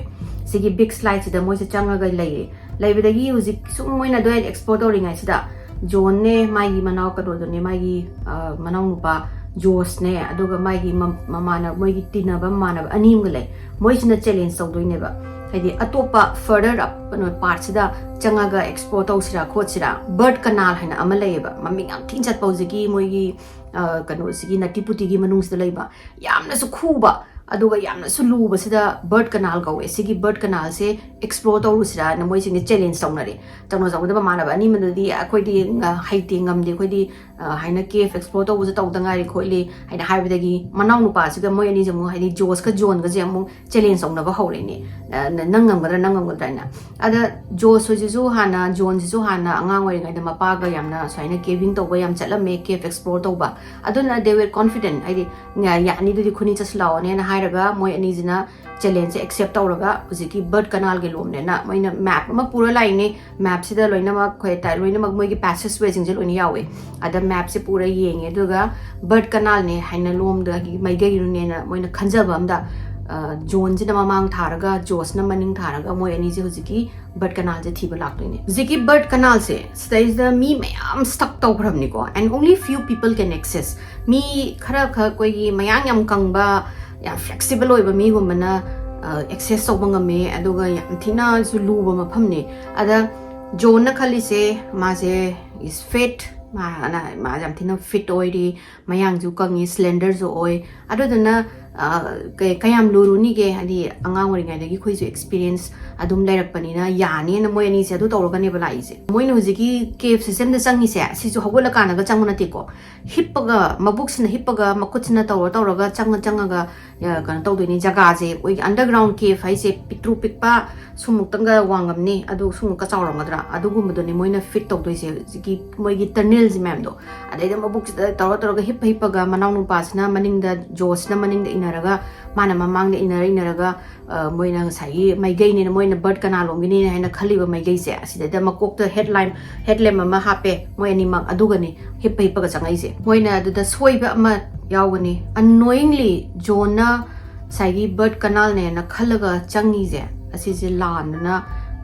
ꯁꯤꯒꯤ ꯕꯤꯛ ꯁ꯭ꯂꯥꯏꯠꯁꯤꯗ ꯃꯣꯏꯁꯦ ꯆꯪꯉꯒ ꯂꯩꯔꯦ꯫ ꯂꯩꯕꯗꯒꯤ ꯍꯧꯖꯤꯛ ꯁꯨꯝ ꯃꯣꯏꯅ ꯑꯗꯨꯋꯥꯏꯗ ꯑꯦꯛꯁꯄ꯭ꯂꯣꯔ ꯇꯧꯔꯤꯉꯩꯁꯤꯗ ꯖꯣꯟꯅꯦ, ꯃꯥꯒꯤ ꯃꯅꯥꯎ ꯀꯩꯅꯣꯗꯨꯅꯦ, ꯃꯥꯒꯤ ꯑ, ꯃꯅꯥꯎꯅꯨꯄꯥ ꯖꯣꯁꯅꯦ, ꯑꯗꯨꯒ ꯃꯥꯒꯤ ꯃ-, ꯃꯃꯥꯟꯅꯕ, ꯃꯣꯏꯒꯤ ꯇꯤꯟꯅꯕ ꯃꯃꯥꯟꯅꯕ ꯑꯅꯤ ꯑꯃꯒ ꯂꯩ꯫ ꯃꯣꯏꯁꯤꯅ ꯆꯦꯂꯦꯟꯖ ꯇꯧꯗꯣꯏꯅꯦꯕ꯫ ꯍꯥꯏꯗꯤ ꯑꯇꯣꯞꯄ ꯐꯔꯗꯔ ꯑꯞ ꯀꯩꯅꯣ ꯄꯥꯔꯠꯁꯤꯗ ꯆꯪꯉꯒ ꯑꯦꯛꯁꯄ꯭ꯂꯣꯔ ꯇꯧꯁꯤꯔꯥ ꯈꯣꯠꯁꯤꯔꯥ, ꯕꯔꯠ ꯀꯅꯥꯜ ꯍꯥꯏꯅ ꯑꯃ ꯂꯩꯌꯦꯕ, ꯃꯃꯤꯡ ꯌꯥꯝ ꯊꯤꯅ ꯆꯠꯄ ꯍꯧꯖꯤꯛꯀꯤ ꯃꯣꯏꯒꯤ ꯑ, ꯀꯩꯅꯣꯁꯤꯒꯤ ꯅꯇꯤ ꯄꯨꯇꯤꯒꯤ ꯃꯅꯨꯡꯁꯤꯗ ꯂꯩꯕ, ꯌꯥꯝꯅꯁꯨ ꯈꯨꯕ ꯑꯗꯨꯒ ꯌꯥꯝꯅꯁꯨ ꯂꯨꯕꯁꯤꯗ ꯕꯔꯠ ꯀꯅꯥꯜ ꯀꯧꯋꯦ꯫ ꯁꯤꯒꯤ ꯕꯔꯠ ꯀꯅꯥꯜꯁꯦ ꯑꯦꯛꯁꯄ꯭ꯂꯣꯔ ꯇꯧꯔꯨꯁꯤꯔꯥꯅ ꯃꯣꯏꯁꯤꯡꯁꯦ ꯆꯦꯂꯦꯟꯖ ꯇꯧꯅꯔꯦ꯫ ꯇꯧꯅ ꯇꯧꯕꯗ ꯃꯃꯥꯟꯅꯕ ꯑꯅꯤꯃꯗꯨꯗꯤ ꯑꯩꯈꯣꯏꯗꯤ ꯉ-, ꯍꯩꯇꯦ, ꯉꯝꯗꯦ, ꯑꯩꯈꯣꯏꯗꯤ ꯑ, ꯍꯥꯏꯅ ꯀꯦꯐ ꯑꯦꯛꯁꯄ꯭ꯂꯣꯔ ꯇꯧꯕꯁꯨ ꯇꯧꯗ ꯉꯥꯏꯔꯤ ꯈꯣꯠꯂꯤ ꯍꯥꯏꯅ ꯍꯥꯏꯕꯗꯒꯤ ꯃꯅꯥꯎ ꯅꯨꯄꯥꯁꯤꯒ ꯃꯣꯏ ꯑꯅꯤꯁꯦ ꯑꯃꯨꯛ, ꯍꯥꯏꯗꯤ ꯖꯣꯁꯀ ꯖꯣꯟꯒꯁꯦ ꯑꯃꯨꯛ ꯆꯦꯂꯦꯟꯖ ꯇꯧꯅꯕ ꯍꯧꯔꯦꯅꯦ꯫ ꯑ, ꯅ-, ꯅꯪ ꯉꯝꯒꯗ꯭ꯔꯥ, ꯅꯪ ꯉꯝꯒꯗ꯭ꯔꯥ ꯍꯥꯏꯅ꯫ ꯑꯗ ꯖꯣꯁ ꯍꯣꯏꯁꯤꯁꯨ ꯍꯥꯟꯅ, ꯖꯣꯟꯁꯤꯁꯨ ꯍꯥꯟꯅ ꯑꯉꯥꯡ ꯑꯣꯏꯔꯤꯉꯩꯗ ꯃꯄꯥꯒ ꯌꯥꯝꯅ ꯁꯨꯃꯥꯏꯅ ꯀꯦꯚꯤꯡ ꯇꯧꯕ ꯌꯥꯝ ꯆꯠꯂꯝꯃꯦ, ꯀꯦꯐ ꯑꯦꯛꯁꯄ꯭ꯂꯣꯔ ꯇꯧꯕ꯫ ꯑꯗꯨꯅ they were confident, ꯍꯥꯏꯗꯤ, "ꯌꯥ-, ꯌꯥꯅꯤ, ꯑꯗꯨꯗꯤ ꯈꯨꯅꯤ ꯆꯠꯁꯤ ꯂꯥꯛꯑꯣꯅꯦꯅ" ꯍꯥꯏꯔꯒ ꯃꯣꯏ ꯑꯅꯤꯁꯤꯅ ꯆꯦꯂꯦꯟꯖꯁꯦ ꯑꯦꯛꯁꯦꯞ ꯇꯧꯔꯒ ꯍꯧꯖꯤꯛꯀꯤ ꯕꯔꯠ ꯀꯅꯥꯜꯒꯤ ꯂꯣꯝꯅꯦꯅ ꯃꯣꯏꯅ ꯃꯦꯞ ꯑꯃ ꯄꯨꯔ ꯂꯥꯛꯏꯅꯦ꯫ ꯃꯦꯞꯁꯤꯗ ꯂꯣꯏꯅꯃꯛ ꯑꯩꯈꯣꯏ ꯇ-, ꯂꯣꯏꯅꯃꯛ ꯃꯣꯏꯒꯤ ꯄꯦꯁꯦꯖ ꯋꯦꯁꯤꯡꯁꯦ ꯂꯣꯏꯅ ꯌꯥꯎꯋꯦ꯫ ꯑꯗ ꯃꯦꯞꯁꯦ ꯄꯨꯔ ꯌꯦꯡꯉꯦ, ꯑꯗꯨꯒ ꯕꯔꯠ ꯀꯅꯥꯜꯅꯦ ꯍꯥꯏꯅ ꯂꯣꯝꯗꯒꯤ ꯃꯥꯏꯀꯩꯒꯤꯅꯦꯅ ꯃꯣꯏꯅ ꯈꯟꯖꯕ ꯑꯝꯗ, ꯑ, ꯖꯣꯟꯁꯤꯅ ꯃꯃꯥꯡ ꯊꯥꯔꯒ ꯖꯣꯁꯅ ꯃꯅꯤꯡ ꯊꯥꯔꯒ ꯃꯣꯏ ꯑꯅꯤꯁꯦ ꯍꯧꯖꯤꯛꯀꯤ ꯕꯔꯠ ꯀꯅꯥꯜꯁꯦ ꯊꯤꯕ ꯂꯥꯛꯇꯣꯏꯅꯦ꯫ ꯍꯧꯖꯤꯛꯀꯤ ꯕꯔꯠ ꯀꯅꯥꯜꯁꯦ ꯁꯤꯗꯩꯁꯤꯗ ꯃꯤ ꯃꯌꯥꯝ ꯁ꯭ꯇꯛ ꯇꯧꯈ꯭ꯔꯕꯅꯤꯀꯣ, and only few people can access. ꯃꯤ ꯈꯔ ꯈꯛ ꯑꯩꯈꯣꯏꯒꯤ ꯃꯌꯥꯡ ꯌꯥꯝ ꯀꯪꯕ, ꯌꯥꯝ ꯐ꯭ꯂꯦꯛꯁꯤꯕꯜ ꯑꯣꯏꯕ ꯃꯤꯒꯨꯝꯕꯅ ꯑꯦꯛꯁꯦꯁ ꯇꯧꯕ ꯉꯝꯃꯦ꯫ ꯑꯗꯨꯒ ꯌꯥꯝ ꯊꯤꯅꯁꯨ ꯂꯨꯕ ꯃꯐꯝꯅꯤ꯫ ꯑꯗ ꯖꯣꯟꯅ ꯈꯜꯂꯤꯁꯦ, ꯃꯥꯁꯦ is fit, ꯃꯥꯅ ꯃꯥ ꯌꯥꯝ ꯊꯤꯅ ꯐꯤꯠ ꯑꯣꯏꯔꯤ, ꯃꯌꯥꯡꯁꯨ ꯀꯪꯉꯤ, ꯁ꯭ꯂꯦꯟꯗꯔꯁꯨ ꯑꯣꯏ꯫ ꯑꯗꯨꯗꯨꯅ ꯑ, ꯀꯩ- ꯀꯌꯥꯝ ꯂꯨꯔꯨꯅꯤꯒꯦ? ꯍꯥꯏꯗꯤ ꯑꯉꯥꯡ ꯑꯣꯏꯔꯤꯉꯩꯗꯒꯤ ꯑꯩꯈꯣꯏꯁꯨ ꯑꯦꯛꯁꯄꯤꯔꯤꯌꯦꯟꯁ ꯑꯗꯨꯝ ꯂꯩꯔꯛꯄꯅꯤꯅ ꯌꯥꯅꯤꯅ ꯃꯣꯏ ꯑꯅꯤꯁꯦ ꯑꯗꯨ ꯇꯧꯔꯒꯅꯦꯕ ꯂꯥꯛꯏꯁꯦ꯫ ꯃꯣꯏꯅ ꯍꯧꯖꯤꯛꯀꯤ ꯀꯦꯞ ꯁꯤꯁꯇꯦꯝꯗ ꯆꯪꯉꯤꯁꯦ, ꯁꯤꯁꯨ ꯍꯧꯒꯠꯂꯀꯥꯟꯗꯒ ꯆꯪꯕ ꯅꯠꯇꯦꯀꯣ꯫ ꯍꯤꯞꯄꯒ, ꯃꯕꯨꯛꯁꯤꯅ ꯍꯤꯞꯄꯒ, ꯃꯈꯨꯠꯁꯤꯅ ꯇꯧꯔ ꯇꯧꯔꯒ, ꯆꯪꯉ ꯆꯪꯉꯒ, ꯑ, ꯀꯩꯅꯣ ꯇꯧꯗꯣꯏꯅꯤ꯫ ꯖꯒꯥꯁꯦ ꯑꯩꯈꯣꯏꯒꯤ ꯑꯟꯗꯔꯒ꯭ꯔꯥꯎꯟ ꯀꯦꯞ ꯍꯥꯏꯁꯦ ꯄꯤꯛꯇ꯭ꯔꯨ ꯄꯤꯛꯄ, ꯁꯨꯃꯨꯛꯇꯪꯒ ꯋꯥꯡꯉꯝꯅꯤ, ꯑꯗꯨ ꯁꯨꯃꯨꯛꯀ ꯆꯥꯎꯔꯝꯒꯗ꯭ꯔꯥ, ꯑꯗꯨꯒꯨꯝꯕꯗꯨꯅꯤ ꯃꯣꯏꯅ ꯐꯤꯠ ꯇꯧꯗꯣꯏꯁꯦ, ꯍꯧꯖꯤꯛꯀꯤ ꯃꯣꯏꯒꯤ ꯇꯅꯦꯜꯁꯦ ꯃꯌꯥꯝꯗꯣ꯫ ꯑꯗꯩꯗ ꯃꯕꯨꯛꯁꯤꯗ ꯇꯧꯔ ꯇꯧꯔꯒ ꯍꯤꯞꯄ ꯍꯤꯞꯄꯒ, ꯃꯅꯥꯎ ꯅꯨꯄꯥꯁꯤꯅ ꯃꯅꯤꯡꯗ, ꯖꯣꯁꯤꯅ ꯃꯅꯤꯡꯗ ꯏꯟꯅꯔꯒ, ꯃꯥꯅ ꯃꯃꯥꯡꯗ ꯏꯟꯅꯔ ꯏꯟꯅꯔꯒ, ꯑ, ꯃꯣꯏꯅ ꯉꯁꯥꯏꯒꯤ ꯃꯥꯏꯀꯩꯅꯦꯅ, ꯃꯣꯏꯅ ꯕꯔꯠ ꯀꯅꯥꯂꯣꯝꯒꯤꯅꯦꯅ ꯍꯥꯏꯅ ꯈꯜꯂꯤꯕ ꯃꯥꯏꯀꯩꯁꯦ, ꯑꯁꯤꯗꯩꯗ ꯃꯀꯣꯛꯇ ꯍꯦꯗ ꯂꯥꯏꯝ, ꯍꯦꯗ ꯂꯦꯝ ꯑꯃ ꯍꯥꯞꯄꯦ ꯃꯣꯏ ꯑꯅꯤꯃꯛ, ꯑꯗꯨꯒꯅꯤ ꯍꯤꯞꯄ ꯍꯤꯞꯄꯒ ꯆꯪꯉꯛꯏꯁꯦ꯫ ꯃꯣꯏꯅ ꯑꯗꯨꯗ ꯁꯣꯏꯕ ꯑꯃ ꯌꯥꯎꯒꯅꯤ꯫ ꯑꯟꯅꯣꯌꯤꯡꯂꯤ ꯖꯣꯟꯅ ꯉꯁꯥꯏꯒꯤ ꯕꯔꯠ ꯀꯅꯥꯜꯅꯦꯅ ꯈꯜꯂꯒ ꯆꯪꯉꯤꯁꯦ, ꯑꯁꯤꯁꯦ ꯂꯥꯟꯗꯨꯅ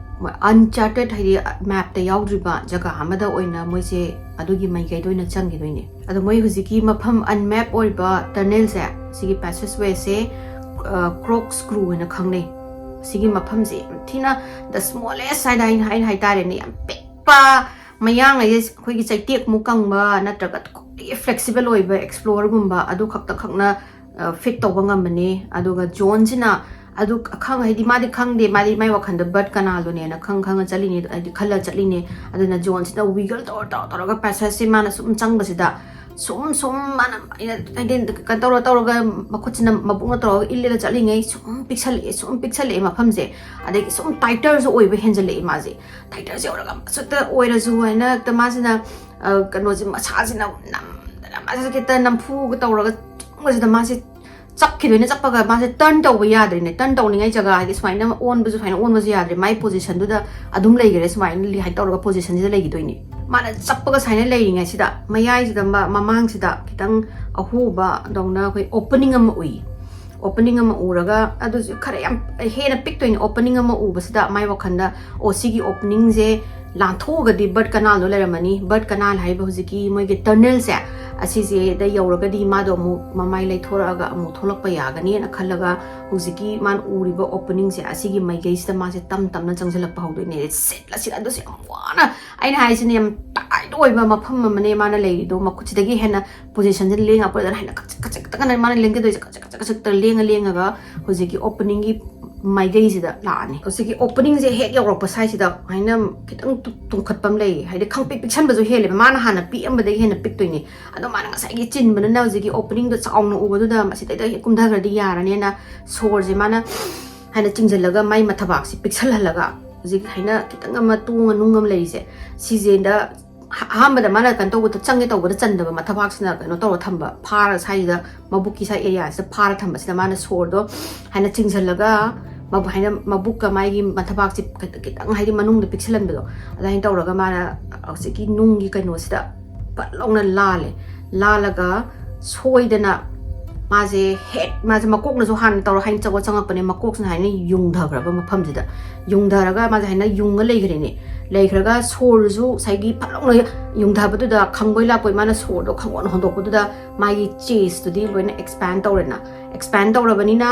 ꯑꯟꯆꯥꯔꯇꯦꯠ, ꯍꯥꯏꯗꯤ ꯃꯦꯞꯇ ꯌꯥꯎꯗ꯭ꯔꯤꯕ ꯖꯒꯥ ꯑꯃꯗ ꯑꯣꯏꯅ ꯃꯣꯏꯁꯦ ꯑꯗꯨꯒꯤ ꯃꯥꯏꯀꯩꯗ ꯑꯣꯏꯅ ꯆꯪꯈꯤꯗꯣꯏꯅꯦ꯫ ꯑꯗꯣ ꯃꯣꯏ ꯍꯧꯖꯤꯛꯀꯤ ꯃꯐꯝ ꯑꯟꯃꯦꯞ ꯑꯣꯏꯕ ꯇꯅꯦꯜꯁꯦ, ꯁꯤꯒꯤ ꯄꯦꯁꯦꯖ ꯋꯦꯁꯦ, ꯑ, ꯀ꯭ꯔꯣꯛ ꯁ꯭ꯀ꯭ꯔꯨ ꯍꯥꯏꯅ ꯈꯪꯅꯩ꯫ ꯁꯤꯒꯤ ꯃꯐꯝꯁꯦ ꯌꯥꯝ ꯊꯤꯅ the smallest ꯍꯥꯏꯅ ꯑꯩꯅ, ꯑꯩꯅ ꯍꯥꯏꯇꯥꯔꯦꯅꯦ, ꯌꯥꯝ ꯄꯤꯛꯄ, ꯃꯌꯥꯡ ꯍꯥꯏꯁꯦ ꯑꯩꯈꯣꯏꯒꯤ ꯆꯩꯇꯦꯛꯃꯨꯛ ꯀꯪꯕ ꯅꯠꯇ꯭ꯔꯒ ꯈ꯭ꯋꯥꯏꯗꯒꯤ ꯐ꯭ꯂꯦꯛꯁꯤꯕꯜ ꯑꯣꯏꯕ ꯑꯦꯛꯁꯄ꯭ꯂꯣꯔꯒꯨꯝꯕ ꯑꯗꯨ ꯈꯛꯇ ꯈꯛꯅ, ꯑ, ꯐꯤꯠ ꯇꯧꯕ ꯉꯝꯕꯅꯦ꯫ ꯑꯗꯨꯒ ꯖꯣꯟꯁꯤꯅ ꯑꯗꯨ ꯈꯪ-, ꯍꯥꯏꯗꯤ ꯃꯥꯗꯤ ꯈꯪꯗꯦ, ꯃꯥꯗꯤ ꯃꯥꯏ ꯋꯥꯈꯟꯗ ꯕꯔꯠ ꯀꯅꯥꯜꯗꯨꯅꯦꯅ ꯈꯪ ꯈꯪꯉ ꯆꯠꯂꯤꯅꯦ, ꯍꯥꯏꯗꯤ ꯈꯜꯂ ꯆꯠꯂꯤꯅꯦ꯫ ꯑꯗꯨꯅ ꯖꯣꯟꯁꯤꯅ ꯋꯤꯒꯜ ꯇꯧꯔ ꯇꯧꯔ ꯇꯧꯔꯒ ꯄꯦꯁꯦꯖꯁꯦ ꯃꯥꯅ ꯁꯨꯝ ꯆꯪꯕꯁꯤꯗ ꯁꯨꯝ ꯁꯨꯝ ꯃꯥꯅ, ꯑꯩꯅ ꯍꯥꯏꯗꯤ ꯀꯩꯅꯣ ꯇꯧꯔ ꯇꯧꯔꯒ ꯃꯈꯨꯠꯁꯤꯅ ꯃꯕꯨꯛꯅ ꯇꯧꯔꯒ ꯏꯜꯂꯦꯅ ꯆꯠꯂꯤꯉꯩ ꯁꯨꯝ ꯄꯤꯛꯁꯜꯂꯛꯑꯦ, ꯁꯨꯝ ꯄꯤꯛꯁꯜꯂꯛꯑꯦ ꯃꯐꯝꯁꯦ꯫ ꯑꯗꯒꯤ ꯁꯨꯝ ꯇꯥꯏꯇꯔꯁꯨ ꯑꯣꯏꯕ ꯍꯦꯟꯖꯜꯂꯛꯑꯦ ꯃꯥꯁꯦ꯫ ꯇꯥꯏꯇꯔꯁꯦ ꯌꯧꯔꯒ ꯑꯃꯁꯨꯇ ꯑꯣꯏꯔꯁꯨ ꯍꯥꯏꯅ ꯍꯦꯛꯇ ꯃꯥꯁꯤꯅ, ꯑ, ꯀꯩꯅꯣꯁꯦ, ꯃꯁꯥꯁꯤꯅ ꯅꯝꯗꯅ ꯃꯥꯁꯦ ꯈꯤꯇ ꯅꯝꯐꯨꯒ ꯇꯧꯔꯒ ꯆꯪꯕꯁꯤꯗ ꯃꯥꯁꯦ ꯆꯞꯈꯤꯗꯣꯏꯅꯦ꯫ ꯆꯞꯄꯒ ꯃꯥꯁꯦ ꯇꯔꯟ ꯇꯧꯕ ꯌꯥꯗ꯭ꯔꯦꯅꯦ꯫ ꯇꯔꯟ ꯇꯧꯅꯤꯡꯉꯥꯏ ꯖꯒꯥ, ꯍꯥꯏꯗꯤ ꯁꯨꯃꯥꯏꯅ ꯑꯣꯟꯕꯁꯨ, ꯁꯨꯃꯥꯏꯅ ꯑꯣꯟꯕꯁꯨ ꯌꯥꯗ꯭ꯔꯦ꯫ ꯃꯥꯏ ꯄꯣꯖꯤꯁꯟꯗꯨꯗ ꯑꯗꯨꯝ ꯂꯩꯈꯔꯦ꯫ ꯁꯨꯃꯥꯏꯅ ꯂꯤ-, ꯍꯥꯏ ꯇꯧꯔꯒ ꯄꯣꯖꯤꯁꯟꯁꯤꯗ ꯂꯩꯈꯤꯗꯣꯏꯅꯦ꯫ ꯃꯥꯅ ꯆꯞꯄꯒ ꯁꯨꯃꯥꯏꯅ ꯂꯩꯔꯤꯉꯩꯁꯤꯗ ꯃꯌꯥꯏꯁꯤꯗ ꯃ-, ꯃꯃꯥꯡꯁꯤꯗ ꯈꯤꯇꯪ ꯑꯍꯣꯕꯗꯧꯅ ꯑꯩꯈꯣꯏ ꯑꯣꯄꯅꯤꯡ ꯑꯃ ꯎꯏ꯫ ꯑꯣꯄꯅꯤꯡ ꯑꯃ ꯎꯔꯒ, ꯑꯗꯨꯁꯨ ꯈꯔ ꯌꯥꯝ ꯍꯦꯟꯅ ꯄꯤꯛꯇꯣꯏꯅꯦ꯫ ꯑꯣꯄꯅꯤꯡ ꯑꯃ ꯎꯕꯁꯤꯗ ꯃꯥꯏ ꯋꯥꯈꯜꯗ, "ꯑꯣ, ꯁꯤꯒꯤ ꯑꯣꯄꯅꯤꯡꯁꯦ ꯂꯥꯟꯊꯣꯛꯑꯒꯗꯤ ꯕꯔꯠ ꯀꯅꯥꯜꯗꯣ ꯂꯩꯔꯝꯃꯅꯤ꯫ ꯕꯔꯠ ꯀꯅꯥꯜ ꯍꯥꯏꯕ ꯍꯧꯖꯤꯛꯀꯤ ꯃꯣꯏꯒꯤ ꯇꯅꯦꯜꯁꯦ, ꯑꯁꯤꯁꯤꯗ ꯌꯧꯔꯒꯗꯤ ꯃꯥꯗꯣ ꯑꯃꯨꯛ ꯃꯃꯥꯏ ꯂꯩꯊꯣꯔꯛꯑꯒ ꯑꯃꯨꯛ ꯊꯣꯛꯂꯛꯄ ꯌꯥꯒꯅꯤꯅ ꯈꯜꯂꯒ, ꯍꯧꯖꯤꯛꯀꯤ ꯃꯥꯅ ꯎꯔꯤꯕ openingꯁꯦ, ꯑꯁꯤꯒꯤ ꯃꯥꯏꯀꯩꯁꯤꯗ ꯃꯥꯁꯦ ꯇꯞ ꯇꯞꯅ ꯆꯪꯁꯤꯜꯂꯛꯄ ꯍꯧꯗꯣꯏꯅꯦ꯫ ꯁꯤꯠꯂ ꯁꯤꯠꯂ, ꯑꯗꯨꯁꯨ ꯌꯥꯝ ꯋꯥꯅ, ꯑꯩꯅ ꯍꯥꯏꯁꯤꯅꯦ, ꯌꯥꯝ tight ꯑꯣꯏꯕ ꯃꯐꯝ ꯑꯃꯅꯦ ꯃꯥꯅ ꯂꯩꯔꯤꯗꯣ꯫ ꯃꯈꯨꯠꯁꯤꯗꯒꯤ ꯍꯦꯟꯅ positionꯁꯦ ꯂꯦꯡꯉꯛꯄꯗ ꯍꯦꯟꯅ ꯈꯖꯤꯛ ꯈꯖꯤꯛꯇꯪ ꯃꯥꯅ ꯂꯦꯡꯒꯗꯣꯏꯁꯦ, ꯈꯖꯤꯛ ꯈꯖꯤꯛ ꯈꯖꯤꯛꯇꯪ ꯂꯦꯡꯉ ꯂꯦꯡꯉꯒ ꯍꯧꯖꯤꯛꯀꯤ openingꯒꯤ ꯃꯥꯏꯀꯩꯁꯤꯗ ꯂꯥꯛꯑꯅꯤ꯫ ꯍꯧꯖꯤꯛꯀꯤ openingꯁꯦ ꯍꯦꯛ ꯌꯧꯔꯛꯄ sideꯁꯤꯗ ꯍꯥꯏꯅ ꯈꯤꯇꯪ ꯇꯨ-, ꯇꯨꯝꯈꯠꯄ ꯑꯃ ꯂꯩꯌꯦ꯫ ꯍꯥꯏꯗꯤ ꯈꯪꯄꯤꯛ ꯄꯤꯛꯁꯟꯕꯁꯨ ꯍꯦꯜꯂꯦꯕ, ꯃꯥꯅ ꯍꯥꯟꯅ ꯄꯤꯛꯑꯝꯕꯗꯒꯤ ꯍꯦꯟꯅ ꯄꯤꯛꯇꯣꯏꯅꯤ꯫ ꯑꯗꯣ ꯃꯥꯅ ꯉꯁꯥꯏꯒꯤ ꯆꯤꯟꯕꯗꯨꯅ ꯍꯧꯖꯤꯛꯀꯤ openingꯗꯣ ꯆꯥꯎꯅ ꯎꯕꯗꯨꯗ ꯃꯁꯤꯗꯩꯗ ꯍꯦꯛ ꯀꯨꯝꯊꯈ꯭ꯔꯗꯤ ꯌꯥꯔꯅꯦꯅ ꯁꯣꯔꯁꯦ ꯃꯥꯅ ꯍꯥꯏꯅ ꯆꯤꯡꯁꯤꯜꯂꯒ ꯃꯥꯏ ꯃꯊꯕꯥꯛꯁꯦ ꯄꯤꯛꯁꯜꯍꯜꯂꯒ, ꯍꯧꯖꯤꯛ ꯍꯥꯏꯅ ꯈꯤꯇꯪ ꯑꯃ ꯇꯣꯡꯉ ꯅꯨꯡ ꯑꯃ ꯂꯩꯔꯤꯁꯦ, ꯁꯤꯁꯤꯗ ꯑꯍꯥꯟꯕꯗ ꯃꯥꯅ ꯀꯩꯅꯣ ꯇꯧꯕꯗ, ꯆꯪꯒꯦ ꯇꯧꯕꯗ ꯆꯟꯗꯕ, ꯃꯊꯕꯥꯛꯁꯤꯅ ꯀꯩꯅꯣ ꯇꯧꯔ ꯊꯝꯕ, ꯐꯥꯔ ꯁ꯭ꯋꯥꯏꯁꯤꯗ ꯃꯕꯨꯛꯀꯤ side areaꯁꯤꯗ ꯐꯥꯔ ꯊꯝꯕꯁꯤꯗ ꯃꯥꯅ ꯁꯣꯔꯗꯣ ꯍꯥꯏꯅ ꯆꯤꯡꯁꯤꯜꯂꯒ ꯃꯕꯨ-, ꯍꯥꯏꯅ ꯃꯕꯨꯛꯀ ꯃꯥꯒꯤ ꯃꯊꯕꯥꯛꯁꯤ ꯈꯤꯇꯪ ꯍꯥꯏꯗꯤ ꯃꯅꯨꯡꯗ ꯄꯤꯛꯁꯤꯜꯍꯟꯕꯗꯣ, ꯑꯗꯨꯃꯥꯏꯅ ꯇꯧꯔꯒ ꯃꯥꯅ ꯍꯧꯖꯤꯛꯀꯤ ꯅꯨꯡꯒꯤ ꯀꯩꯅꯣꯁꯤꯗ ꯄꯠ ꯂꯥꯎꯅ ꯂꯥꯜꯂꯦ꯫ ꯂꯥꯜꯂꯒ ꯁꯣꯏꯗꯅ ꯃꯥꯁꯦ ꯍꯦꯛ, ꯃꯥꯁꯦ ꯃꯀꯣꯛꯅꯁꯨ ꯍꯥꯟꯅ ꯇꯧꯔ ꯍꯥꯏꯅ ꯆꯪꯉ ꯆꯪꯉꯛꯄꯅꯦ, ꯃꯀꯣꯛꯁꯤꯅ ꯍꯥꯏꯅ ꯌꯨꯡꯊꯈ꯭ꯔꯕ ꯃꯐꯝꯁꯤꯗ, ꯌꯨꯡꯊꯔꯒ ꯃꯥꯁꯦ ꯍꯥꯏꯅ ꯌꯨꯡꯉ ꯂꯩꯈ꯭ꯔꯦꯅꯦ꯫ ꯂꯩꯈ꯭ꯔꯒ ꯁꯣꯔꯁꯨ ꯉꯁꯥꯏꯒꯤ ꯐꯠ ꯂꯥꯎꯅ ꯌꯨꯡꯊꯕꯗꯨꯗ ꯈꯪꯕꯣꯏ ꯂꯥꯛꯄꯣꯏ ꯃꯥꯅ ꯁꯣꯔꯗꯣ ꯈꯪꯍꯣꯟ ꯍꯣꯟꯗꯣꯛꯄꯗꯨꯗ ꯃꯥꯒꯤ chestꯇꯨꯗꯤ ꯂꯣꯏꯅ expand ꯇꯧꯔꯦꯅ꯫ Expand ꯇꯧꯔꯕꯅꯤꯅ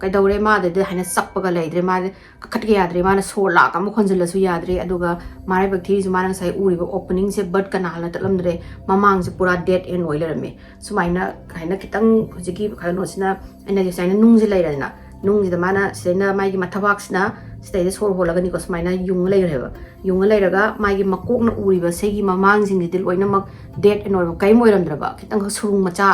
ꯀꯩꯗꯧꯔꯦ? ꯃꯥꯗꯗꯤ ꯍꯥꯏꯅ ꯆꯞꯄꯒ ꯂꯩꯗ꯭ꯔꯦ꯫ ꯃꯥꯗꯤ ꯀꯥꯈꯠꯀꯦ ꯌꯥꯗ꯭ꯔꯦ꯫ ꯃꯥꯅ ꯁꯣꯔ ꯂꯥꯛ ꯑꯃ ꯍꯣꯟꯖꯤꯜꯂꯁꯨ ꯌꯥꯗ꯭ꯔꯦ꯫ ꯑꯗꯨꯒ ꯃꯔꯥꯏꯕꯛ ꯊꯤꯔꯤꯁꯨ ꯃꯥꯅ ꯉꯁꯥꯏ ꯎꯔꯤꯕ openingꯁꯦ ꯕꯔꯠ ꯀꯅꯥꯜꯅ ꯇꯠꯂꯝꯗ꯭ꯔꯦ꯫ ꯃꯃꯥꯡꯁꯦ ꯄꯨꯔꯥ dead end ꯑꯣꯏ ꯂꯩꯔꯝꯃꯦ꯫ ꯁꯨꯃꯥꯏꯅ, ꯍꯥꯏꯅ ꯈꯤꯇꯪ ꯍꯧꯖꯤꯛꯀꯤ ꯀꯩꯅꯣꯁꯤꯅ, ꯑꯩꯅ ꯁꯨꯃꯥꯏꯅ ꯅꯨꯡꯁꯦ ꯂꯩꯔꯦꯗꯅ, ꯅꯨꯡꯁꯤꯗ ꯃꯥꯅ ꯁꯤꯗꯩꯅ ꯃꯥꯒꯤ ꯃꯊꯕꯥꯛꯁꯤꯅ ꯁꯤꯗꯩꯗ ꯁꯣꯔ ꯍꯣꯜꯂꯒꯅꯤꯀꯣ, ꯁꯨꯃꯥꯏꯅ ꯌꯨꯡꯉ ꯂꯩꯈ꯭ꯔꯦꯕ꯫ ꯌꯨꯡꯉ ꯂꯩꯔꯒ ꯃꯥꯒꯤ ꯃꯀꯣꯛꯅ ꯎꯔꯤꯕ ꯁꯤꯒꯤ ꯃꯃꯥꯡꯁꯤꯡꯁꯤꯗꯤ ꯂꯣꯏꯅꯃꯛ dead end ꯑꯣꯏꯔꯕ, ꯀꯔꯤꯝ ꯑꯣꯏꯔꯝꯗ꯭ꯔꯕ, ꯈꯤꯇꯪꯈꯛ ꯁꯨꯔꯨꯡ ꯃꯆꯥ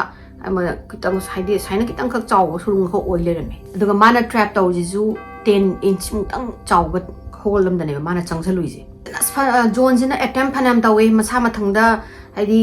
ꯑꯃ, ꯈꯤꯇꯪ ꯍꯥꯏꯗꯤ ꯁꯨꯃꯥꯏꯅ ꯈꯤꯇꯪꯈꯛ ꯆꯥꯎꯕ ꯁꯨꯔꯨꯡ ꯈꯛ ꯑꯣꯏ ꯂꯩꯔꯝꯃꯦ꯫ ꯑꯗꯨꯒ ꯃꯥꯅ trap ꯇꯧꯔꯤꯁꯤꯁꯨ ten inch ꯃꯨꯛꯇꯪ ꯆꯥꯎꯕ hole ꯑꯃꯗꯅꯦꯕ ꯃꯥꯅ ꯆꯪꯁꯜꯂꯨꯏꯁꯦ꯫ ꯑꯁ, ꯐ-, ꯑ, ꯖꯣꯟꯁꯤꯅ attempt ꯐꯅꯌꯥꯝ ꯇꯧꯋꯦ ꯃꯁꯥ ꯃꯊꯪꯗ, ꯍꯥꯏꯗꯤ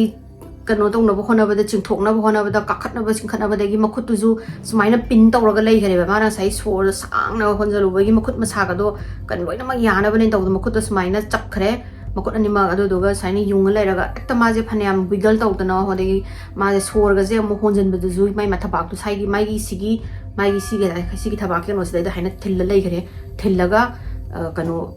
ꯀꯩꯅꯣ ꯇꯧꯅꯕ ꯍꯣꯠꯅꯕꯗ, ꯆꯤꯡꯊꯣꯛꯅꯕ ꯍꯣꯠꯅꯕꯗ, ꯀꯥꯈꯠꯅꯕ ꯆꯤꯡꯈꯠꯅꯕꯗꯒꯤ ꯃꯈꯨꯠꯇꯨꯁꯨ ꯁꯨꯃꯥꯏꯅ pin ꯇꯧꯔꯒ ꯂꯩꯈ꯭ꯔꯦꯕ꯫ ꯃꯥꯅ ꯉꯁꯥꯏ ꯁꯣꯔꯗ ꯁꯥꯡꯅ ꯍꯣꯟꯖꯜꯂꯨꯕꯒꯤ ꯃꯈꯨꯠ ꯃꯁꯥꯒꯗꯣ ꯀꯩꯅꯣ ꯂꯣꯏꯅꯃꯛ ꯌꯥꯅꯕꯅꯦ ꯇꯧꯕꯗ ꯃꯈꯨꯠꯇꯣ ꯁꯨꯃꯥꯏꯅ ꯆꯞꯈ꯭ꯔꯦ꯫ ꯃꯈꯨꯠ ꯑꯅꯤꯃꯛ ꯑꯗꯨꯗꯨꯒ ꯁꯨꯃꯥꯏꯅ ꯌꯨꯡꯉ ꯂꯩꯔꯒ ꯍꯦꯛꯇ ꯃꯥꯁꯦ ꯐꯅꯌꯥꯝ wiggle ꯇꯧꯗꯅ, ꯑꯗꯒꯤ ꯃꯥꯁꯦ ꯁꯣꯔꯒꯁꯦ ꯑꯃꯨꯛ ꯍꯣꯟꯖꯟꯕꯗꯨꯁꯨ ꯃꯥꯏ ꯃꯊꯕꯥꯛꯇꯨ ꯁꯥꯏꯒꯤ, ꯃꯥꯒꯤ ꯁꯤꯒꯤ, ꯃꯥꯒꯤ ꯁꯤꯒꯤ, ꯁꯤꯒꯤ ꯊꯕꯥꯛ ꯀꯩꯅꯣꯁꯤꯗꯩꯗ ꯍꯥꯏꯅ ꯊꯤꯜꯂ ꯂꯩꯈ꯭ꯔꯦ꯫ ꯊꯤꯜꯂꯒ ꯀꯩꯅꯣ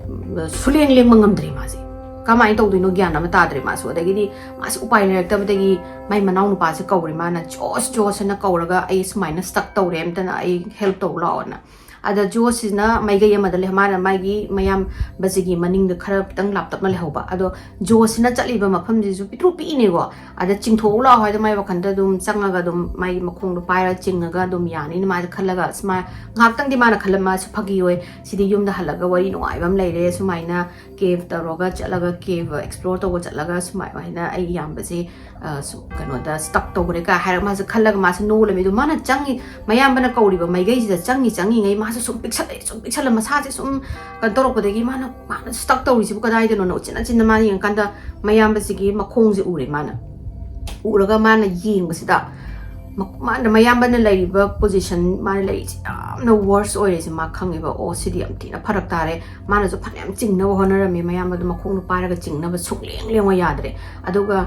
ꯁꯨꯂꯦꯡ ꯂꯦꯡꯕ ꯉꯝꯗ꯭ꯔꯦ ꯃꯥꯁꯦ꯫ ꯀꯃꯥꯏꯅ ꯇꯧꯗꯣꯏꯅꯣ ꯒ꯭ꯌꯥꯟ ꯑꯃ ꯇꯥꯗ꯭ꯔꯦ ꯃꯥꯁꯨ꯫ ꯑꯗꯒꯤꯗꯤ ꯃꯥꯁꯦ ꯎꯄꯥꯏ ꯂꯩꯔꯛꯇꯕꯗꯒꯤ ꯃꯥꯏ ꯃꯅꯥꯎ ꯅꯨꯄꯥꯁꯦ ꯀꯧꯔꯦ ꯃꯥꯅ, "ꯖꯣꯁ, ꯖꯣꯁ" ꯍꯥꯏꯅ ꯀꯧꯔꯒ, "ꯑꯩ ꯁꯨꯃꯥꯏꯅ ꯁ꯭ꯇꯛ ꯇꯧꯔꯦ, ꯑꯝꯇꯅ ꯑꯩ ꯍꯦꯜꯞ ꯇꯧ ꯂꯥꯛꯑꯣꯅ"꯫ ꯑꯗ ꯖꯣꯁꯁꯤꯅ ꯃꯥꯏꯀꯩ ꯑꯃꯗ ꯂꯩ, ꯃꯥꯅ ꯃꯥꯒꯤ ꯃꯌꯥꯝꯕꯁꯤꯒꯤ ꯃꯅꯤꯡꯗ ꯈꯔ ꯈꯤꯇꯪ ꯂꯥꯞꯇꯛꯅ ꯂꯩꯍꯧꯕ꯫ ꯑꯗꯣ ꯖꯣꯁꯁꯤꯅ ꯆꯠꯂꯤꯕ ꯃꯐꯝꯁꯤꯁꯨ ꯄꯤꯛꯇ꯭ꯔꯨ ꯄꯤꯛꯏꯅꯦꯀꯣ꯫ ꯑꯗ ꯆꯤꯡꯊꯣꯛꯎ ꯂꯥꯛꯑꯣ ꯍꯥꯏꯗ ꯃꯥꯏ ꯋꯥꯈꯟꯗ ꯑꯗꯨꯝ ꯆꯪꯉꯒ ꯑꯗꯨꯝ ꯃꯥꯒꯤ ꯃꯈꯣꯡꯗꯣ ꯄꯥꯏꯔꯒ ꯆꯤꯡꯉꯒ ꯑꯗꯨꯝ ꯌꯥꯅꯤꯅ ꯃꯥꯁꯦ ꯈꯜꯂꯒ, ꯁꯨꯃꯥꯏꯅ ꯉꯥꯏꯍꯥꯛꯇꯪꯗꯤ ꯃꯥꯅ ꯈꯜꯂꯝ, "ꯃꯥꯁꯨ ꯐꯥꯒꯤ ꯑꯣꯏ, ꯁꯤꯗꯤ ꯌꯨꯝꯗ ꯍꯜꯂꯒ ꯋꯥꯔꯤ ꯅꯨꯡꯉꯥꯏꯕ ꯑꯃ ꯂꯩꯔꯦ, ꯁꯨꯃꯥꯏꯅ ꯀꯦꯞ ꯇꯧꯔꯒ ꯆꯠꯂꯒ, ꯀꯦꯞ ꯑꯦꯛꯁꯄ꯭ꯂꯣꯔ ꯇꯧꯕ ꯆꯠꯂꯒ ꯁꯨꯃꯥꯏꯅ ꯑꯩ ꯏꯌꯥꯝꯕꯁꯦ, ꯑ, ꯁꯨꯝ ꯀꯩꯅꯣꯗ ꯁ꯭ꯇꯛ ꯇꯧꯈ꯭ꯔꯦ" ꯀꯥꯏ ꯍꯥꯏꯔꯒ ꯃꯥꯁꯦ ꯈꯜꯂꯒ ꯃꯥꯁꯦ ꯅꯣꯛꯂꯝꯃꯤ꯫ ꯑꯗꯣ ꯃꯥꯅ ꯆꯪꯉꯤ, ꯃꯌꯥꯝꯕꯅ ꯀꯧꯔꯤꯕ ꯃꯥꯏꯀꯩꯁꯤꯗ ꯆꯪꯉꯤ, ꯆꯪꯉꯤꯉꯩ ꯃꯥꯁꯦ ꯁꯨꯝ ꯄꯤꯛꯁꯜꯂꯛꯑꯦ, ꯁꯨꯝ ꯄꯤꯛꯁꯜꯂ, ꯃꯁꯥꯁꯦ ꯁꯨꯝ ꯀꯩꯅꯣ ꯇꯧꯔꯛꯄꯗꯒꯤ ꯃꯥꯅ, ꯃꯥꯅ ꯁ꯭ꯇꯛ ꯇꯧꯔꯤꯁꯤꯕꯨ ꯀꯗꯥꯏꯗꯅꯣꯅ ꯎꯆꯤꯟ ꯅꯥꯆꯤꯟꯅ ꯃꯥꯅ ꯌꯦꯡꯉꯀꯥꯟꯗ ꯃꯌꯥꯝꯕꯁꯤꯒꯤ ꯃꯈꯣꯡꯁꯦ ꯎꯔꯦ ꯃꯥꯅ꯫ ꯎꯔꯒ ꯃꯥꯅ ꯌꯦꯡꯕꯁꯤꯗ ꯃ-, ꯃꯥꯅ, ꯃꯌꯥꯝꯕꯅ ꯂꯩꯔꯤꯕ ꯄꯣꯖꯤꯁꯟ, ꯃꯥꯅ ꯂꯩꯔꯤꯁꯦ ꯌꯥꯝꯅ ꯋꯔꯁ ꯑꯣꯏꯔꯦꯁꯦ ꯃꯥ ꯈꯪꯉꯦꯕ꯫ "ꯑꯣ, ꯁꯤꯗꯤ ꯌꯥꯝ ꯊꯤꯅ ꯐꯔꯛ ꯇꯥꯔꯦ"꯫ ꯃꯥꯅꯁꯨ ꯐꯅꯌꯥꯝ ꯆꯤꯡꯅꯕ ꯍꯣꯠꯅꯔꯝꯃꯤ, ꯃꯌꯥꯝꯕꯗꯣ ꯃꯈꯣꯡꯗꯣ ꯄꯥꯏꯔꯒ ꯆꯤꯡꯅꯕ ꯁꯨꯡꯂꯦꯡ ꯂꯦꯡꯉꯣ ꯌꯥꯗ꯭ꯔꯦ꯫ ꯑꯗꯨꯒ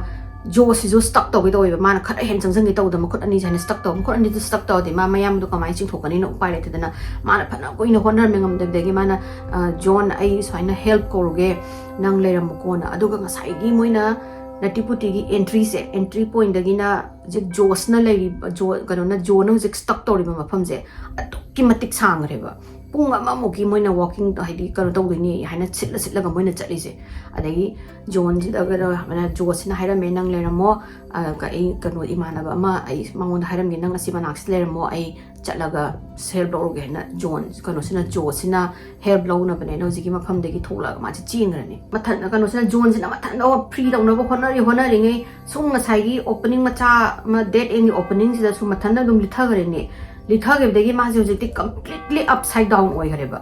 ꯖꯣꯁꯤꯁꯨ ꯁ꯭ꯇꯛ ꯇꯧꯒꯦ ꯇꯧꯋꯦꯕ, ꯃꯥꯅ ꯈꯔ ꯍꯦꯟꯅ ꯆꯪꯁꯤꯟꯒꯦ ꯇꯧꯕꯗ ꯃꯈꯨꯠ ꯑꯅꯤꯁꯦ ꯍꯥꯏꯅ ꯁ꯭ꯇꯛ ꯇꯧꯕ, ꯃꯈꯨꯠ ꯑꯅꯤꯗꯨ ꯁ꯭ꯇꯛ ꯇꯧꯔꯗꯤ ꯃꯥ ꯃꯌꯥꯝꯕꯗꯣ ꯀꯃꯥꯏꯅ ꯆꯤꯡꯊꯣꯛꯀꯅꯤꯅ ꯎꯄꯥꯏ ꯂꯩꯇꯗꯅ ꯃꯥꯅ ꯐꯅ ꯀꯨꯏꯅ ꯍꯣꯠꯅꯔꯝꯃꯤ, ꯉꯝꯗꯕꯗꯒꯤ ꯃꯥꯅ, ꯑ, "ꯖꯣꯟ, ꯑꯩ ꯁꯨꯃꯥꯏꯅ ꯍꯦꯜꯞ ꯀꯧꯔꯨꯒꯦ, ꯅꯪ ꯂꯩꯔꯝꯃꯨꯀꯣꯅ"꯫ ꯑꯗꯨꯒ ꯉꯁꯥꯏꯒꯤ ꯃꯣꯏꯅ ꯅꯇꯤꯄꯨꯇꯤꯒꯤ ꯑꯦꯟꯇ꯭ꯔꯤꯁꯦ, ꯑꯦꯟꯇ꯭ꯔꯤ ꯄꯣꯏꯟꯗꯒꯤꯅ ꯍꯧꯖꯤꯛ ꯖꯣꯁꯅ ꯂꯩꯔꯤꯕ, ꯖꯣ-, ꯀꯩꯅꯣꯅ, ꯖꯣꯅ ꯍꯧꯖꯤꯛ ꯁ꯭ꯇꯛ ꯇꯧꯔꯤꯕ ꯃꯐꯝꯁꯦ ꯑꯗꯨꯛꯀꯤ ꯃꯇꯤꯛ ꯁꯥꯡꯈ꯭ꯔꯦꯕ꯫ ꯄꯨꯡ ꯑꯃꯃꯨꯛꯀꯤ ꯃꯣꯏꯅ ꯋꯥꯀꯤꯡ, ꯍꯥꯏꯗꯤ ꯀꯩꯅꯣ ꯇꯧꯗꯣꯏꯅꯤ ꯍꯥꯏꯅ ꯁꯤꯠꯂ ꯁꯤꯠꯂꯒ ꯃꯣꯏꯅ ꯆꯠꯂꯤꯁꯦ꯫ ꯑꯗꯒꯤ ꯖꯣꯟꯁꯤꯗ ꯀꯩꯅꯣ, ꯖꯣꯁꯁꯤꯅ ꯍꯥꯏꯔꯝꯃꯦ, "ꯅꯪ ꯂꯩꯔꯝꯃꯣ, ꯑ, ꯀ-, ꯑꯩ ꯀꯩꯅꯣ, ꯏꯃꯥꯟꯅꯕ ꯑꯃ ꯑꯩ ꯃꯉꯣꯟꯗ ꯍꯥꯏꯔꯝꯒꯦ, ꯅꯪ ꯑꯁꯤ ꯃꯅꯥꯛꯁꯤꯗ ꯂꯩꯔꯝꯃꯣ, ꯑꯩ ꯆꯠꯂꯒ ꯍꯦꯜꯞ ꯂꯧꯔꯨꯒꯦ" ꯍꯥꯏꯅ ꯖꯣꯟ, ꯀꯩꯅꯣꯁꯤꯅ, ꯖꯣꯁꯁꯤꯅ ꯍꯦꯜꯞ ꯂꯧꯅꯕꯅꯦꯅ ꯍꯧꯖꯤꯛꯀꯤ ꯃꯐꯝꯗꯒꯤ ꯊꯣꯛꯂꯛꯑꯒ ꯃꯥꯁꯦ ꯆꯦꯟꯈ꯭ꯔꯅꯤ꯫ ꯃꯊꯟ-, ꯀꯩꯅꯣꯁꯤꯅ, ꯖꯣꯟꯁꯤꯅ ꯃꯊꯟꯇ ꯐ꯭ꯔꯤ ꯇꯧꯅꯕ ꯍꯣꯠꯅꯔꯤ, ꯍꯣꯠꯅꯔꯤꯉꯩ ꯁꯨꯝ ꯉꯁꯥꯏꯒꯤ ꯑꯣꯄꯅꯤꯡ ꯃꯆꯥ ꯑꯃ, ꯗꯦꯠ ꯑꯦꯟꯒꯤ ꯑꯣꯄꯅꯤꯡꯁꯤꯗꯁꯨ ꯃꯊꯟꯇ ꯑꯗꯨꯝ ꯂꯤꯊꯈ꯭ꯔꯦꯅꯦ꯫ ꯂꯤꯊꯈꯤꯕꯗꯒꯤ ꯃꯥꯁꯦ ꯍꯧꯖꯤꯛꯇꯤ ꯀꯝꯄ꯭ꯂꯤꯠꯂꯤ ꯑꯞꯁꯥꯏꯠ ꯗꯥꯎꯟ ꯑꯣꯏꯈ꯭ꯔꯦꯕ꯫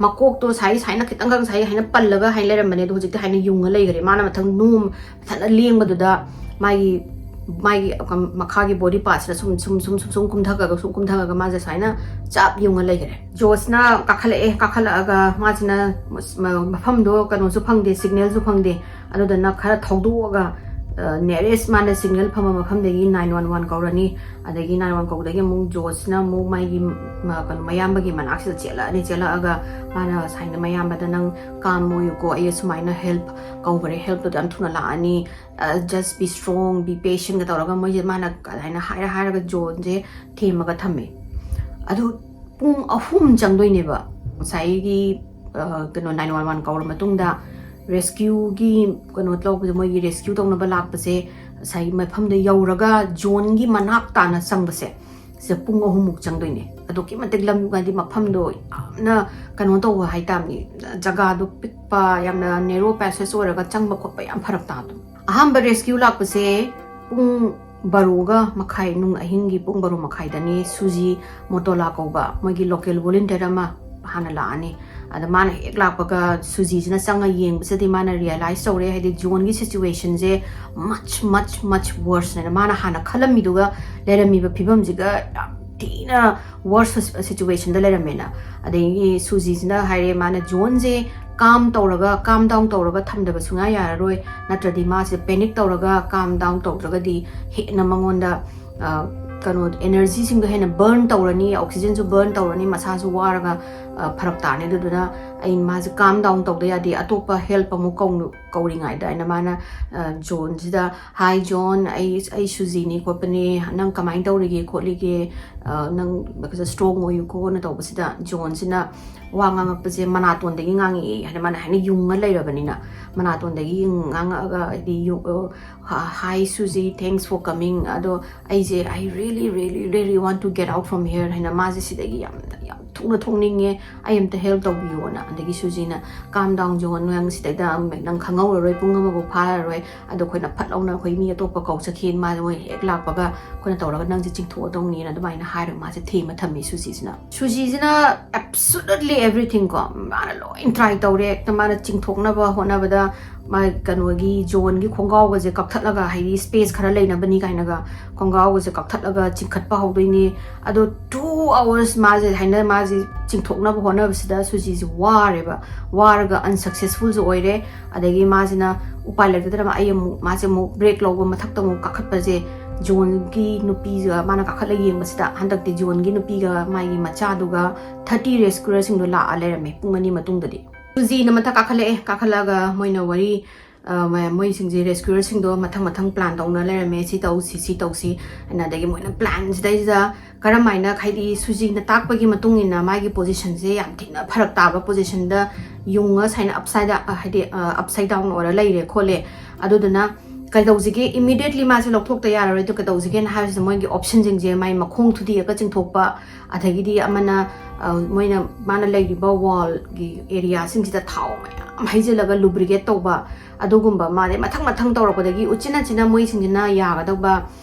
ꯃꯀꯣꯛꯇꯣ ꯁꯥꯏ, ꯁꯥꯏꯅ ꯈꯤꯇꯪꯈꯛ ꯁꯥꯏ ꯍꯥꯏꯅ ꯄꯜꯂꯒ ꯍꯥꯏꯅ ꯂꯩꯔꯝꯕꯅꯦ, ꯑꯗꯣ ꯍꯧꯖꯤꯛꯇꯤ ꯍꯥꯏꯅ ꯌꯨꯡꯉ ꯂꯩꯈ꯭ꯔꯦ꯫ ꯃꯥꯅ ꯃꯊꯪ ꯅꯣꯝ-, ꯃꯊꯟꯇ ꯂꯦꯡꯕꯗꯨꯗ ꯃꯥꯒꯤ, ꯃꯥꯒꯤ ꯃꯈꯥꯒꯤ ꯕꯣꯗꯤ ꯄꯥꯔꯠꯁꯤꯅ ꯁꯨꯝ, ꯁꯨꯝ, ꯁꯨꯝ, ꯁꯨꯝ, ꯁꯨꯝ ꯀꯨꯝꯊꯈ꯭ꯔꯒ, ꯁꯨꯝ ꯀꯨꯝꯊꯈ꯭ꯔꯒ ꯃꯥꯁꯦ ꯁꯨꯃꯥꯏꯅ ꯆꯞ ꯌꯨꯡꯉ ꯂꯩꯈ꯭ꯔꯦ꯫ ꯖꯣꯁꯅ ꯀꯥꯈꯠꯂꯛꯑꯦ, ꯀꯥꯈꯠꯂꯛꯑꯒ ꯃꯥꯁꯤꯅ ꯃ-, ꯃꯐꯝꯗꯣ ꯀꯩꯅꯣꯁꯨ ꯐꯪꯗꯦ, ꯁꯤꯒꯅꯦꯜꯁꯨ ꯐꯪꯗꯦ꯫ ꯑꯗꯨꯗꯨꯅ ꯈꯔ ꯊꯧꯗꯣꯛꯑꯒ ꯅꯦꯔꯦꯁ ꯃꯥꯅ ꯁꯤꯒꯅꯦꯜ ꯐꯝꯕ ꯃꯐꯝꯗꯒꯤ ꯅꯥꯏꯟ ꯋꯥꯟ ꯋꯥꯟ ꯀꯧꯔꯅꯤ꯫ ꯑꯗꯒꯤ ꯅꯥꯏꯟ ꯋꯥꯟ ꯀꯧꯕꯗꯒꯤ ꯑꯃꯨꯛ ꯖꯣꯟꯁꯤꯅ ꯑꯃꯨꯛ ꯃꯥꯒꯤ ꯃ- ꯀꯩꯅꯣ ꯃꯌꯥꯝꯕꯒꯤ ꯃꯅꯥꯛꯁꯤꯗ ꯆꯦꯜꯂꯛꯑꯅꯤ꯫ ꯆꯦꯜꯂꯛꯑꯒ ꯃꯥꯅ ꯉꯁꯥꯏꯅ ꯃꯌꯥꯝꯕꯗ, "ꯅꯪ ꯀꯥꯝ ꯑꯣꯏꯌꯨꯀꯣ, ꯑꯩ ꯑꯁꯨꯃꯥꯏꯅ ꯍꯦꯜꯞ ꯀꯧꯈꯔꯦ, ꯍꯦꯜꯞꯇꯨꯗ ꯌꯥꯝ ꯊꯨꯅ ꯂꯥꯛꯑꯅꯤ, ꯖꯁ ꯕꯤ ꯁ꯭ꯇ꯭ꯔꯣꯡ, ꯕꯤ ꯄꯦꯁꯦꯟꯒ ꯇꯧꯔꯒ ꯃꯣꯏꯁꯦ ꯃꯥꯅ ꯑꯗꯨꯃꯥꯏꯅ ꯍꯥꯏꯔ ꯍꯥꯏꯔꯒ ꯖꯣꯟꯁꯦ ꯊꯦꯝꯃꯒ ꯊꯝꯃꯦ꯫ ꯑꯗꯨ ꯄꯨꯡ ꯑꯍꯨꯝ ꯆꯪꯗꯣꯏꯅꯦꯕ ꯉꯁꯥꯏꯒꯤ ꯑ, ꯀꯩꯅꯣ ꯅꯥꯏꯟ ꯋꯥꯟ ꯋꯥꯟ ꯀꯧꯔ ꯃꯇꯨꯡꯗ ꯔꯦꯁꯀ꯭ꯌꯨꯒꯤ ꯀꯩꯅꯣ ꯇꯧꯕꯗ, ꯃꯣꯏꯒꯤ ꯔꯦꯁꯀ꯭ꯌꯨ ꯇꯧꯅꯕ ꯂꯥꯛꯄꯁꯦ ꯉꯁꯥꯏꯒꯤ ꯃꯐꯝꯗ ꯌꯧꯔꯒ ꯖꯣꯟꯒꯤ ꯃꯅꯥꯛ ꯇꯥꯅ ꯆꯪꯕꯁꯦ ꯁꯤꯗ ꯄꯨꯡ ꯑꯍꯨꯝꯃꯨꯛ ꯆꯪꯗꯣꯏꯅꯦ꯫ ꯑꯗꯨꯛꯀꯤ ꯃꯇꯤꯛ ꯂꯝ, ꯍꯥꯏꯗꯤ ꯃꯐꯝꯗꯣ ꯌꯥꯝꯅ ꯀꯩꯅꯣ ꯇꯧꯕ ꯍꯥꯏꯇꯥꯔꯅꯦ, ꯖꯒꯥꯗꯣ ꯄꯤꯛꯄ, ꯌꯥꯝꯅ ꯅꯦꯔꯣ ꯄꯦꯁꯦꯖ ꯑꯣꯏꯔꯒ ꯆꯪꯕ ꯈꯣꯠꯄ ꯌꯥꯝ ꯐꯔꯛ ꯇꯥꯕꯗꯣ꯫ ꯑꯍꯥꯟꯕ ꯔꯦꯁꯀ꯭ꯌꯨ ꯂꯥꯛꯄꯁꯦ ꯄꯨꯡ ꯕꯥꯔꯣꯒ ꯃꯈꯥꯏ, ꯅꯨꯡ ꯑꯍꯤꯡꯒꯤ ꯄꯨꯡ ꯕꯥꯔꯣ ꯃꯈꯥꯏꯗꯅꯤ꯫ ꯁꯨꯖꯤ ꯃꯣꯇꯣꯂꯥ ꯀꯧꯕ ꯃꯣꯏꯒꯤ ꯂꯣꯀꯦꯜ ꯚꯣꯂꯨꯟꯇꯤꯌꯔ ꯑꯃ ꯍꯥꯟꯅ ꯂꯥꯛꯑꯅꯤ꯫ ꯑꯗ ꯃꯥꯅ ꯍꯦꯛ ꯂꯥꯛꯄꯒ ꯁꯨꯖꯤꯁꯤꯅ ꯆꯪꯉ ꯌꯦꯡꯕꯁꯤꯗꯤ ꯃꯥꯅ ꯔꯤꯌꯦꯂꯥꯏꯁ ꯇꯧꯔꯦ, ꯍꯥꯏꯗꯤ ꯖꯣꯟꯒꯤ ꯁꯤꯆꯨꯋꯦꯁꯟꯁꯦ much much much worseꯅꯦꯅ ꯃꯥꯅ ꯍꯥꯟꯅ ꯈꯜꯂꯝꯃꯤꯗꯨꯒ ꯂꯩꯔꯝꯃꯤꯕ ꯐꯤꯕꯝꯁꯤꯒ ꯌꯥꯝ ꯊꯤꯅ ꯋꯔꯁ ꯁꯤꯆꯨꯋꯦꯁꯟꯗ ꯂꯩꯔꯝꯃꯦꯅ꯫ ꯑꯗꯒꯤ ꯁꯨꯖꯤꯁꯤꯅ ꯍꯥꯏꯔꯦ, ꯃꯥꯅ ꯖꯣꯟꯁꯦ ꯀꯥꯝ ꯇꯧꯔꯒ, ꯀꯥꯝ ꯗꯥꯎꯟ ꯇꯧꯔꯒ ꯊꯝꯗꯕ ꯁꯨꯡꯌꯥ ꯌꯥꯔꯔꯣꯏ, ꯅꯠꯇ꯭ꯔꯗꯤ ꯃꯥꯁꯦ ꯄꯦꯅꯤꯛ ꯇꯧꯔꯒ ꯀꯥꯝ ꯗꯥꯎꯟ ꯇꯧꯗ꯭ꯔꯒꯗꯤ ꯍꯦꯟꯅ ꯃꯉꯣꯟꯗ ꯑ, ꯀꯩꯅꯣ, ꯑꯦꯅꯔꯖꯤꯁꯤꯡꯗꯣ ꯍꯦꯟꯅ ꯕꯔꯟ ꯇꯧꯔꯅꯤ, ꯑꯣꯛꯁꯤꯖꯟꯁꯨ ꯕꯔꯟ ꯇꯧꯔꯅꯤ, ꯃꯁꯥꯁꯨ ꯋꯥꯔꯒ ꯑ, ꯐꯔꯛ ꯇꯥꯔꯅꯤ꯫ ꯑꯗꯨꯗꯨꯅ ꯑꯩ ꯃꯥꯁꯦ ꯀꯥꯝ ꯗꯥꯎꯟ ꯇꯧꯗ ꯌꯥꯗꯦ, ꯑꯇꯣꯞꯄ ꯍꯦꯜꯞ ꯑꯃꯨꯛ ꯀꯧꯅ- ꯀꯧꯔꯤꯉꯩꯗ ꯑꯩꯅ ꯃꯥꯅ ꯑ, ꯖꯣꯟꯁꯤꯗ, "ꯍꯥꯏ ꯖꯣꯟ, ꯑꯩ ꯑꯩ ꯁꯨꯖꯤꯅꯤ ꯈꯣꯠꯄꯅꯤ, ꯅꯪ ꯀꯃꯥꯏꯅ ꯇꯧꯔꯤꯒꯦ ꯈꯣꯠꯂꯤꯒꯦ, ꯑ, ꯅꯪ ꯁ꯭ꯇ꯭ꯔꯣꯡ ꯑꯣꯏꯌꯨꯀꯣꯅ" ꯇꯧꯕꯁꯤꯗ ꯖꯣꯟꯁꯤꯅ ꯋꯥ ꯉꯥꯡꯉꯛꯄꯁꯦ ꯃꯅꯥꯇꯣꯟꯗꯒꯤ ꯉꯥꯡꯉꯛꯑꯦ꯫ ꯍꯥꯏꯗꯤ ꯃꯥꯅ ꯍꯥꯏꯅ ꯌꯨꯡꯉ ꯂꯩꯔꯕꯅꯤꯅ ꯃꯅꯥꯇꯣꯟꯗꯒꯤ ꯉꯥꯡꯉꯛꯑꯒ, ꯍꯥꯏꯗꯤ ꯌꯨ- ꯑ, "Hi Suzy, thanks for coming, ꯑꯗꯣ ꯑꯩꯁꯦ I really really really want to get out from here" ꯍꯥꯏꯅ ꯃꯥꯁꯦ ꯁꯤꯗꯒꯤ ꯌꯥꯝꯅ ꯌꯥꯝ ꯊꯨꯅ ꯊꯣꯛꯅꯤꯡꯉꯦ, "ꯑꯩ ꯑꯝꯇ ꯍꯦꯜꯞ ꯇꯧꯕꯤꯌꯣꯅ"꯫ ꯑꯗꯒꯤ ꯁꯨꯖꯤꯅ, "Calm down ꯖꯣꯟ, ꯅꯪ ꯁꯤꯗꯩꯗ ꯅꯪ ꯈꯪꯍꯧꯔꯔꯣꯏ, ꯄꯨꯡ ꯑꯃꯐꯥꯎ ꯐꯥꯔꯔꯣꯏ, ꯑꯗꯣ ꯑꯩꯈꯣꯏꯅ ꯐꯠ ꯂꯥꯎꯅ ꯑꯩꯈꯣꯏ ꯃꯤ ꯑꯇꯣꯞꯄ ꯀꯧ ꯆꯠꯈꯤ, ꯃꯥ ꯃꯣꯏ ꯍꯦꯛ ꯂꯥꯛꯄꯒ ꯑꯩꯈꯣꯏꯅ ꯇꯧꯔꯒ ꯅꯪꯁꯦ ꯆꯤꯡꯊꯣꯛꯑꯗꯧꯅꯤꯅ" ꯑꯗꯨꯃꯥꯏꯅ ꯍꯥꯏꯔꯒ ꯃꯥꯁꯦ ꯊꯦꯝꯃ ꯊꯝꯃꯤ ꯁꯨꯖꯤꯁꯤꯅ꯫ ꯁꯨꯖꯤꯁꯤꯅ absolutely everything ꯀꯣ, ꯃꯥꯅ ꯂꯣꯏ ꯇ꯭ꯔꯥꯏ ꯇꯧꯔꯦ꯫ ꯍꯦꯛꯇ ꯃꯥꯅ ꯆꯤꯡꯊꯣꯛꯅꯕ ꯍꯣꯠꯅꯕꯗ ꯃꯥ ꯀꯩꯅꯣꯒꯤ ꯖꯣꯟꯒꯤ ꯈꯣꯡꯒ꯭ꯔꯥꯎꯒꯁꯦ ꯀꯛꯊꯠꯂꯒ, ꯍꯥꯏꯗꯤ ꯁ꯭ꯄꯦꯁ ꯈꯔ ꯂꯩꯅꯕꯅꯤ ꯀꯥꯏꯅꯒ ꯈꯣꯡꯒ꯭ꯔꯥꯎꯒꯁꯦ ꯀꯛꯊꯠꯂꯒ ꯆꯤꯡꯈꯠꯄ ꯍꯧꯗꯣꯏꯅꯦ꯫ ꯑꯗꯣ ꯇꯨ Two hours ꯃꯥꯁꯦ ꯍꯥꯏꯅ ꯃꯥꯁꯦ ꯆꯤꯡꯊꯣꯛꯅꯕ ꯍꯣꯠꯅꯕꯁꯤꯗ ꯁꯨꯖꯤꯁꯦ ꯋꯥꯔꯦꯕ꯫ ꯋꯥꯔꯒ unsuccessfulꯁꯨ ꯑꯣꯏꯔꯦ꯫ ꯑꯗꯒꯤ ꯃꯥꯁꯤꯅ ꯎꯄꯥꯏ ꯂꯩꯇꯗꯅ ꯑꯩ ꯑꯃꯨꯛ ꯃꯥꯁꯦ ꯑꯃꯨꯛ break ꯂꯧꯕ ꯃꯊꯛꯇ ꯑꯃꯨꯛ ꯀꯥꯈꯠꯄꯁꯦ, ꯖꯣꯟꯒꯤ ꯅꯨꯄꯤꯒ ꯃꯥꯅ ꯀꯥꯈꯠꯂ ꯌꯦꯡꯕꯁꯤꯗ ꯍꯟꯗꯛꯇꯤ ꯖꯣꯟꯒꯤ ꯅꯨꯄꯤꯒ ꯃꯥꯒꯤ ꯃꯆꯥꯗꯨꯒ thirty rescuerꯁꯤꯡꯗꯣ ꯂꯥꯛꯑ ꯂꯩꯔꯝꯃꯦ ꯄꯨꯡ ꯑꯅꯤ ꯃꯇꯨꯡꯗꯗꯤ꯫ ꯁꯨꯖꯤꯅ ꯃꯊꯛ ꯀꯥꯈꯠꯂꯛꯑꯦ꯫ ꯀꯥꯈꯠꯂꯛꯑꯒ ꯃꯣꯏꯅ ꯋꯥꯔꯤ, ꯑ, ꯃ-, ꯃꯣꯏꯁꯤꯡꯁꯦ rescuerꯁꯤꯡꯗꯣ ꯃꯊꯪ ꯃꯊꯪ plan ꯇꯧꯅ ꯂꯩꯔꯝꯃꯦ꯫ ꯁꯤ ꯇꯧꯁꯤ, ꯁꯤ ꯇꯧꯁꯤ ꯍꯥꯏꯅ꯫ ꯑꯗꯒꯤ ꯃꯣꯏꯅ planꯁꯤꯗꯩꯁꯤꯗ ꯀꯔꯝ ꯍꯥꯏꯅ, ꯍꯥꯏꯗꯤ ꯁꯨꯖꯤꯅ ꯇꯥꯛꯄꯒꯤ ꯃꯇꯨꯡ ꯏꯟꯅ ꯃꯥꯒꯤ positionꯁꯦ ꯌꯥꯝ ꯊꯤꯅ ꯐꯔꯛ ꯇꯥꯕ positionꯗ ꯌꯨꯡꯉ ꯁꯨꯃꯥꯏꯅ upside, ꯑ, ꯍꯥꯏꯗꯤ, ꯑ, upside down ꯑꯣꯏꯔ ꯂꯩꯔꯦ ꯈꯣꯠꯂꯦ꯫ ꯑꯗꯨꯗꯨꯅ ꯀꯩꯗꯧꯁꯤꯒꯦ, immediately ꯃꯥꯁꯦ ꯂꯧꯊꯣꯛꯇ ꯌꯥꯔꯔꯣꯏ꯫ ꯑꯗꯨ ꯀꯩꯗꯧꯁꯤꯒꯦꯅ ꯍꯥꯏꯕꯁꯤꯗ ꯃꯣꯏꯒꯤ optionꯁꯤꯡꯁꯦ ꯃꯥꯏ ꯃꯈꯣꯡ ꯊꯨꯗꯦꯛꯑꯒ ꯆꯤꯡꯊꯣꯛꯄ, ꯑꯗꯒꯤꯗꯤ ꯑꯃꯅ, ꯑ, ꯃꯣꯏꯅ, ꯃꯥꯅ ꯂꯩꯔꯤꯕ wallꯒꯤ areaꯁꯤꯡꯁꯤꯗ ꯊꯥꯎ ꯃꯌꯥꯝ ꯍꯩꯖꯤꯜꯂꯒ lubricate ꯇꯧꯕ, ꯑꯗꯨꯒꯨꯝꯕ ꯃꯥꯗꯤ ꯃꯊꯪ ꯃꯊꯪ ꯇꯧꯔꯛꯄꯗꯒꯤ ꯎꯆꯤꯟ ꯅꯥꯆꯤꯟꯅ ꯃꯣꯏꯁꯤꯡꯁꯤꯅ ꯌꯥꯒꯗꯧꯕ,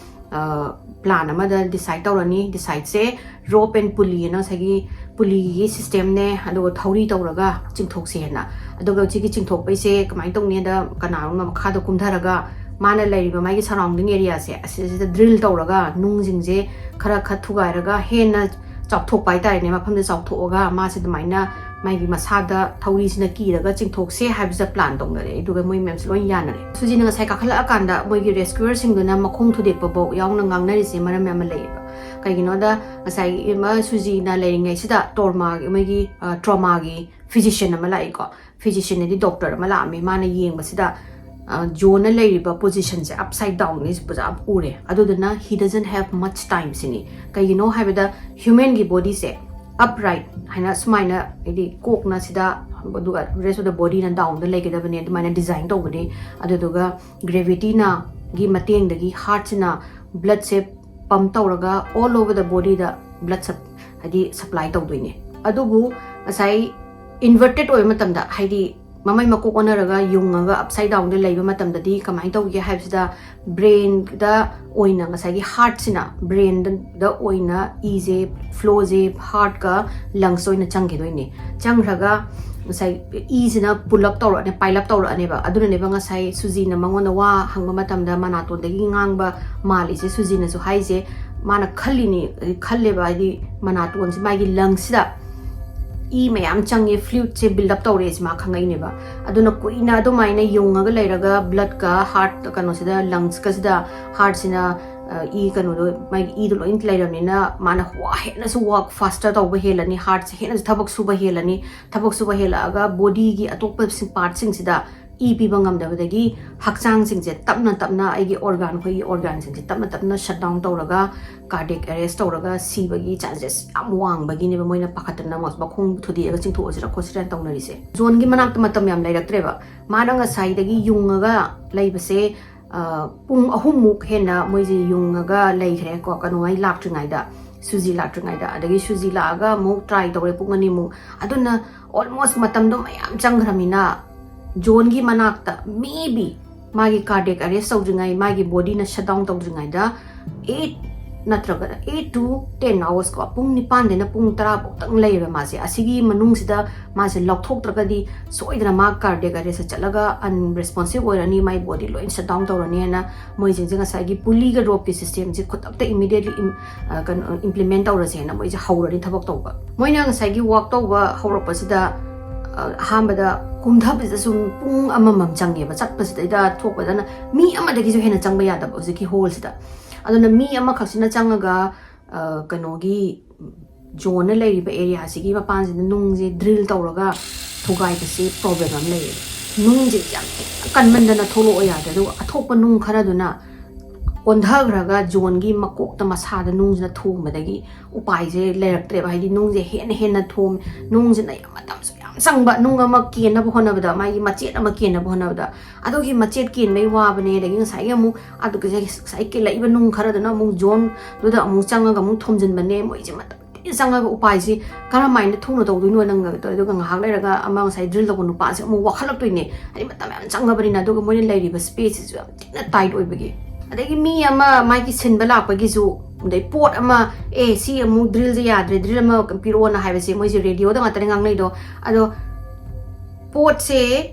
ꯑ, plan ꯑꯃꯗ decide ꯇꯧꯔꯅꯤ꯫ Decideꯁꯦ rope and pulley ꯍꯥꯏꯅ ꯉꯁꯥꯏꯒꯤ pulleyꯒꯤ systemꯅꯦ, ꯑꯗꯨꯒ ꯊꯧꯔꯤ ꯇꯧꯔꯒ ꯆꯤꯡꯊꯣꯛꯁꯦꯅ꯫ ꯑꯗꯨꯒ ꯁꯤꯒꯤ ꯆꯤꯡꯊꯣꯛꯄꯩꯁꯦ ꯀꯃꯥꯏꯅ ꯇꯧꯅꯤꯗ, ꯀꯅꯥꯅꯣꯝꯅ ꯃꯈꯥꯗ ꯀꯨꯝꯊꯔꯒ ꯃꯥꯅ ꯂꯩꯔꯤꯕ ꯃꯥꯒꯤ surrounding areaꯁꯦ ꯑꯁꯤꯁꯤꯗ drill ꯇꯧꯔꯒ ꯅꯨꯡꯁꯤꯡꯁꯦ ꯈꯔ ꯈꯔ ꯊꯨꯒꯥꯏꯔꯒ ꯍꯦꯟꯅ ꯆꯥꯎꯊꯣꯛꯄ ꯍꯥꯏꯇꯥꯔꯦꯅꯦ, ꯃꯐꯝꯗ ꯆꯥꯎꯊꯣꯛꯑꯒ ꯃꯥꯁꯦ ꯑꯗꯨꯃꯥꯏꯅ ꯃꯥꯒꯤ ꯃꯁꯥꯗ ꯊꯧꯔꯤꯁꯤꯅ ꯀꯤꯔꯒ ꯆꯤꯡꯊꯣꯛꯁꯦ ꯍꯥꯏꯕꯁꯤꯗ plan ꯇꯧꯅꯔꯦ꯫ ꯑꯗꯨꯒ ꯃꯣꯏ ꯃꯌꯥꯝꯁꯦ ꯂꯣꯏ ꯌꯥꯅꯔꯦ꯫ ꯁꯨꯖꯤꯅ ꯉꯁꯥꯏ ꯀꯥꯈꯠꯂꯛꯑꯀꯥꯟꯗ ꯃꯣꯏꯒꯤ rescuerꯁꯤꯡꯗꯨꯅ ꯃꯈꯣꯡ ꯊꯨꯗꯦꯛꯄꯐꯥꯎ ꯌꯥꯎꯅ ꯉꯥꯡꯅꯔꯤꯁꯦ ꯃꯔꯝ ꯑꯃ ꯂꯩꯌꯦꯕ꯫ ꯀꯩꯒꯤꯅꯣꯗ ꯉꯁꯥꯏꯒꯤ ꯑꯃ ꯁꯨꯖꯤꯅ ꯂꯩꯔꯤꯉꯩꯁꯤꯗ ꯇꯣꯔꯃꯥꯒꯤ, ꯃꯣꯏꯒꯤ, ꯑ, traumaꯒꯤ physician ꯑꯃ ꯂꯥꯛꯏꯀꯣ꯫ Physician ꯍꯥꯏꯗꯤ doctor ꯑꯃ ꯂꯥꯛꯑꯝꯃꯤ꯫ ꯃꯥꯅ ꯌꯦꯡꯕꯁꯤꯗ, ꯑ, ꯖꯣꯟꯅ ꯂꯩꯔꯤꯕ positionꯁꯦ upside downꯅꯤ ꯄꯨꯔꯥ ꯎꯔꯦ꯫ ꯑꯗꯨꯗꯨꯅ he doesn't have much time ꯁꯤꯅꯤ꯫ ꯀꯩꯒꯤꯅꯣ ꯍꯥꯏꯕꯗ humanꯒꯤ bodyꯁꯦ upright ꯍꯥꯏꯅ ꯁꯨꯃꯥꯏꯅ, ꯍꯥꯏꯗꯤ ꯀꯣꯛꯅ ꯁꯤꯗ, ꯑꯗꯨꯒ rest of the bodyꯅ downꯗ ꯂꯩꯒꯗꯕꯅꯤ, ꯑꯗꯨꯃꯥꯏꯅ design ꯇꯧꯕꯅꯤ꯫ ꯑꯗꯨꯗꯨꯒ gravityꯅ, ꯒꯤ ꯃꯇꯦꯡꯗꯒꯤ heartꯁꯤꯅ bloodꯁꯦ pump ꯇꯧꯔꯒ all over the bodyꯗ blood sup-, ꯍꯥꯏꯗꯤ supply ꯇꯧꯗꯣꯏꯅꯦ꯫ ꯑꯗꯨꯕꯨ ꯉꯁꯥꯏ inverted ꯑꯣꯏꯕ ꯃꯇꯝꯗ, ꯍꯥꯏꯗꯤ ꯃꯃꯩ ꯃꯀꯣꯛ ꯑꯣꯟꯅꯔꯒ ꯌꯨꯡꯉꯒ upside downꯗ ꯂꯩꯕ ꯃꯇꯝꯗꯗꯤ ꯀꯃꯥꯏꯅ ꯇꯧꯒꯦ ꯍꯥꯏꯕꯁꯤꯗ brainꯗ ꯑꯣꯏꯅ ꯉꯁꯥꯏꯒꯤ heartꯁꯤꯅ brainꯗ ꯑꯣꯏꯅ ꯏꯁꯦ flowꯁꯦ heartꯀ lungsꯇ ꯑꯣꯏꯅ ꯆꯪꯈꯤꯗꯣꯏꯅꯦ꯫ ꯆꯪꯈ꯭ꯔꯒ ꯉꯁꯥꯏ ꯏꯁꯤꯅ pull up ꯇꯧꯔꯛꯑꯅꯤ, pile up ꯇꯧꯔꯛꯑꯅꯦꯕ꯫ ꯑꯗꯨꯅꯅꯦꯕ ꯉꯁꯥꯏ ꯁꯨꯖꯤꯅ ꯃꯉꯣꯟꯗ ꯋꯥ ꯍꯪꯕ ꯃꯇꯝꯗ ꯃꯅꯥꯇꯣꯟꯗꯒꯤ ꯉꯥꯡꯕ ꯃꯥꯜꯂꯤꯁꯦ꯫ ꯁꯨꯖꯤꯅꯁꯨ ꯍꯥꯏꯁꯦ, ꯃꯥꯅ ꯈꯜꯂꯤꯅꯤ, ꯈꯜꯂꯦꯕ, ꯍꯥꯏꯗꯤ ꯃꯅꯥꯇꯣꯟꯁꯦ, ꯃꯥꯒꯤ ꯂꯪꯁꯤꯗ ꯏ ꯃꯌꯥꯝ ꯆꯪꯉꯦ, ꯐ꯭ꯂꯨꯏꯗꯁꯦ ꯕꯤꯜ ꯑꯞ ꯇꯧꯔꯛꯑꯦꯁꯦ ꯃꯥ ꯈꯪꯉꯛꯏꯅꯦꯕ꯫ ꯑꯗꯨꯅ ꯀꯨꯏꯅ ꯑꯗꯨꯃꯥꯏꯅ ꯌꯨꯡꯉꯒ ꯂꯩꯔꯒ ꯕ꯭ꯂꯠꯀ ꯍꯥꯔꯠ ꯀꯩꯅꯣꯁꯤꯗ, ꯂꯪꯁꯀꯁꯤꯗ ꯍꯥꯔꯠꯁꯤꯅ, ꯑ, ꯏ ꯀꯩꯅꯣꯗꯣ, ꯃꯥꯒꯤ ꯏꯗꯣ ꯂꯣꯏ ꯂꯩꯔꯕꯅꯤꯅ ꯃꯥꯅ ꯋꯥ-, ꯍꯦꯟꯅꯁꯨ ꯋꯥꯛ ꯐꯥꯁꯇꯔ ꯇꯧꯕ ꯍꯦꯜꯂꯅꯤ, ꯍꯥꯔꯠꯁꯦ ꯍꯦꯟꯅꯁꯨ ꯊꯕꯛ ꯁꯨꯕ ꯍꯦꯜꯂꯅꯤ꯫ ꯊꯕꯛ ꯁꯨꯕ ꯍꯦꯜꯂꯛꯑꯒ ꯕꯣꯗꯤꯒꯤ ꯑꯇꯣꯞꯄ ꯁꯤ-, ꯄꯥꯔꯠꯁꯤꯡꯁꯤꯗ ꯏ ꯄꯤꯕ ꯉꯝꯗꯕꯗꯒꯤ ꯍꯛꯆꯥꯡꯁꯤꯡꯁꯦ ꯇꯞꯅ ꯇꯞꯅ, ꯑꯩꯒꯤ ꯑꯣꯔꯒꯥꯟ, ꯑꯩꯈꯣꯏꯒꯤ ꯑꯣꯔꯒꯥꯟꯁꯤꯡꯁꯦ ꯇꯞꯅ ꯇꯞꯅ ꯁꯠ ꯗꯥꯎꯟ ꯇꯧꯔꯒ, ꯀꯥꯔꯗꯤꯌꯦꯛ ꯑꯦꯔꯦꯁ ꯇꯧꯔꯒ ꯁꯤꯕꯒꯤ ꯆꯥꯟꯁꯦꯁ ꯌꯥꯝ ꯋꯥꯡꯕꯒꯤꯅꯦꯕ ꯃꯣꯏꯅ ꯄꯥꯈꯠꯇꯅ ꯃꯈꯣꯡ ꯊꯨꯗꯦꯛꯑꯒ ꯆꯤꯡꯊꯣꯛꯑꯁꯤꯔ ꯈꯣꯠꯁꯤꯔ ꯇꯧꯅꯔꯤꯁꯦ꯫ ꯖꯣꯟꯒꯤ ꯃꯅꯥꯛꯇ ꯃꯇꯝ ꯌꯥꯝ ꯂꯩꯔꯛꯇ꯭ꯔꯦꯕ꯫ ꯃꯥꯅ ꯉꯁꯥꯏꯗꯒꯤ ꯌꯨꯡꯉꯒ ꯂꯩꯕꯁꯦ, ꯑ, ꯄꯨꯡ ꯑꯍꯨꯝꯃꯨꯛ ꯍꯦꯟꯅ ꯃꯣꯏꯁꯦ ꯌꯨꯡꯉꯒ ꯂꯩꯈ꯭ꯔꯦꯀꯣ, ꯀꯩꯅꯣꯉꯩ ꯂꯥꯛꯇ꯭ꯔꯤꯉꯩꯗ, ꯁꯨꯖꯤ ꯂꯥꯛꯇ꯭ꯔꯤꯉꯩꯗ꯫ ꯑꯗꯒꯤ ꯁꯨꯖꯤ ꯂꯥꯛꯑꯒ ꯑꯃꯨꯛ ꯇ꯭ꯔꯥꯏ ꯇꯧꯔꯦ ꯄꯨꯡ ꯑꯅꯤꯃꯨꯛ꯫ ꯑꯗꯨꯅ ꯑꯣꯜꯃꯣꯁ ꯃꯇꯝꯗꯣ ꯃꯌꯥꯝ ꯆꯪꯈ꯭ꯔꯃꯤꯅ, ꯖꯣꯟꯒꯤ ꯃꯅꯥꯛꯇ ꯃꯦꯕꯤ ꯃꯥꯒꯤ ꯀꯥꯔꯗꯤꯌꯦꯛ ꯑꯦꯔꯦꯁ ꯇꯧꯗ꯭ꯔꯤꯉꯩ, ꯃꯥꯒꯤ ꯕꯣꯗꯤꯅ ꯁꯠ ꯗꯥꯎꯟ ꯇꯧꯗ꯭ꯔꯤꯉꯩꯗ ꯑꯩꯠ ꯅꯠꯇ꯭ꯔꯒ eight to ten hours ꯀꯣ, ꯄꯨꯡ ꯅꯤꯄꯥꯟꯗꯩꯅ ꯄꯨꯡ ꯇꯔꯥ ꯐꯥꯎꯇꯪ ꯂꯩꯌꯦꯕ ꯃꯥꯁꯦ꯫ ꯑꯁꯤꯒꯤ ꯃꯅꯨꯡꯁꯤꯗ ꯃꯥꯁꯦ ꯂꯧꯊꯣꯛꯇ꯭ꯔꯒꯗꯤ ꯁꯣꯏꯗꯅ ꯃꯥ ꯀꯥꯔꯗꯤꯌꯦꯛ ꯑꯦꯔꯦꯁꯇ ꯆꯠꯂꯒ ꯑꯟꯔꯦꯁꯄꯣꯟꯁꯤꯞ ꯑꯣꯏꯔꯅꯤ, ꯃꯥꯏ ꯕꯣꯗꯤ ꯂꯣꯏ ꯁꯠ ꯗꯥꯎꯟ ꯇꯧꯔꯅꯤ ꯍꯥꯏꯅ ꯃꯣꯏꯁꯤꯡꯁꯦ ꯉꯁꯥꯏꯒꯤ ꯄꯨꯂꯤꯒ ꯔꯣꯞꯀꯤ ꯁꯤꯁꯇꯦꯝꯁꯦ ꯈꯨꯗꯛꯇ ꯏꯃꯤꯗꯤꯌꯦꯠꯂꯤ ꯏꯝ-, ꯑ, ꯀꯩꯅꯣ, ꯏꯝꯄ꯭ꯂꯤꯃꯦꯟ ꯇꯧꯔꯁꯦꯅ ꯃꯣꯏꯁꯦ ꯍꯧꯔꯅꯤ ꯊꯕꯛ ꯇꯧꯕ꯫ ꯃꯣꯏꯅ ꯉꯁꯥꯏꯒꯤ ꯋꯥꯛ ꯇꯧꯕ ꯍꯧꯔꯛꯄꯁꯤꯗ, ꯑ, ꯑꯍꯥꯟꯕꯗ ꯀꯨꯝꯊꯕꯁꯤꯗ ꯁꯨꯝ ꯄꯨꯡ ꯑꯃꯃꯝ ꯆꯪꯉꯦꯕ, ꯆꯠꯄꯁꯤꯗꯩꯗ ꯊꯣꯛꯄꯗꯅ ꯃꯤ ꯑꯃꯗꯒꯤꯁꯨ ꯍꯦꯟꯅ ꯆꯪꯕ ꯌꯥꯗꯕ ꯍꯧꯖꯤꯛꯀꯤ ꯍꯣꯜꯁꯤꯗ꯫ ꯑꯗꯨꯅ ꯃꯤ ꯑꯃꯈꯛꯁꯤꯅ ꯆꯪꯉꯒ, ꯑ, ꯀꯩꯅꯣꯒꯤ, ꯖꯣꯟꯅ ꯂꯩꯔꯤꯕ ꯑꯦꯔꯤꯌꯥꯁꯤꯒꯤ ꯃꯄꯥꯟꯁꯤꯗ ꯅꯨꯡꯁꯦ ꯗ꯭ꯔꯤꯜ ꯇꯧꯔꯒ ꯊꯨꯒꯥꯏꯕꯁꯤ ꯄ꯭ꯔꯣꯕ꯭ꯂꯦꯝ ꯑꯃ ꯂꯩꯌꯦ꯫ ꯅꯨꯡꯁꯦ ꯌꯥꯝ ꯊꯤꯅ ꯀꯟꯃꯟꯗꯅ ꯊꯣꯛꯂꯛꯑꯣ ꯌꯥꯗ꯭ꯔꯦ꯫ ꯑꯗꯨꯒ ꯑꯊꯣꯛꯄ ꯅꯨꯡ ꯈꯔꯗꯨꯅ ꯑꯣꯟꯊꯈ꯭ꯔꯒ ꯖꯣꯟꯒꯤ ꯃꯀꯣꯛꯇ ꯃꯁꯥꯗ ꯅꯨꯡꯁꯤꯅ ꯊꯣꯝꯕꯗꯒꯤ ꯎꯄꯥꯏꯁꯦ ꯂꯩꯔꯛꯇ꯭ꯔꯦꯕ꯫ ꯍꯥꯏꯗꯤ ꯅꯨꯡꯁꯦ ꯍꯦꯟꯅ ꯍꯦꯟꯅ ꯊꯣꯝ-, ꯅꯨꯡꯁꯤꯅ ꯌꯥꯝ ꯃꯇꯝꯁꯨ ꯌꯥꯝ ꯆꯪꯕ, ꯅꯨꯡ ꯑꯃ ꯀꯦꯟꯅꯕ ꯍꯣꯠꯅꯕꯗ, ꯃꯥꯒꯤ ꯃꯆꯦꯠ ꯑꯃ ꯀꯦꯟꯅꯕ ꯍꯣꯠꯅꯕꯗ꯫ ꯑꯗꯨꯒꯤ ꯃꯆꯦꯠ ꯀꯦꯟꯕꯩ ꯋꯥꯕꯅꯦ꯫ ꯑꯗꯒꯤ ꯉꯁꯥꯏꯒꯤ ꯑꯃꯨꯛ ꯑꯗꯨꯒ ꯉꯁꯥꯏ ꯀꯦꯜꯂꯛꯏꯕ ꯅꯨꯡ ꯈꯔꯗꯨꯅ ꯑꯃꯨꯛ ꯖꯣꯟꯗꯨꯗ ꯑꯃꯨꯛ ꯆꯪꯉꯒ ꯑꯃꯨꯛ ꯊꯣꯝꯖꯤꯟꯕꯅꯦ꯫ ꯃꯣꯏꯁꯦ ꯃꯇꯝ ꯊꯤꯅ ꯆꯪꯉꯒ ꯎꯄꯥꯏꯁꯦ ꯀꯔꯝꯍꯥꯏꯅ ꯊꯨꯅ ꯇꯧꯗꯣꯏꯅꯣ ꯅꯪ ꯇꯧꯔꯦ꯫ ꯑꯗꯨꯒ ꯉꯥꯏꯍꯥꯛ ꯂꯩꯔꯒ ꯑꯃ ꯉꯁꯥꯏ ꯗ꯭ꯔꯤꯜ ꯇꯧꯕ ꯅꯨꯄꯥꯁꯦ ꯑꯃꯨꯛ ꯋꯥꯈꯠꯂꯛꯇꯣꯏꯅꯦ꯫ ꯍꯥꯏꯗꯤ ꯃꯇꯝ ꯌꯥꯝ ꯆꯪꯉꯕꯅꯤꯅ꯫ ꯑꯗꯨꯒ ꯃꯣꯏꯅ ꯂꯩꯔꯤꯕ ꯁ꯭ꯄꯦꯁꯁꯤꯁꯨ ꯌꯥꯝ ꯊꯤꯅ ꯇꯥꯏꯠ ꯑꯣꯏꯕꯒꯤ꯫ ꯑꯗꯒꯤ ꯃꯤ ꯑꯃ ꯃꯥꯒꯤ ꯁꯤꯟꯕ ꯂꯥꯛꯄꯒꯤꯁꯨ, ꯑꯗꯩ ꯄꯣꯠ ꯑꯃ, "ꯑꯦ, ꯁꯤ ꯑꯃꯨꯛ ꯗ꯭ꯔꯤꯜꯁꯦ ꯌꯥꯗ꯭ꯔꯦ, ꯗ꯭ꯔꯤꯜ ꯑꯃ ꯄꯤꯔꯛꯑꯣꯅ" ꯍꯥꯏꯕꯁꯦ ꯃꯣꯏꯁꯦ ꯔꯦꯗꯤꯑꯣꯗ ꯉꯥꯛꯇꯅꯦ ꯉꯥꯡꯅꯩꯗꯣ꯫ ꯑꯗꯣ ꯄꯣꯠꯁꯦ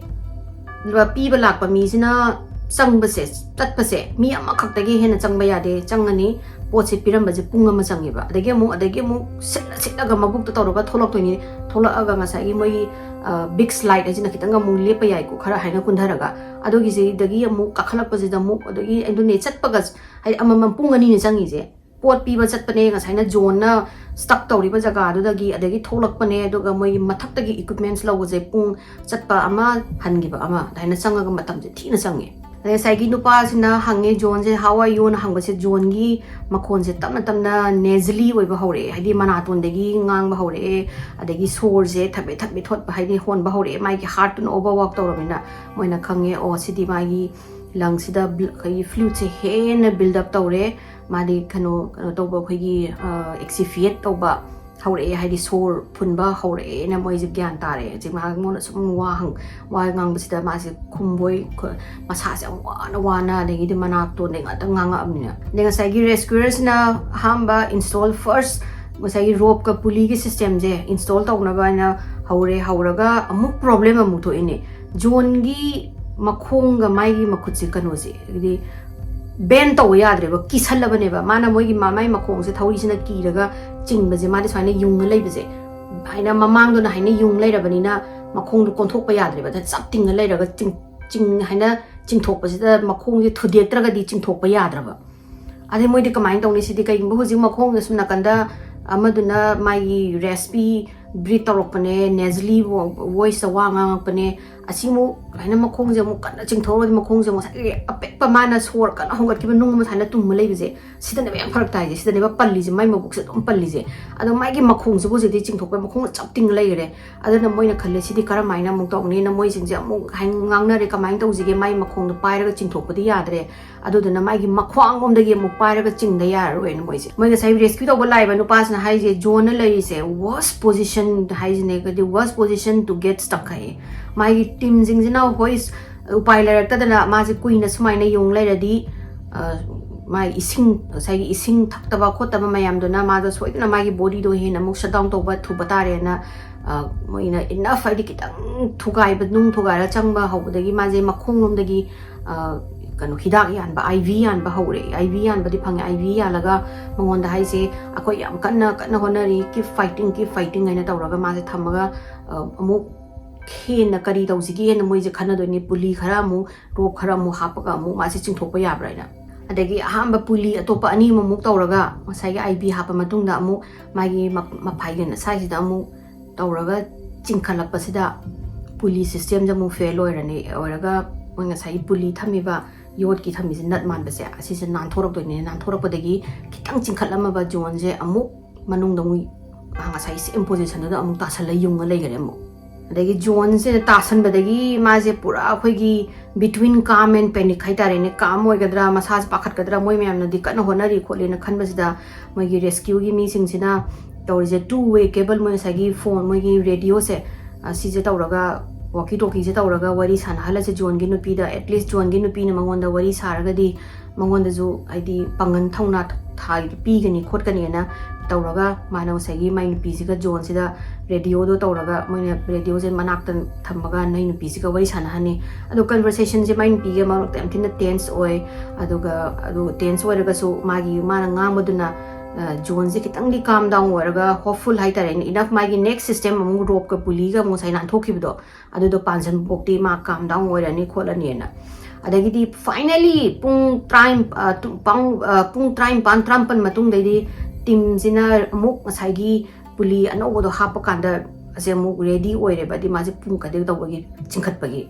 ꯄꯤꯕ ꯂꯥꯛꯄ ꯃꯤꯁꯤꯅ ꯆꯪꯕꯁꯦ, ꯆꯠꯄꯁꯦ ꯃꯤ ꯑꯃꯈꯛꯇꯒꯤ ꯍꯦꯟꯅ ꯆꯪꯕ ꯌꯥꯗꯦ꯫ ꯆꯪꯉꯅꯤ, ꯄꯣꯠꯁꯦ ꯄꯤꯔꯝꯕꯁꯦ ꯄꯨꯡ ꯑꯃ ꯆꯪꯉꯦꯕ꯫ ꯑꯗꯒꯤ ꯑꯃꯨꯛ, ꯑꯗꯒꯤ ꯑꯃꯨꯛ ꯁꯤꯠꯂ ꯁꯤꯠꯂꯒ ꯃꯕꯨꯛꯇ ꯇꯧꯔꯒ ꯊꯣꯛꯂꯛꯇꯣꯏꯅꯤ꯫ ꯊꯣꯛꯂꯛꯑꯒ ꯉꯁꯥꯏꯒꯤ ꯃꯣꯏꯒꯤ, ꯑ, big slide ꯍꯥꯏꯁꯤꯅ ꯈꯤꯇꯪ ꯑꯃꯨꯛ ꯂꯦꯞꯄ ꯌꯥꯏꯀꯣ, ꯈꯔ ꯍꯥꯏꯅ ꯀꯨꯟꯊꯔꯒ꯫ ꯑꯗꯨꯒꯤꯁꯤꯗꯒꯤ ꯑꯃꯨꯛ ꯀꯥꯈꯠꯂꯛꯄꯁꯤꯗ ꯑꯃꯨꯛ, ꯑꯗꯒꯤ ꯑꯗꯨꯅꯦ ꯆꯠꯄꯒ, ꯍꯥꯏꯗꯤ ꯑꯃꯃꯝ ꯄꯨꯡ ꯑꯅꯤꯅꯦ ꯆꯪꯉꯤꯁꯦ꯫ ꯄꯣꯠ ꯄꯤꯕ ꯆꯠꯄꯅꯦ, ꯉꯁꯥꯏꯅ ꯖꯣꯟꯅ stuck ꯇꯧꯔꯤꯕ ꯖꯒꯥꯗꯨꯗꯒꯤ, ꯑꯗꯒꯤ ꯊꯣꯛꯂꯛꯄꯅꯦ, ꯑꯗꯨꯒ ꯃꯣꯏꯒꯤ ꯃꯊꯛꯇꯒꯤ equipments ꯂꯧꯕꯁꯦ ꯄꯨꯡ ꯆꯠꯄ ꯑꯃ, ꯍꯟꯈꯤꯕ ꯑꯃ, ꯑꯗꯨꯃꯥꯏꯅ ꯆꯪꯉꯒ ꯃꯇꯝꯁꯦ ꯊꯤꯅ ꯆꯪꯉꯦ꯫ ꯑꯗꯩ ꯉꯁꯥꯏꯒꯤ ꯅꯨꯄꯥꯁꯤꯅ ꯍꯪꯉꯦ, "ꯖꯣꯟꯁꯦ, how are you?" ꯅ ꯍꯪꯕꯁꯦ, ꯖꯣꯟꯒꯤ ꯃꯈꯣꯟꯁꯦ ꯇꯞꯅ ꯇꯞꯅ nasally ꯑꯣꯏꯕ ꯍꯧꯔꯛꯑꯦ, ꯍꯥꯏꯗꯤ ꯃꯅꯥꯇꯣꯟꯗꯒꯤ ꯉꯥꯡꯕ ꯍꯧꯔꯛꯑꯦ, ꯑꯗꯒꯤ ꯁꯣꯔꯁꯦ ꯊꯕꯦꯠ ꯊꯕꯦꯠ ꯊꯣꯠꯄ, ꯍꯥꯏꯗꯤ ꯍꯣꯟꯕ ꯍꯧꯔꯛꯑꯦ꯫ ꯃꯥꯒꯤ heart ꯇꯨꯅ overwork ꯇꯧꯔꯕꯅꯤꯅ ꯃꯣꯏꯅ ꯈꯪꯉꯦ, "ꯑꯣ, ꯁꯤꯗꯤ ꯃꯥꯒꯤ lung ꯁꯤꯗ bl-, ꯑꯩꯈꯣꯏꯒꯤ fluid ꯁꯦ ꯍꯦꯟꯅ build up ꯇꯧꯔꯦ, ꯃꯥꯗꯤ ꯀꯩꯅꯣ, ꯀꯩꯅꯣ ꯇꯧꯕ, ꯑꯩꯈꯣꯏꯒꯤ, ꯑ, asphyxiate ꯇꯧꯕ ꯍꯧꯔꯛꯑꯦ, ꯍꯥꯏꯗꯤ ꯁꯣꯔ ꯐꯨꯟꯕ ꯍꯧꯔꯛꯑꯦꯅ ꯃꯣꯏꯁꯦ ꯒ꯭ꯌꯥꯟ ꯇꯥꯔꯦ꯫ ꯍꯧꯖꯤꯛ ꯃꯥꯉꯣꯟꯗ ꯁꯨꯝ ꯋꯥ ꯍꯪ-, ꯋꯥ ꯉꯥꯡꯕꯁꯤꯗ ꯃꯥꯁꯦ ꯈꯨꯝꯕꯣꯏ, ꯈ-, ꯃꯁꯥꯁꯦ ꯌꯥꯝ ꯋꯥꯅ ꯋꯥꯅ, ꯑꯗꯒꯤꯗꯤ ꯃꯅꯥꯇꯣꯟꯗꯩ ꯉꯥꯛꯇ ꯉꯥꯡꯉꯛꯑꯕꯅꯤꯅ꯫ ꯑꯗꯩ ꯉꯁꯥꯏꯒꯤ rescuer ꯁꯤꯅ ꯑꯍꯥꯟꯕ install, first ꯉꯁꯥꯏꯒꯤ rope ꯀ pulley ꯒꯤ system ꯁꯦ install ꯇꯧꯅꯕ ꯍꯥꯏꯅ ꯍꯧꯔꯦ꯫ ꯍꯧꯔꯒ ꯑꯃꯨꯛ problem ꯑꯃꯨꯛ ꯊꯣꯛꯏꯅꯦ꯫ ꯖꯣꯟꯒꯤ ꯃꯈꯣꯡꯒ ꯃꯥꯒꯤ ꯃꯈꯨꯠꯁꯦ, ꯀꯩꯅꯣꯁꯦ, ꯍꯥꯏꯗꯤ bend ꯇꯧꯕ ꯌꯥꯗ꯭ꯔꯦꯕ, ꯀꯤꯁꯜꯂꯕꯅꯦꯕ꯫ ꯃꯥꯅ ꯃꯣꯏꯒꯤ ꯃ-, ꯃꯥꯏ ꯃꯈꯣꯡꯁꯦ ꯊꯧꯔꯤꯁꯤꯅ ꯀꯤꯔꯒ ꯆꯤꯡꯕꯁꯦ, ꯃꯥꯗꯤ ꯁꯨꯃꯥꯏꯅ ꯌꯨꯡꯉ ꯂꯩꯕꯁꯦ, ꯍꯥꯏꯅ ꯃꯃꯥꯡꯗꯨꯅ ꯍꯥꯏꯅ ꯌꯨꯡ ꯂꯩꯔꯕꯅꯤꯅ ꯃꯈꯣꯡꯗꯣ ꯀꯣꯟꯊꯣꯛꯄ ꯌꯥꯗ꯭ꯔꯦꯕ꯫ ꯑꯗ ꯆꯞ ꯇꯤꯡꯉ ꯂꯩꯔꯒ ꯆꯤꯡ-, ꯆꯤꯡ-, ꯍꯥꯏꯅ ꯆꯤꯡꯊꯣꯛꯄꯁꯤꯗ ꯃꯈꯣꯡꯁꯦ ꯊꯨꯗꯦꯛꯇ꯭ꯔꯒꯗꯤ ꯆꯤꯡꯊꯣꯛꯄ ꯌꯥꯗ꯭ꯔꯕ꯫ ꯑꯗꯩ ꯃꯣꯏꯗꯤ ꯀꯃꯥꯏꯅ ꯇꯧꯅꯤ ꯁꯤꯗꯤ? ꯀꯩꯒꯨꯝꯕ ꯍꯧꯖꯤꯛ ꯃꯈꯣꯡꯗ ꯁꯨꯝ ꯅꯥꯀꯟꯗ ꯑꯃꯗꯨꯅ ꯃꯥꯒꯤ raspy breath ꯇꯧꯔꯛꯄꯅꯦ, nasally vo-, voice ꯇ ꯋꯥ ꯉꯥꯡꯉꯛꯄꯅꯦ, ꯑꯁꯤꯃꯨꯛ ꯍꯥꯏꯅ ꯃꯈꯣꯡꯁꯦ ꯑꯃꯨꯛ ꯀꯟꯅ ꯆꯤꯡꯊꯣꯛꯑꯒꯗꯤ ꯃꯈꯣꯡꯁꯦ ꯑꯃꯨꯛ ꯉꯁꯥꯏꯒꯤ ꯑꯄꯤꯛꯄ ꯃꯥꯅ ꯁꯣꯔ ꯀꯟꯅ ꯍꯣꯡꯒꯠꯈꯤꯕ ꯅꯨꯡ ꯑꯃ ꯁꯨꯃꯥꯏꯅ ꯇꯨꯝꯃ ꯂꯩꯕꯁꯦ, ꯁꯤꯗꯅꯦꯕ ꯌꯥꯝ ꯐꯔꯛ ꯇꯥꯏꯁꯦ꯫ ꯁꯤꯗꯅꯦꯕ ꯄꯜꯂꯤꯁꯦ, ꯃꯥꯏ ꯃꯕꯨꯛꯁꯦ ꯑꯗꯨꯝ ꯄꯜꯂꯤꯁꯦ꯫ ꯑꯗꯣ ꯃꯥꯒꯤ ꯃꯈꯣꯡꯁꯤꯕꯨ ꯍꯧꯖꯤꯛꯇꯤ ꯆꯤꯡꯊꯣꯛꯄ, ꯃꯈꯣꯡ ꯆꯞ ꯇꯤꯡ ꯂꯩꯈ꯭ꯔꯦ꯫ ꯑꯗꯨꯅ ꯃꯣꯏꯅ ꯈꯜꯂꯦ, "ꯁꯤꯗꯤ ꯀꯔꯝꯍꯥꯏꯅ ꯑꯃꯨꯛ ꯇꯧꯅꯤꯅ?" ꯃꯣꯏꯁꯤꯡꯁꯦ ꯑꯃꯨꯛ ꯍꯥꯏ ꯉꯥꯡꯅꯔꯦ, "ꯀꯃꯥꯏꯅ ꯇꯧꯁꯤꯒꯦ? ꯃꯥꯏ ꯃꯈꯣꯡꯗꯣ ꯄꯥꯏꯔꯒ ꯆꯤꯡꯊꯣꯛꯄꯗꯤ ꯌꯥꯗ꯭ꯔꯦ, ꯑꯗꯨꯗꯨꯅ ꯃꯥꯒꯤ ꯃꯈ꯭ꯋꯥꯡꯂꯣꯝꯗꯒꯤ ꯑꯃꯨꯛ ꯄꯥꯏꯔꯒ ꯆꯤꯡꯗ ꯌꯥꯔꯔꯣꯏꯅ" ꯃꯣꯏꯁꯦ꯫ ꯃꯣꯏ ꯉꯁꯥꯏ rescue ꯇꯧꯕ ꯂꯥꯛꯏꯕ ꯅꯨꯄꯥꯁꯤꯅ ꯍꯥꯏꯁꯦ, ꯖꯣꯟꯅ ꯂꯩꯔꯤꯁꯦ worst position ꯍꯥꯏꯁꯤꯅꯦ, ꯍꯥꯏꯗꯤ worst position to get stuck ꯍꯥꯏꯌꯦ꯫ ꯃꯥꯒꯤ team ꯁꯤꯡꯁꯤꯅ ꯍꯣꯏ, ꯎꯄꯥꯏ ꯂꯩꯔꯛꯇꯗꯅ ꯃꯥꯁꯦ ꯀꯨꯏꯅ ꯁꯨꯃꯥꯏꯅ ꯌꯣꯡ ꯂꯩꯔꯗꯤ, ꯑ, ꯃꯥꯒꯤ ꯏꯁꯤꯡ, ꯉꯁꯥꯏꯒꯤ ꯏꯁꯤꯡ ꯊꯛꯇꯕ ꯈꯣꯠꯇꯕ ꯃꯌꯥꯝꯗꯨꯅ ꯃꯥꯗꯣ ꯁꯣꯏꯗꯅ ꯃꯥꯒꯤ body ꯗꯣ ꯍꯦꯟꯅ ꯑꯃꯨꯛ shut down ꯇꯧꯕ ꯊꯨꯕ ꯇꯥꯔꯦꯅ, ꯑ, ꯃꯣꯏꯅ enough, ꯍꯥꯏꯗꯤ ꯈꯤꯇꯪ ꯊꯨꯒꯥꯏꯕ, ꯅꯨꯡ ꯊꯨꯒꯥꯏꯔ ꯆꯪꯕ ꯍꯧꯕꯗꯒꯤ ꯃꯥꯁꯦ ꯃꯈꯣꯡꯂꯣꯝꯗꯒꯤ, ꯀꯩꯅꯣ, ꯍꯤꯗꯥꯛ ꯌꯥꯟꯕ, ꯑꯥꯏ ꯚꯤ ꯌꯥꯟꯕ ꯍꯧꯔꯦ꯫ ꯑꯥꯏ ꯚꯤ ꯌꯥꯟꯕꯗꯤ ꯐꯪꯉꯦ꯫ ꯑꯥꯏ ꯚꯤ ꯌꯥꯜꯂꯒ ꯃꯉꯣꯟꯗ ꯍꯥꯏꯁꯦ, "ꯑꯩꯈꯣꯏ ꯌꯥꯝ ꯀꯟꯅ, ꯀꯟꯅ ꯍꯣꯠꯅꯔꯤ, keep fighting, keep fighting" ꯍꯥꯏꯅ ꯇꯧꯔꯒ ꯃꯥꯁꯦ ꯊꯝꯃꯒ, ꯑ, ꯑꯃꯨꯛ ꯍꯦꯟꯅ ꯀꯔꯤ ꯇꯧꯁꯤꯒꯦꯅ ꯃꯣꯏꯁꯦ ꯈꯟꯅꯗꯣꯏꯅꯤ꯫ ꯄꯨꯂꯤ ꯈꯔ ꯑꯃꯨꯛ, ꯔꯣꯞ ꯈꯔ ꯑꯃꯨꯛ ꯍꯥꯞꯄꯒ ꯑꯃꯨꯛ ꯃꯥꯁꯦ ꯆꯤꯡꯊꯣꯛꯄ ꯌꯥꯕ꯭ꯔꯥ ꯍꯥꯏꯅ꯫ ꯑꯗꯒꯤ ꯑꯍꯥꯟꯕ ꯄꯨꯂꯤ ꯑꯇꯣꯞꯄ ꯑꯅꯤ ꯑꯃꯃꯨꯛ ꯇꯧꯔꯒ, ꯉꯁꯥꯏꯒꯤ ꯑꯥꯏ ꯚꯤ ꯍꯥꯞꯄ ꯃꯇꯨꯡꯗ ꯑꯃꯨꯛ ꯃꯥꯒꯤ ꯃ-, ꯃꯐꯥꯏꯒꯟ ꯑꯁꯥꯏꯁꯤꯗ ꯑꯃꯨꯛ ꯇꯧꯔꯒ ꯆꯤꯡꯈꯠꯂꯛꯄꯁꯤꯗ ꯄꯨꯂꯤ system ꯁꯦ ꯑꯃꯨꯛ fail ꯑꯣꯏꯔꯅꯤ꯫ ꯑꯣꯏꯔꯒ ꯃꯣꯏ ꯉꯁꯥꯏꯒꯤ ꯄꯨꯂꯤ ꯊꯝꯃꯤꯕ, ꯌꯣꯠꯀꯤ ꯊꯝꯃꯤꯁꯦ, ꯅꯠ ꯃꯥꯟꯕꯁꯦ, ꯑꯁꯤꯁꯦ ꯅꯥꯟꯊꯣꯔꯛꯇꯣꯏꯅꯦ꯫ ꯅꯥꯟꯊꯣꯔꯛꯄꯗꯒꯤ ꯈꯤꯇꯪ ꯆꯤꯡꯈꯠꯂꯝꯃꯕ ꯖꯣꯟꯁꯦ ꯑꯃꯨꯛ ꯃꯅꯨꯡꯗ ꯑꯃꯨꯛ ꯉꯁꯥꯏ same position ꯗꯨꯗ ꯑꯃꯨꯛ ꯇꯥꯁꯜꯂ ꯌꯨꯡꯉ ꯂꯩꯈꯔꯦ ꯑꯃꯨꯛ꯫ ꯑꯗꯒꯤ ꯖꯣꯟꯁꯦ ꯇꯥꯁꯟꯕꯗꯒꯤ ꯃꯥꯁꯦ ꯄꯨꯔꯥ ꯑꯩꯈꯣꯏꯒꯤ between calm and panic ꯍꯥꯏꯇꯥꯔꯦꯅꯦ, calm ꯑꯣꯏꯒꯗ꯭ꯔꯥ, ꯃꯁꯥꯁꯦ ꯄꯥꯈꯠꯀꯗ꯭ꯔꯥ, ꯃꯣꯏ ꯃꯌꯥꯝꯅꯗꯤ ꯀꯟꯅ ꯍꯣꯠꯅꯔꯤ ꯈꯣꯠꯂꯤꯅ ꯈꯟꯕꯁꯤꯗ, ꯃꯣꯏꯒꯤ rescue ꯒꯤ ꯃꯤꯁꯤꯡꯁꯤꯅ ꯇꯧꯔꯤꯁꯦ, two way cable, ꯃꯣꯏ ꯉꯁꯥꯏꯒꯤ phone, ꯃꯣꯏꯒꯤ radio ꯁꯦ, ꯑ, ꯁꯤꯁꯦ ꯇꯧꯔꯒ, walkie talkie ꯁꯦ ꯇꯧꯔꯒ ꯋꯥꯔꯤ ꯁꯥꯟꯅꯍꯜꯂꯁꯦ ꯖꯣꯟꯒꯤ ꯅꯨꯄꯤꯗ, at least ꯖꯣꯟꯒꯤ ꯅꯨꯄꯤꯅ ꯃꯉꯣꯟꯗ ꯋꯥꯔꯤ ꯁꯥꯔꯒꯗꯤ ꯃꯉꯣꯟꯗꯁꯨ, ꯍꯥꯏꯗꯤ, ꯄꯥꯡꯒꯜ ꯊꯧꯅꯥ ꯊ-, ꯄꯤꯒꯅꯤ ꯈꯣꯠꯀꯅꯤꯅ ꯇꯧꯔꯒ, ꯃꯥꯅ ꯉꯁꯥꯏꯒꯤ ꯃꯥꯏ ꯅꯨꯄꯤꯁꯤꯒ ꯖꯣꯟꯁꯤꯗ radio ꯗꯣ ꯇꯧꯔꯒ, ꯃꯣꯏꯅ radio ꯁꯦ ꯃꯅꯥꯛꯇ ꯊꯝꯃꯒ ꯅꯣꯏ ꯅꯨꯄꯤꯁꯤꯒ ꯋꯥꯔꯤ ꯁꯥꯟꯅꯍꯟꯅꯤ꯫ ꯑꯗꯣ conversation ꯁꯦ ꯃꯥꯏ ꯅꯨꯄꯤꯒ ꯃꯔꯛꯇ ꯌꯥꯝ ꯊꯤꯅ tense ꯑꯣꯏ꯫ ꯑꯗꯨꯒ, ꯑꯗꯨ tense ꯑꯣꯏꯔꯒꯁꯨ ꯃꯥꯒꯤ, ꯃꯥꯅ ꯉꯥꯡꯕꯗꯨꯅ, ꯑ, ꯖꯣꯟꯁꯦ ꯈꯤꯇꯪꯗꯤ calm down ꯑꯣꯏꯔꯒ, hopeful ꯍꯥꯏꯇꯥꯔꯦꯅꯦ, enough, ꯃꯥꯒꯤ next system ꯑꯃꯨꯛ ꯔꯣꯞꯀ ꯄꯨꯂꯤꯒ ꯑꯃꯨꯛ ꯉꯁꯥꯏ ꯅꯥꯟꯊꯣꯛꯈꯤꯕꯗꯣ, ꯑꯗꯨꯗꯣ ꯄꯥꯟꯁꯤꯟꯕꯐꯥꯎꯗꯤ ꯃꯥ calm down ꯑꯣꯏꯔꯅꯤ ꯈꯣꯠꯂꯅꯤꯅ꯫ ꯑꯗꯒꯤꯗꯤ finally ꯄꯨꯡ ꯇꯔꯥ, ꯑ, ꯇꯨ-, ꯄꯥꯎ-, ꯑ, ꯄꯨꯡ ꯇꯔꯥꯅꯤꯄꯥꯟ, ꯇꯔꯥꯃꯥꯄꯟ ꯃꯇꯨꯡꯗꯩꯗꯤ team ꯁꯤꯅ ꯑꯃꯨꯛ ꯉꯁꯥꯏꯒꯤ ꯄꯨꯂꯤ ꯑꯅꯧꯕꯗꯣ ꯍꯥꯞꯄ ꯀꯥꯟꯗ ꯑꯁꯦ ꯑꯃꯨꯛ ready ꯑꯣꯏꯔꯦꯕ, ꯍꯥꯏꯗꯤ ꯃꯥꯁꯦ ꯄꯨꯡ ꯀꯗꯦꯛ ꯇꯧꯕꯒꯤ, ꯆꯤꯡꯈꯠꯄꯒꯤ꯫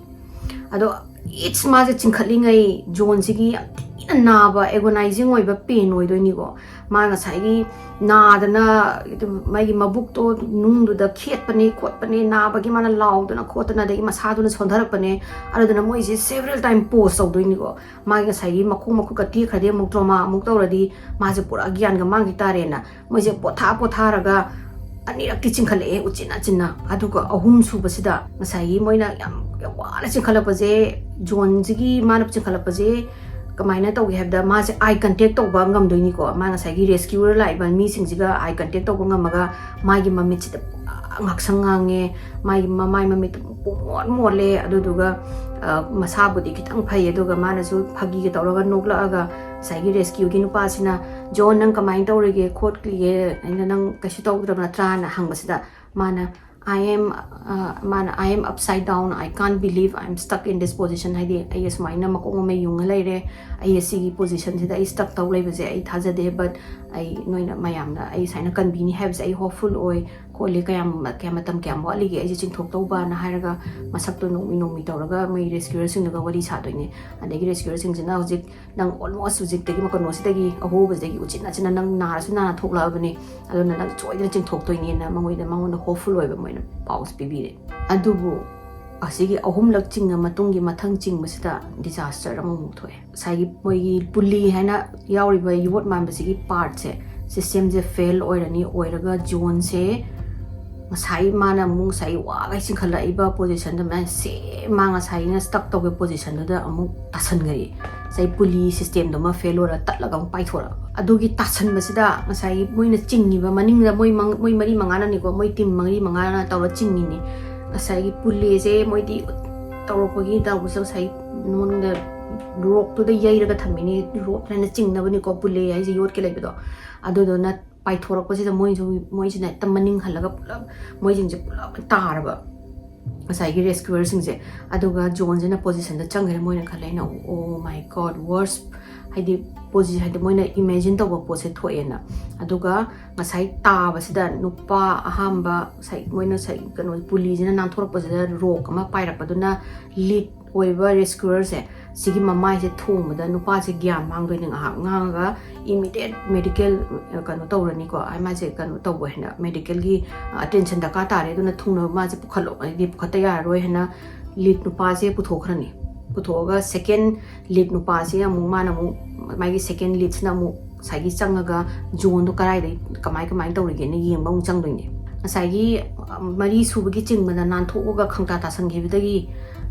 ꯑꯗꯣ it's ꯃꯥꯁꯦ ꯆꯤꯡꯈꯠꯂꯤꯉꯩ ꯖꯣꯟꯁꯤꯒꯤ ꯌꯥꯝ ꯊꯤꯅ ꯅꯥꯕ, agonizing ꯑꯣꯏꯕ pain ꯑꯣꯏꯗꯣꯏꯅꯤꯀꯣ꯫ ꯃꯥ ꯉꯁꯥꯏꯒꯤ ꯅꯥꯗꯅ ꯑꯗꯨꯝ ꯃꯥꯒꯤ ꯃꯕꯨꯛꯇꯣ ꯅꯨꯡꯗꯨꯗ ꯈꯦꯠꯄꯅꯦ ꯈꯣꯠꯄꯅꯦ, ꯅꯥꯕꯒꯤ ꯃꯥꯅ ꯂꯥꯎꯗꯅ ꯈꯣꯠꯇꯅ, ꯑꯗꯒꯤ ꯃꯁꯥꯗꯨꯅ ꯁꯣꯟꯊꯔꯛꯄꯅꯦ꯫ ꯑꯗꯨꯗꯨꯅ ꯃꯣꯏꯁꯦ several time pause ꯇꯧꯗꯣꯏꯅꯤꯀꯣ꯫ ꯃꯥꯒꯤ ꯉꯁꯥꯏꯒꯤ ꯃꯈꯣꯡ ꯃꯈꯨꯠꯀ ꯇꯦꯛꯈ꯭ꯔꯗꯤ, ꯑꯃꯨꯛ trauma ꯑꯃꯨꯛ ꯇꯧꯔꯗꯤ, ꯃꯥꯁꯦ ꯄꯨꯔꯥ ꯒ꯭ꯌꯥꯟꯒ ꯃꯥꯡꯈꯤ ꯇꯥꯔꯦꯅ ꯃꯣꯏꯁꯦ ꯄꯣꯊꯥ ꯄꯣꯊꯥꯔꯒ ꯑꯅꯤꯔꯛꯇꯤ ꯆꯤꯡꯈꯠꯂꯛꯑꯦ ꯎꯆꯤꯟ ꯅꯥꯆꯤꯟꯅ꯫ ꯑꯗꯨꯒ ꯑꯍꯨꯝ ꯁꯨꯕꯁꯤꯗ ꯉꯁꯥꯏꯒꯤ ꯃꯣꯏꯅ ꯌꯥꯝ, ꯌꯥꯝ ꯋꯥꯅ ꯆꯤꯡꯈꯠꯂꯛꯄꯁꯦ, ꯖꯣꯟꯁꯤꯒꯤ ꯃꯥꯅ ꯆꯤꯡꯈꯠꯂꯛꯄꯁꯦ ꯀꯃꯥꯏꯅ ꯇꯧꯒꯦ ꯍꯥꯏꯕꯗ, ꯃꯥꯁꯦ ꯑꯥꯏ ꯀꯟꯇꯦꯛ ꯇꯧꯕ ꯉꯝꯗꯣꯏꯅꯤꯀꯣ꯫ ꯃꯥ ꯉꯁꯥꯏꯒꯤ ꯔꯦꯁꯀ꯭ꯌꯨꯔ ꯂꯥꯛꯏꯕ ꯃꯤꯁꯤꯡꯁꯤꯒ ꯑꯥꯏ ꯀꯟꯇꯦꯛ ꯇꯧꯕ ꯉꯝꯃꯒ, ꯃꯥꯒꯤ ꯃꯃꯤꯠꯁꯤꯗ ꯄꯨꯔꯥ ꯉꯥꯛꯁꯪ ꯉꯥꯡꯉꯦ, ꯃꯥꯒꯤ ꯃꯃꯥꯏ ꯃꯃꯤꯠꯇ ꯄꯨꯡꯃꯣꯠ ꯃꯣꯠꯂꯦ꯫ ꯑꯗꯨꯗꯨꯒ, ꯑ, ꯃꯁꯥꯕꯨꯗꯤ ꯈꯤꯇꯪ ꯐꯩ, ꯑꯗꯨꯒ ꯃꯥꯅꯁꯨ ꯐꯥꯒꯤꯒ ꯇꯧꯔꯒ ꯅꯣꯛꯂꯛꯑꯒ, ꯉꯁꯥꯏꯒꯤ ꯔꯦꯁꯀ꯭ꯌꯨꯒꯤ ꯅꯨꯄꯥꯁꯤꯅ, "ꯖꯣꯟ, ꯅꯪ ꯀꯃꯥꯏꯅ ꯇꯧꯔꯤꯒꯦ ꯈꯣꯠꯂꯤꯒꯦ? ꯑꯩꯅ ꯅꯪ ꯀꯩꯁꯨ ꯇꯧꯗ꯭ꯔꯕ ꯅꯠꯇ꯭ꯔꯥꯅ?" ꯍꯪꯕꯁꯤꯗ, ꯃꯥꯅ, "I am, ꯑ, ꯃꯥꯅ, "I am upside down, I can't believe I am stuck in this position." ꯍꯥꯏꯗꯤ, "ꯑꯩ ꯑꯁꯨꯃꯥꯏꯅ ꯃꯀꯣꯛ ꯃꯃꯩ ꯌꯨꯡꯉ ꯂꯩꯔꯦ, ꯑꯩ ꯑꯁꯤꯒꯤ ꯄꯣꯖꯤꯁꯟꯁꯤꯗ ꯑꯩ ꯁ꯭ꯇꯛ ꯇꯧ ꯂꯩꯕꯁꯦ ꯑꯩ ꯊꯥꯖꯗꯦ, but ꯑꯩ, ꯅꯣꯏꯅ ꯃꯌꯥꯝꯅ ꯑꯩ ꯁꯨꯃꯥꯏꯅ ꯀꯟꯕꯤꯅꯤ ꯍꯥꯏꯕꯁꯦ ꯑꯩ ꯍꯣꯞꯐꯨꯜ ꯑꯣꯏ ꯈꯣꯠꯂꯤ, ꯀꯌꯥꯝ, ꯀꯌꯥꯝ ꯃꯇꯝ ꯀꯌꯥꯝ ꯋꯥꯠꯂꯤꯒꯦ ꯑꯩꯁꯦ ꯆꯤꯡꯊꯣꯛꯇꯧꯕꯅ?" ꯍꯥꯏꯔꯒ, ꯃꯁꯛꯇꯣ ꯅꯣꯡꯃꯤ ꯅꯣꯡꯃꯤ ꯇꯧꯔꯒ ꯃꯣꯏ ꯔꯦꯁꯀ꯭ꯌꯨꯔꯁꯤꯡꯗꯨꯒ ꯋꯥꯔꯤ ꯁꯥꯗꯣꯏꯅꯦ꯫ ꯑꯗꯒꯤ ꯔꯦꯁꯀ꯭ꯌꯨꯔꯁꯤꯡꯁꯤꯅ ꯍꯧꯖꯤꯛ ꯅꯪ almost ꯍꯧꯖꯤꯛꯇꯒꯤ ꯀꯩꯅꯣꯁꯤꯗꯒꯤ, ꯑꯍꯣꯕꯁꯤꯗꯒꯤ ꯎꯆꯤꯟ ꯅꯥꯆꯤꯟꯅ ꯅꯪ ꯅꯥꯔꯁꯨ ꯅꯥꯅ ꯊꯣꯛꯂꯛꯑꯕꯅꯤ, ꯑꯗꯨꯅ ꯅꯪ ꯁꯣꯏꯗꯅ ꯆꯤꯡꯊꯣꯛꯇꯣꯏꯅꯦꯅ ꯃꯉꯣꯏꯗ, ꯃꯉꯣꯟꯗ ꯍꯣꯞꯐꯨꯜ ꯑꯣꯏꯕ ꯃꯣꯏꯅ ꯄꯥꯎꯁꯦ ꯄꯤꯕꯤꯔꯦ꯫ ꯑꯗꯨꯕꯨ ꯑꯁꯤꯒꯤ ꯑꯍꯨꯝꯂꯛ ꯆꯤꯡꯉ ꯃꯇꯨꯡꯒꯤ ꯃꯊꯪ ꯆꯤꯡꯕꯁꯤꯗ ꯗꯤꯖꯥꯁꯇꯔ ꯑꯃꯃꯨꯛ ꯊꯣꯛꯑꯦ꯫ ꯉꯁꯥꯏꯒꯤ ꯃꯣꯏꯒꯤ ꯄꯨꯂꯤ ꯍꯥꯏꯅ ꯌꯥꯎꯔꯤꯕ ꯌꯣꯠ ꯃꯥꯟꯕꯁꯤꯒꯤ ꯄꯥꯔꯠꯁꯦ, ꯁꯤꯁꯇꯦꯝꯁꯦ ꯐꯦꯜ ꯑꯣꯏꯔꯅꯤ, ꯑꯣꯏꯔꯒ ꯖꯣꯟꯁꯦ ꯉꯁꯥꯏ ꯃꯥꯅ ꯑꯃꯨꯛ ꯉꯁꯥꯏ ꯋꯥꯒꯩ ꯆꯤꯡꯈꯠꯂꯛꯏꯕ ꯄꯣꯖꯤꯁꯟꯗ ꯃꯥ ꯁꯦꯝ ꯃꯥ ꯉꯁꯥꯏꯅ ꯁ꯭ꯇꯛ ꯇꯧꯒꯦ ꯄꯣꯖꯤꯁꯟꯗꯨꯗ ꯑꯃꯨꯛ ꯇꯥꯁꯟꯈꯔꯦ꯫ ꯉꯁꯥꯏ ꯄꯨꯂꯤ ꯁꯤꯁꯇꯦꯝꯗꯨꯃ ꯐꯦꯜ ꯑꯣꯏꯔ ꯇꯠꯂꯒ ꯑꯃꯨꯛ ꯄꯥꯏꯊꯣꯔꯛꯑꯕ꯫ ꯑꯗꯨꯒꯤ ꯇꯥꯁꯟꯕꯁꯤꯗ ꯉꯁꯥꯏꯒꯤ ꯃꯣꯏꯅ ꯆꯤꯡꯉꯤꯕ ꯃꯅꯤꯡꯗ ꯃꯣꯏ ꯃꯪ-, ꯃꯣꯏ ꯃꯔꯤ ꯃꯉꯥꯅꯅꯤꯀꯣ, ꯃꯣꯏ ꯇꯤꯝ ꯃꯔꯤ ꯃꯉꯥꯅ ꯇꯧꯔ ꯆꯤꯡꯉꯤꯅꯤ꯫ ꯉꯁꯥꯏꯒꯤ ꯄꯨꯂꯤꯁꯦ ꯃꯣꯏꯗꯤ ꯇꯧꯔꯛꯄꯒꯤ ꯇꯧꯕꯁꯦ ꯉꯁꯥꯏ ꯃꯅꯨꯡꯗ ꯔꯣꯞꯇꯨꯗ ꯌꯩꯔꯒ ꯊꯝꯃꯤꯅꯤ꯫ ꯔꯣꯞ ꯍꯥꯏꯅ ꯆꯤꯡꯅꯕꯅꯤꯀꯣ, ꯄꯨꯂꯤ ꯍꯥꯏꯁꯦ ꯌꯣꯠꯀꯤ ꯂꯩꯕꯗꯣ꯫ ꯑꯗꯨꯗꯨꯅ ꯄꯥꯏꯊꯣꯔꯛꯄꯁꯤꯗ ꯃꯣꯏꯁꯨ, ꯃꯣꯏꯁꯤꯅ ꯍꯦꯛꯇ ꯃꯅꯤꯡ ꯍꯜꯂꯒ ꯄꯨꯂꯞ, ꯃꯣꯏꯁꯤꯡꯁꯦ ꯄꯨꯂꯞ ꯇꯥꯔꯕ꯫ ꯉꯁꯥꯏꯒꯤ ꯔꯦꯁꯀ꯭ꯌꯨꯋꯔꯁꯤꯡꯁꯦ꯫ ꯑꯗꯨꯒ ꯖꯣꯟꯁꯤꯅ ꯄꯣꯖꯤꯁꯟꯗ ꯆꯪꯈ꯭ꯔꯦ꯫ ꯃꯣꯏꯅ ꯈꯜꯂꯦ, "ꯑꯩꯅ, oh my God, worst", ꯍꯥꯏꯗꯤ ꯄꯣꯖꯤ-, ꯍꯥꯏꯗꯤ ꯃꯣꯏꯅ ꯏꯃꯦꯖꯤꯟ ꯇꯧꯕ ꯄꯣꯠꯁꯦ ꯊꯣꯛꯑꯦꯅ꯫ ꯑꯗꯨꯒ ꯉꯁꯥꯏ ꯇꯥꯕꯁꯤꯗ ꯅꯨꯄꯥ ꯑꯍꯥꯟꯕ ꯉꯁꯥꯏ ꯃꯣꯏꯅ ꯉꯁꯥꯏ ꯀꯩꯅꯣ ꯄꯨꯂꯤꯁꯤꯅ ꯅꯥꯟꯊꯣꯔꯛꯄꯁꯤꯗ ꯔꯣꯛ ꯑꯃ ꯄꯥꯏꯔꯛꯄꯗꯨꯅ ꯂꯤꯗ ꯑꯣꯏꯕ ꯔꯦꯁꯀ꯭ꯌꯨꯋꯔꯁꯦ, ꯁꯤꯒꯤ ꯃꯃꯥꯏꯁꯦ ꯊꯣꯡꯕꯗ ꯅꯨꯄꯥꯁꯦ ꯒ꯭ꯌꯥꯟ ꯃꯥꯡꯗꯣꯏꯅꯦ꯫ ꯉꯥꯏꯍꯥꯛ ꯉꯥꯡꯉꯒ ꯏꯃꯤꯗꯤꯌꯦꯠ ꯃꯦꯗꯤꯀꯦꯜ, ꯑ, ꯀꯩꯅꯣ ꯇꯧꯔꯅꯤꯀꯣ, ꯑꯩ ꯃꯥꯁꯦ ꯀꯩꯅꯣ ꯇꯧꯕ ꯍꯥꯏꯅ ꯃꯦꯗꯤꯀꯦꯜꯒꯤ, ꯑ, ꯑꯇꯦꯟꯁꯟ ꯗꯔꯀꯥꯔ ꯇꯥꯔꯦ, ꯑꯗꯨꯅ ꯊꯨꯅ ꯃꯥꯁꯦ ꯄꯨꯈꯠꯂꯣ, ꯍꯥꯏꯗꯤ ꯄꯨꯈꯠꯇ ꯌꯥꯔꯔꯣꯏ ꯍꯥꯏꯅ ꯂꯤꯗ ꯅꯨꯄꯥꯁꯦ ꯄꯨꯊꯣꯛꯈ꯭ꯔꯅꯤ꯫ ꯄꯨꯊꯣꯛꯑꯒ ꯁꯦꯀꯦꯟ ꯂꯤꯗ ꯅꯨꯄꯥꯁꯦ ꯑꯃꯨꯛ, ꯃꯥꯅ ꯑꯃꯨꯛ, ꯃꯥꯒꯤ ꯁꯦꯀꯦꯟ ꯂꯤꯗꯁꯤꯅ ꯑꯃꯨꯛ ꯉꯁꯥꯏꯒꯤ ꯆꯪꯉꯒ ꯖꯣꯟꯗꯣ ꯀꯗꯥꯏꯗꯩ ꯀꯃꯥꯏ ꯀꯃꯥꯏꯅ ꯇꯧꯔꯤꯒꯦꯅ ꯌꯦꯡꯕ ꯑꯃꯨꯛ ꯆꯪꯗꯣꯏꯅꯦ꯫ ꯉꯁꯥꯏꯒꯤ, ꯑ, ꯃꯔꯤ ꯁꯨꯕꯒꯤ ꯆꯤꯡꯕꯗ ꯅꯥꯟꯊꯣꯛꯑꯒ ꯈꯪꯇꯥ ꯇꯥꯁꯟꯈꯤꯕꯗꯒꯤ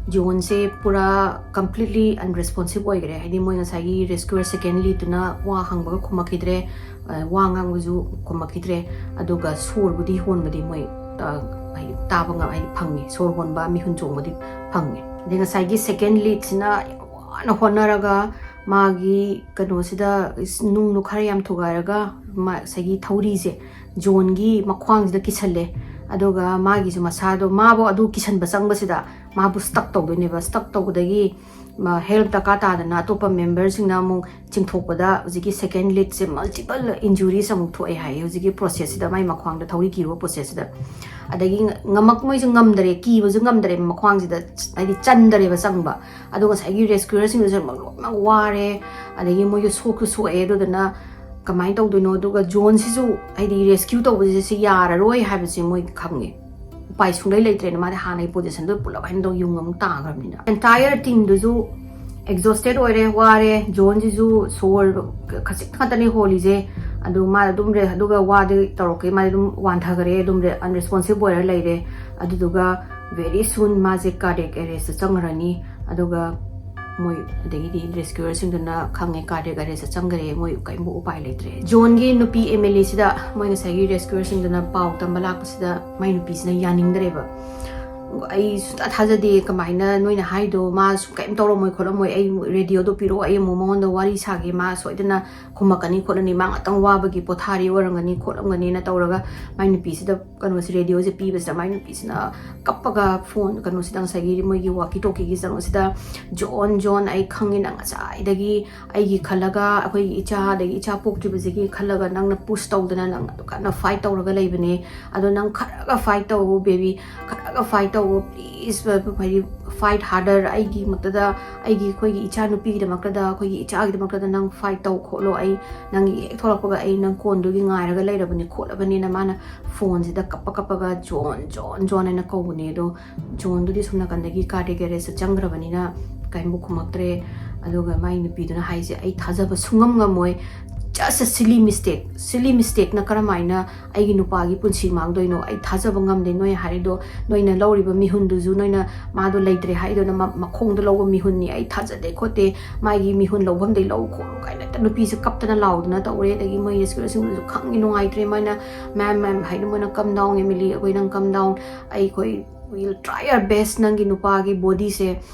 ꯖꯣꯟꯁꯦ ꯄꯨꯔꯥ completely unresponsive ꯑꯣꯏꯈ꯭ꯔꯦ꯫ ꯍꯥꯏꯗꯤ ꯃꯣꯏ ꯉꯁꯥꯏꯒꯤ rescuer second leadꯇꯨꯅ ꯋꯥ ꯍꯪꯕꯒ ꯈꯨꯝꯃꯛꯈꯤꯗ꯭ꯔꯦ, ꯑ, ꯋꯥ ꯉꯥꯡꯕꯁꯨ ꯈꯨꯝꯃꯛꯈꯤꯗ꯭ꯔꯦ, ꯑꯗꯨꯒ ꯁꯣꯔꯕꯨꯗꯤ ꯍꯣꯟꯕꯗꯤ ꯃꯣꯏ, ꯑ, ꯍꯥꯏꯗꯤ ꯇꯥꯕ ꯉꯝ-, ꯍꯥꯏꯗꯤ ꯐꯪꯉꯤ, ꯁꯣꯔ ꯍꯣꯟꯕ, ꯃꯤꯍꯨꯟ ꯆꯣꯡꯕꯗꯤ ꯐꯪꯉꯤ꯫ ꯑꯗꯩ ꯉꯁꯥꯏꯒꯤ second leadꯁꯤꯅ ꯌꯥꯝ ꯋꯥꯅ ꯍꯣꯠꯅꯔꯒ ꯃꯥꯒꯤ ꯀꯩꯅꯣꯁꯤꯗ ꯏꯁ-, ꯅꯨꯡꯗꯣ ꯈꯔ ꯌꯥꯝ ꯊꯨꯒꯥꯏꯔꯒ ꯃꯥ-, ꯉꯁꯥꯏꯒꯤ ꯊꯧꯔꯤꯁꯦ ꯖꯣꯟꯒꯤ ꯃꯈ꯭ꯋꯥꯡꯁꯤꯗ ꯀꯤꯁꯜꯂꯦ꯫ ꯑꯗꯨꯒ ꯃꯥꯒꯤꯁꯨ ꯃꯁꯥꯗꯣ, ꯃꯥꯕꯨ ꯑꯗꯨ ꯀꯤꯁꯟꯕ ꯆꯪꯕꯁꯤꯗ ꯃꯥꯕꯨ stuck ꯇꯧꯗꯣꯏꯅꯦꯕ꯫ Stuck ꯇꯧꯕꯗꯒꯤ ꯃꯥ help ꯗꯔꯀꯥꯔ ꯇꯥꯗꯅ ꯑꯇꯣꯞꯄ memberꯁꯤꯡꯅ ꯑꯃꯨꯛ ꯆꯤꯡꯊꯣꯛꯄꯗ ꯍꯧꯖꯤꯛꯀꯤ second leadꯁꯦ multiple injuries ꯑꯃꯨꯛ ꯊꯣꯛꯑꯦ ꯍꯥꯏꯌꯦ ꯍꯧꯖꯤꯛꯀꯤ processꯁꯤꯗ, ꯃꯥꯏ ꯃꯈ꯭ꯋꯥꯡꯗ ꯊꯧꯔꯤ ꯀꯤꯔꯨꯕ processꯁꯤꯗ꯫ ꯑꯗꯒꯤ ꯉ-, ꯉꯝꯃꯛ-, ꯃꯣꯏꯁꯨ ꯉꯝꯗꯔꯦ, ꯀꯤꯕꯁꯨ ꯉꯝꯗꯔꯦ ꯃꯈ꯭ꯋꯥꯡꯁꯤꯗ, ꯍꯥꯏꯗꯤ ꯆꯟꯗꯔꯦꯕ ꯆꯪꯕ꯫ ꯑꯗꯣ ꯉꯁꯥꯏꯒꯤ rescuerꯁꯤꯡꯗꯨꯁꯨ ꯂꯣꯏꯅꯃꯛ ꯋꯥꯔꯦ, ꯑꯗꯒꯤ ꯃꯣꯏꯁꯨ ꯁꯣꯛꯁꯨ ꯁꯣꯛꯑꯦ꯫ ꯑꯗꯨꯗꯨꯅ ꯀꯃꯥꯏꯅ ꯇꯧꯗꯣꯏꯅꯣ? ꯑꯗꯨꯒ ꯖꯣꯟꯁꯤꯁꯨ ꯍꯥꯏꯗꯤ rescue ꯇꯧꯕꯁꯦ ꯁꯤ ꯌꯥꯔꯔꯣꯏ ꯍꯥꯏꯕꯁꯦ ꯃꯣꯏ ꯈꯪꯉꯦ꯫ ꯎꯄꯥꯏ ꯁꯨꯡꯂꯩ ꯂꯩꯇ꯭ꯔꯦꯅ ꯃꯥꯗꯤ ꯍꯥꯟꯅꯒꯤ positionꯗꯨ ꯄꯨꯂꯞ ꯍꯥꯏꯅ ꯇꯧ ꯌꯨꯡ ꯑꯃꯨꯛ ꯇꯥꯈ꯭ꯔꯕꯅꯤꯅ꯫ Entire teamꯗꯨꯁꯨ exhausted ꯑꯣꯏꯔꯦ, ꯋꯥꯔꯦ꯫ ꯖꯣꯟꯁꯤꯁꯨ ꯁꯣꯔ ꯈꯖꯤꯛ ꯈꯛꯇꯅꯤ ꯍꯣꯜꯂꯤꯁꯦ꯫ ꯑꯗꯨ ꯃꯥ ꯑꯗꯨꯝ ꯔꯦ-, ꯑꯗꯨꯒ ꯋꯥꯗꯤ ꯇꯧꯔꯛꯀꯦ, ꯃꯥꯗꯤ ꯑꯗꯨꯝ ꯋꯥꯟꯊꯈꯔꯦ, ꯑꯗꯨꯝ ꯔꯦ-, unresponsive ꯑꯣꯏꯔ ꯂꯩꯔꯦ꯫ ꯑꯗꯨꯗꯨꯒ very soon ꯃꯥꯁꯦ cardiac arrestꯇ ꯆꯪꯈ꯭ꯔꯅꯤ꯫ ꯑꯗꯨꯒ ꯃꯣꯏ ꯑꯗꯒꯤꯗꯤ rescuerꯁꯤꯡꯗꯨꯅ ꯈꯪꯉꯦ cardiac arrestꯇ ꯆꯪꯈꯔꯦ, ꯃꯣꯏ ꯀꯔꯤꯝꯕ ꯎꯄꯥꯏ ꯂꯩꯇ꯭ꯔꯦ꯫ ꯖꯣꯟꯒꯤ ꯅꯨꯄꯤ ꯑꯦꯃꯦꯂꯤꯁꯤꯗ ꯃꯣꯏ ꯉꯁꯥꯏꯒꯤ rescuerꯁꯤꯡꯗꯨꯅ ꯄꯥꯎ ꯇꯝꯕ ꯂꯥꯛꯄꯁꯤꯗ ꯃꯥꯏ ꯅꯨꯄꯤꯁꯤꯅ ꯌꯥꯅꯤꯡꯗ꯭ꯔꯦꯕ꯫ "ꯑꯩ ꯁꯨꯡꯊꯥ ꯊꯥꯖꯗꯦ, ꯀꯃꯥꯏꯅ ꯅꯣꯏꯅ ꯍꯥꯏꯗꯣ, ꯃꯥ ꯁꯨꯝ ꯀꯔꯤꯝ ꯇꯧꯔꯝꯃꯣꯏ ꯈꯣꯠꯂꯝꯃꯣꯏ, ꯑꯩ radioꯗꯣ ꯄꯤꯔꯛꯑꯣ, ꯑꯩ ꯑꯃꯨꯛ ꯃꯉꯣꯟꯗ ꯋꯥꯔꯤ ꯁꯥꯒꯦ, ꯃꯥ ꯁꯣꯏꯗꯅ ꯈꯨꯝꯃꯛꯀꯅꯤ ꯈꯣꯠꯂꯅꯤ, ꯃꯥ ꯉꯥꯛꯇꯪ ꯋꯥꯕꯒꯤ ꯄꯣꯊꯥꯔꯤ ꯑꯣꯏꯔꯝꯒꯅꯤ ꯈꯣꯠꯂꯝꯒꯅꯤꯅ" ꯇꯧꯔꯒ ꯃꯥꯏ ꯅꯨꯄꯤꯁꯤꯗ ꯀꯩꯅꯣꯁꯦ, radioꯁꯦ ꯄꯤꯕꯁꯤꯗ ꯃꯥꯏ ꯅꯨꯄꯤꯁꯤꯅ ꯀꯞꯄꯒ phone ꯀꯩꯅꯣꯁꯤꯗ, ꯉꯁꯥꯏꯒꯤ ꯃꯣꯏꯒꯤ walkie talkieꯒꯤ ꯀꯩꯅꯣꯁꯤꯗ, "ꯖꯣꯟ, ꯖꯣꯟ, ꯑꯩ ꯈꯪꯉꯤ ꯅꯪ ꯉꯁꯥꯏꯗꯒꯤ ꯑꯩꯒꯤ ꯈꯜꯂꯒ, ꯑꯩꯈꯣꯏꯒꯤ ꯏꯆꯥ, ꯑꯗꯒꯤ ꯏꯆꯥ ꯄꯣꯛꯇ꯭ꯔꯤꯕꯁꯤꯒꯤ ꯈꯜꯂꯒ ꯅꯪꯅ push ꯇꯧꯗꯅ ꯅꯪ ꯑꯗꯨ ꯀꯟꯅ fight ꯇꯧꯔꯒ ꯂꯩꯕꯅꯦ꯫ ꯑꯗꯣ ꯅꯪ ꯈꯔꯒ fight ꯇꯧꯋꯣ baby, ꯈꯔꯒ fight ꯇꯧꯋꯣ please, ꯍꯥꯏꯗꯤ fight harder, ꯑꯩꯒꯤꯃꯛꯇꯗ, ꯑꯩꯒꯤ, ꯑꯩꯈꯣꯏꯒꯤ ꯏꯆꯥ ꯅꯨꯄꯤꯒꯤꯗꯃꯛꯇꯗ, ꯑꯩꯈꯣꯏꯒꯤ ꯏꯆꯥꯒꯤꯗꯃꯛꯇꯗ ꯅꯪ fight ꯇꯧ ꯈꯣꯠꯂꯣ, ꯑꯩ ꯅꯪꯒꯤ ꯍꯦꯛ ꯊꯣꯛꯂꯛꯄꯒ ꯑꯩ ꯅꯪ ꯀꯣꯟꯗꯨꯒꯤ ꯉꯥꯏꯔꯒ ꯂꯩꯔꯕꯅꯤ ꯈꯣꯠꯂꯕꯅꯤꯅ" ꯃꯥꯅ phoneꯁꯤꯗ ꯀꯞꯄ ꯀꯞꯄꯒ "ꯖꯣꯟ, ꯖꯣꯟ, ꯖꯣꯟ" ꯍꯥꯏꯅ ꯀꯧꯕꯅꯦ꯫ ꯑꯗꯣ ꯖꯣꯟꯗꯨꯗꯤ ꯁꯣꯝ ꯅꯥꯀꯟꯗꯒꯤ cardiac arrestꯇ ꯆꯪꯈ꯭ꯔꯕꯅꯤꯅ ꯀꯔꯤꯝꯕꯨ ꯈꯨꯝꯃꯛꯇ꯭ꯔꯦ꯫ ꯑꯗꯨꯒ ꯃꯥꯏ ꯅꯨꯄꯤꯗꯨꯅ ꯍꯥꯏꯁꯦ, "ꯑꯩ ꯊꯥꯖꯕ ꯁꯨꯡꯉꯝ ꯉꯝꯃꯣꯏ, Just a silly mistake. Silly mistakeꯅ ꯀꯔꯝꯍꯥꯏꯅ ꯑꯩꯒꯤ ꯅꯨꯄꯥꯒꯤ ꯄꯨꯟꯁꯤ ꯃꯥꯡꯗꯣꯏꯅꯣ? ꯑꯩ ꯊꯥꯖꯕ ꯉꯝꯗꯦ꯫ ꯅꯣꯏ ꯍꯥꯏꯔꯤꯗꯣ, ꯅꯣꯏꯅ ꯂꯧꯔꯤꯕ ꯃꯤꯍꯨꯟꯗꯨꯁꯨ, ꯅꯣꯏꯅ ꯃꯥꯗꯣ ꯂꯩꯇ꯭ꯔꯦ ꯍꯥꯏꯗꯨꯅ ꯃ-, ꯃꯈꯣꯡꯗ ꯂꯧꯕ ꯃꯤꯍꯨꯟꯅꯤ, ꯑꯩ ꯊꯥꯖꯗꯦ ꯈꯣꯠꯇꯦ, ꯃꯥꯒꯤ ꯃꯤꯍꯨꯟ ꯂꯧꯐꯝꯗꯩ ꯂꯧ ꯈꯣꯠꯂꯨ ꯀꯥꯏꯅ ꯍꯦꯛꯇ ꯅꯨꯄꯤꯁꯦ ꯀꯞꯇꯅ ꯂꯥꯎꯗꯅ ꯇꯧꯔꯦ꯫ ꯑꯗꯒꯤ ꯃꯣꯏ ꯔꯦꯁꯀ꯭ꯌꯨꯔꯁꯤꯡꯗꯨꯁꯨ ꯈꯪꯉꯤ, ꯅꯨꯡꯉꯥꯏꯇ꯭ꯔꯦ꯫ ꯃꯥꯅ, "Ma'am, ma'am," ꯍꯥꯏꯅ ꯃꯣꯏꯅ, "Calm down, Emily, ꯑꯩꯈꯣꯏ ꯅꯪ calm down, ꯑꯩꯈꯣꯏ we'll try our best, ꯅꯪꯒꯤ ꯅꯨꯄꯥꯒꯤ ꯕꯣꯗꯤꯁꯦ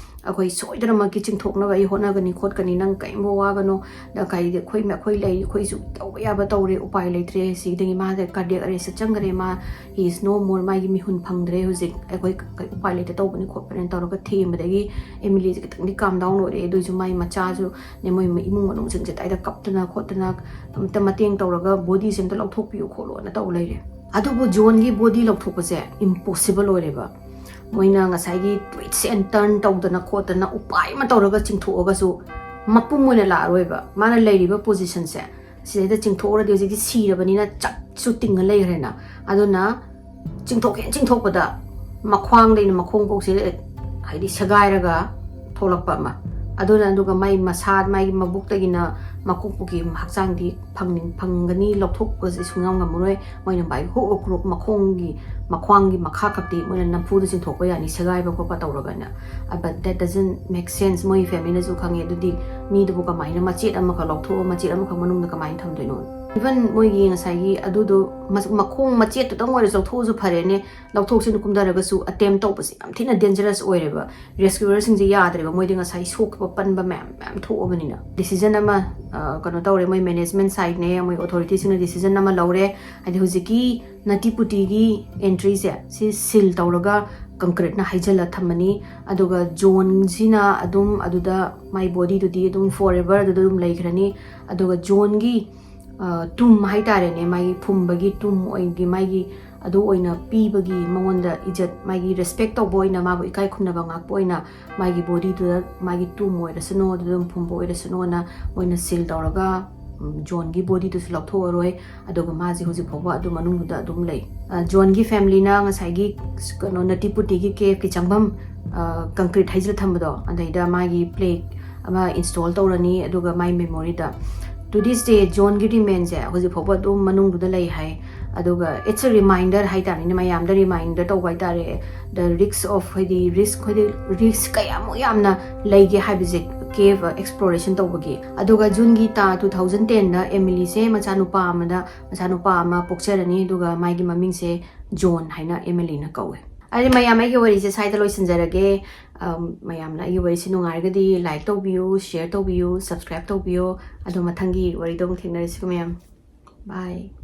ꯑꯩꯈꯣꯏ ꯁꯣꯏꯗꯅꯃꯛꯀꯤ ꯆꯤꯡꯊꯣꯛꯅꯕ ꯑꯩ ꯍꯣꯠꯅꯒꯅꯤ ꯈꯣꯠꯀꯅꯤ, ꯅꯪ ꯀꯔꯤꯝꯕ ꯋꯥꯒꯅꯣ, ꯅꯪ ꯀꯩꯗꯤ ꯑꯩꯈꯣꯏ, ꯑꯩꯈꯣꯏ ꯂꯩꯔꯤ, ꯑꯩꯈꯣꯏꯁꯨ ꯇꯧꯕ ꯌꯥꯕ ꯇꯧꯔꯦ, ꯎꯄꯥꯏ ꯂꯩꯇ꯭ꯔꯦ, ꯁꯤꯗꯒꯤ ꯃꯥꯁꯦ cardiac arrest ꯆꯪꯈ꯭ꯔꯦ, ꯃꯥ he is no more, ꯃꯥꯒꯤ ꯃꯤꯍꯨꯟ ꯐꯪꯗ꯭ꯔꯦ ꯍꯧꯖꯤꯛ, ꯑꯩꯈꯣꯏ ꯀ-, ꯀ-, ꯎꯄꯥꯏ ꯂꯩꯇ ꯇꯧꯕꯅꯤ ꯈꯣꯠꯄꯅꯦꯅ" ꯇꯧꯔꯒ ꯊꯦꯝꯕꯗꯒꯤ ꯑꯦꯃꯤꯂꯤꯁꯦ ꯈꯤꯇꯪꯗꯤ calm down ꯑꯣꯏꯔꯛꯑꯦ꯫ ꯑꯗꯨꯏꯁꯨ ꯃꯥꯏ ꯃꯆꯥꯁꯨ ꯅꯦ, ꯃꯣꯏ ꯏꯃꯨꯡ ꯃꯅꯨꯡꯁꯤꯡꯁꯦ ꯑꯗꯥꯏꯗ ꯀꯞꯇꯅ ꯈꯣꯠꯇꯅ, "ꯑꯝꯇ ꯃꯇꯦꯡ ꯇꯧꯔꯒ ꯕꯣꯗꯤꯁꯦ ꯑꯝꯇ ꯂꯧꯊꯣꯛꯄꯤꯌꯨ ꯈꯣꯠꯂꯣꯅ" ꯇꯧ ꯂꯩꯔꯦ꯫ ꯑꯗꯨꯕꯨ ꯖꯣꯟꯒꯤ ꯕꯣꯗꯤ ꯂꯧꯊꯣꯛꯄꯁꯦ impossible ꯑꯣꯏꯔꯦꯕ꯫ ꯃꯣꯏꯅ ꯉꯁꯥꯏꯒꯤ twist and turn ꯇꯧꯗꯅ ꯈꯣꯠꯇꯅ ꯎꯄꯥꯏ ꯑꯃ ꯇꯧꯔꯒ ꯆꯤꯡꯊꯣꯛꯑꯒꯁꯨ ꯃꯄꯨꯝ ꯑꯣꯏꯅ ꯂꯥꯛꯑꯔꯣꯏꯕ꯫ ꯃꯥꯅ ꯂꯩꯔꯤꯕ ꯄꯣꯖꯤꯁꯟꯁꯦ, ꯁꯤꯗꯩꯗ ꯆꯤꯡꯊꯣꯛꯎꯔꯗꯤ ꯍꯧꯖꯤꯛꯇꯤ ꯁꯤꯔꯕꯅꯤꯅ ꯆꯞꯁꯨ ꯇꯤꯡꯉ ꯂꯩꯈ꯭ꯔꯦꯅ꯫ ꯑꯗꯨꯅ ꯆꯤꯡꯊꯣꯛꯀꯦꯅ ꯆꯤꯡꯊꯣꯛꯄꯗ ꯃꯈ꯭ꯋꯥꯡꯗꯩꯅ ꯃꯈꯣꯡ ꯐꯥꯎꯁꯦ, ꯍꯥꯏꯗꯤ, ꯁꯦꯒꯥꯏꯔꯒ ꯊꯣꯛꯂꯛꯄ ꯑꯃ꯫ ꯑꯗꯨꯅ, ꯑꯗꯨꯒ ꯃꯥꯏ ꯃꯁꯥ, ꯃꯥꯒꯤ ꯃꯕꯨꯛꯇꯒꯤꯅ ꯃꯀꯣꯛ ꯄꯨꯒꯤ ꯍꯛꯆꯥꯡꯗꯤ ꯐꯪꯅꯤꯡ-, ꯐꯪꯒꯅꯤ, ꯂꯧꯊꯣꯛꯄꯁꯦ ꯁꯨꯡꯉꯝ ꯉꯝꯃꯔꯣꯏ꯫ ꯃꯣꯏꯅ by hook or crook ꯃꯈꯣꯡꯒꯤ, ꯃꯈ꯭ꯋꯥꯡꯒꯤ ꯃꯈꯥ ꯈꯛꯇꯤ ꯃꯣꯏꯅ ꯅꯝꯐꯨꯗ ꯆꯤꯡꯊꯣꯛꯄ ꯌꯥꯅꯤ, ꯁꯦꯒꯥꯏꯕ ꯈꯣꯠꯄ ꯇꯧꯔꯒꯅ꯫ But that doesn't make sense꯫ ꯃꯣꯏ ꯐꯦꯃꯤꯂꯤꯅꯁꯨ ꯈꯪꯉꯦ꯫ ꯑꯗꯨꯗꯤ ꯃꯤꯗꯨꯕꯨ ꯀꯃꯥꯏꯅ ꯃꯆꯦꯠ ꯑꯃꯈꯛ ꯂꯧꯊꯣꯛꯑ ꯃꯆꯦꯠ ꯑꯃꯈꯛ ꯃꯅꯨꯡꯗ ꯀꯃꯥꯏꯅ ꯊꯝꯗꯣꯏꯅꯣ? Even ꯃꯣꯏꯒꯤ ꯉꯁꯥꯏꯒꯤ ꯑꯗꯨꯗꯣ ꯃ-, ꯃꯈꯣꯡ ꯃꯆꯦꯠꯇꯨꯗꯪ ꯑꯣꯏꯔꯁꯨ ꯂꯧꯊꯣꯛꯑꯁꯨ ꯐꯔꯦꯅꯦ, ꯂꯧꯊꯣꯛꯁꯤꯅ ꯀꯨꯝꯊꯔꯒꯁꯨ attempt ꯇꯧꯕꯁꯦ ꯌꯥꯝ ꯊꯤꯅ dangerous ꯑꯣꯏꯔꯦꯕ꯫ ꯔꯦꯁꯀ꯭ꯌꯨꯋꯔꯁꯤꯡꯁꯦ ꯌꯥꯗ꯭ꯔꯦꯕ, ꯃꯣꯏꯗꯤ ꯉꯁꯥꯏ ꯁꯣꯛꯄ ꯄꯟꯕ ꯃꯌꯥꯝ ꯃꯌꯥꯝ ꯊꯣꯛꯑꯕꯅꯤꯅ꯫ Decision ꯑꯃ, ꯑ, ꯀꯩꯅꯣ ꯇꯧꯔꯦ, ꯃꯣꯏ management sideꯅꯦ, ꯃꯣꯏ authorityꯁꯤꯡꯅ decision ꯑꯃ ꯂꯧꯔꯦ꯫ ꯍꯥꯏꯗꯤ ꯍꯧꯖꯤꯛꯀꯤ ꯅꯇꯤ ꯄꯨꯇꯤꯒꯤ entryꯁꯦ ꯁꯤ seal ꯇꯧꯔꯒ concreteꯅ ꯍꯩꯖꯤꯜꯂ ꯊꯝꯃꯅꯤ꯫ ꯑꯗꯨꯒ ꯖꯣꯟꯁꯤꯅ ꯑꯗꯨꯝ ꯑꯗꯨꯗ ꯃꯥꯏ bodyꯗꯨꯗꯤ ꯑꯗꯨꯝ forever ꯑꯗꯨꯗ ꯑꯗꯨꯝ ꯂꯩꯈ꯭ꯔꯅꯤ꯫ ꯑꯗꯨꯒ ꯖꯣꯟꯒꯤ, ꯑ, tomb ꯍꯥꯏꯇꯥꯔꯦꯅꯦ, ꯃꯥꯒꯤ ꯐꯨꯝꯕꯒꯤ tomb ꯑꯣꯏꯒꯤ, ꯃꯥꯒꯤ ꯑꯗꯨ ꯑꯣꯏꯅ ꯄꯤꯕꯒꯤ ꯃꯉꯣꯟꯗ ꯏꯖꯠ, ꯃꯥꯒꯤ respect ꯇꯧꯕ ꯑꯣꯏꯅ, ꯃꯥꯕꯨ ꯏꯀꯥꯏ ꯈꯨꯝꯅꯕ ꯉꯥꯛꯄ ꯑꯣꯏꯅ ꯃꯥꯒꯤ bodyꯗꯨꯗ ꯃꯥꯒꯤ tomb ꯑꯣꯏꯔꯁꯅꯨ, ꯑꯗꯨꯗ ꯑꯗꯨꯝ ꯐꯨꯝꯕ ꯑꯣꯏꯔꯁꯅꯨꯅ ꯃꯣꯏꯅ seal ꯇꯧꯔꯒ, ꯎꯝ, ꯖꯣꯟꯒꯤ bodyꯗꯨꯁꯨ ꯂꯧꯊꯣꯛꯑꯔꯣꯏ꯫ ꯑꯗꯨꯒ ꯃꯥꯁꯦ ꯍꯧꯖꯤꯛ ꯐꯥꯎꯕ ꯑꯗꯨ ꯃꯅꯨꯡꯗꯨꯗ ꯑꯗꯨꯝ ꯂꯩ꯫ ꯑ, ꯖꯣꯟꯒꯤ familyꯅ ꯉꯁꯥꯏꯒꯤ ꯀꯩꯅꯣ ꯅꯇꯤ ꯄꯨꯇꯤꯒꯤ caveꯀꯤ ꯆꯪꯐꯝ, ꯑ, concrete ꯍꯩꯖꯤꯜ ꯊꯝꯕꯗꯣ, ꯑꯗꯩꯗ ꯃꯥꯒꯤ plaque ꯑꯃ install ꯇꯧꯔꯅꯤ, ꯑꯗꯨꯒ ꯃꯥꯒꯤ memoryꯗ꯫ To this day, ꯖꯣꯟꯒꯤ ꯔꯤꯃꯦꯟꯁꯦ ꯍꯧꯖꯤꯛ ꯐꯥꯎꯕ ꯑꯗꯨꯝ ꯃꯅꯨꯡꯗꯨꯗ ꯂꯩ ꯍꯥꯏ꯫ ꯑꯗꯨꯒ it's a reminder ꯍꯥꯏꯇꯥꯔꯦꯅꯦ, ꯃꯌꯥꯝꯗ reminder ꯇꯧꯕ ꯍꯥꯏꯇꯥꯔꯦ, the risk of, ꯍꯥꯏꯗꯤ risk, ꯍꯥꯏꯗꯤ risk ꯀꯌꯥꯃꯨꯛ ꯌꯥꯝꯅ ꯂꯩꯒꯦ ꯍꯥꯏꯕꯁꯦ, ꯀꯦꯕ exploration ꯇꯧꯕꯒꯤ꯫ ꯑꯗꯨꯒ ꯖꯨꯟꯒꯤ ꯇꯥ ꯇꯨ ꯊꯥꯎꯖꯟ ꯇꯦꯟꯗ ꯑꯦꯃꯤꯂꯤꯁꯦ ꯃꯆꯥꯅꯨꯄꯥ ꯑꯃꯗ, ꯃꯆꯥꯅꯨꯄꯥ ꯑꯃ ꯄꯣꯛꯆꯔꯅꯤ, ꯑꯗꯨꯒ ꯃꯥꯒꯤ ꯃꯃꯤꯡꯁꯦ ꯖꯣꯟ ꯍꯥꯏꯅ ꯑꯦꯃꯤꯂꯤꯅ ꯀꯧꯋꯦ꯫ ꯑꯗꯨꯗꯤ ꯃꯌꯥꯝ, ꯑꯩꯒꯤ ꯋꯥꯔꯤꯁꯦ ꯁ꯭ꯋꯥꯏꯗ ꯂꯣꯏꯁꯤꯟꯖꯔꯒꯦ꯫ ꯑꯝ, ꯃꯌꯥꯝꯅ ꯑꯩꯒꯤ ꯋꯥꯔꯤꯁꯦ ꯅꯨꯡꯉꯥꯏꯔꯒꯗꯤ like ꯇꯧꯕꯤꯌꯨ, share ꯇꯧꯕꯤꯌꯨ, subscribe ꯇꯧꯕꯤꯌꯨ꯫ ꯑꯗꯣ ꯃꯊꯪꯒꯤ ꯋꯥꯔꯤꯗ ꯑꯃꯨꯛ ꯊꯦꯡꯅꯔꯁꯤꯀꯣ ꯃꯌꯥꯝ꯫ Bye꯫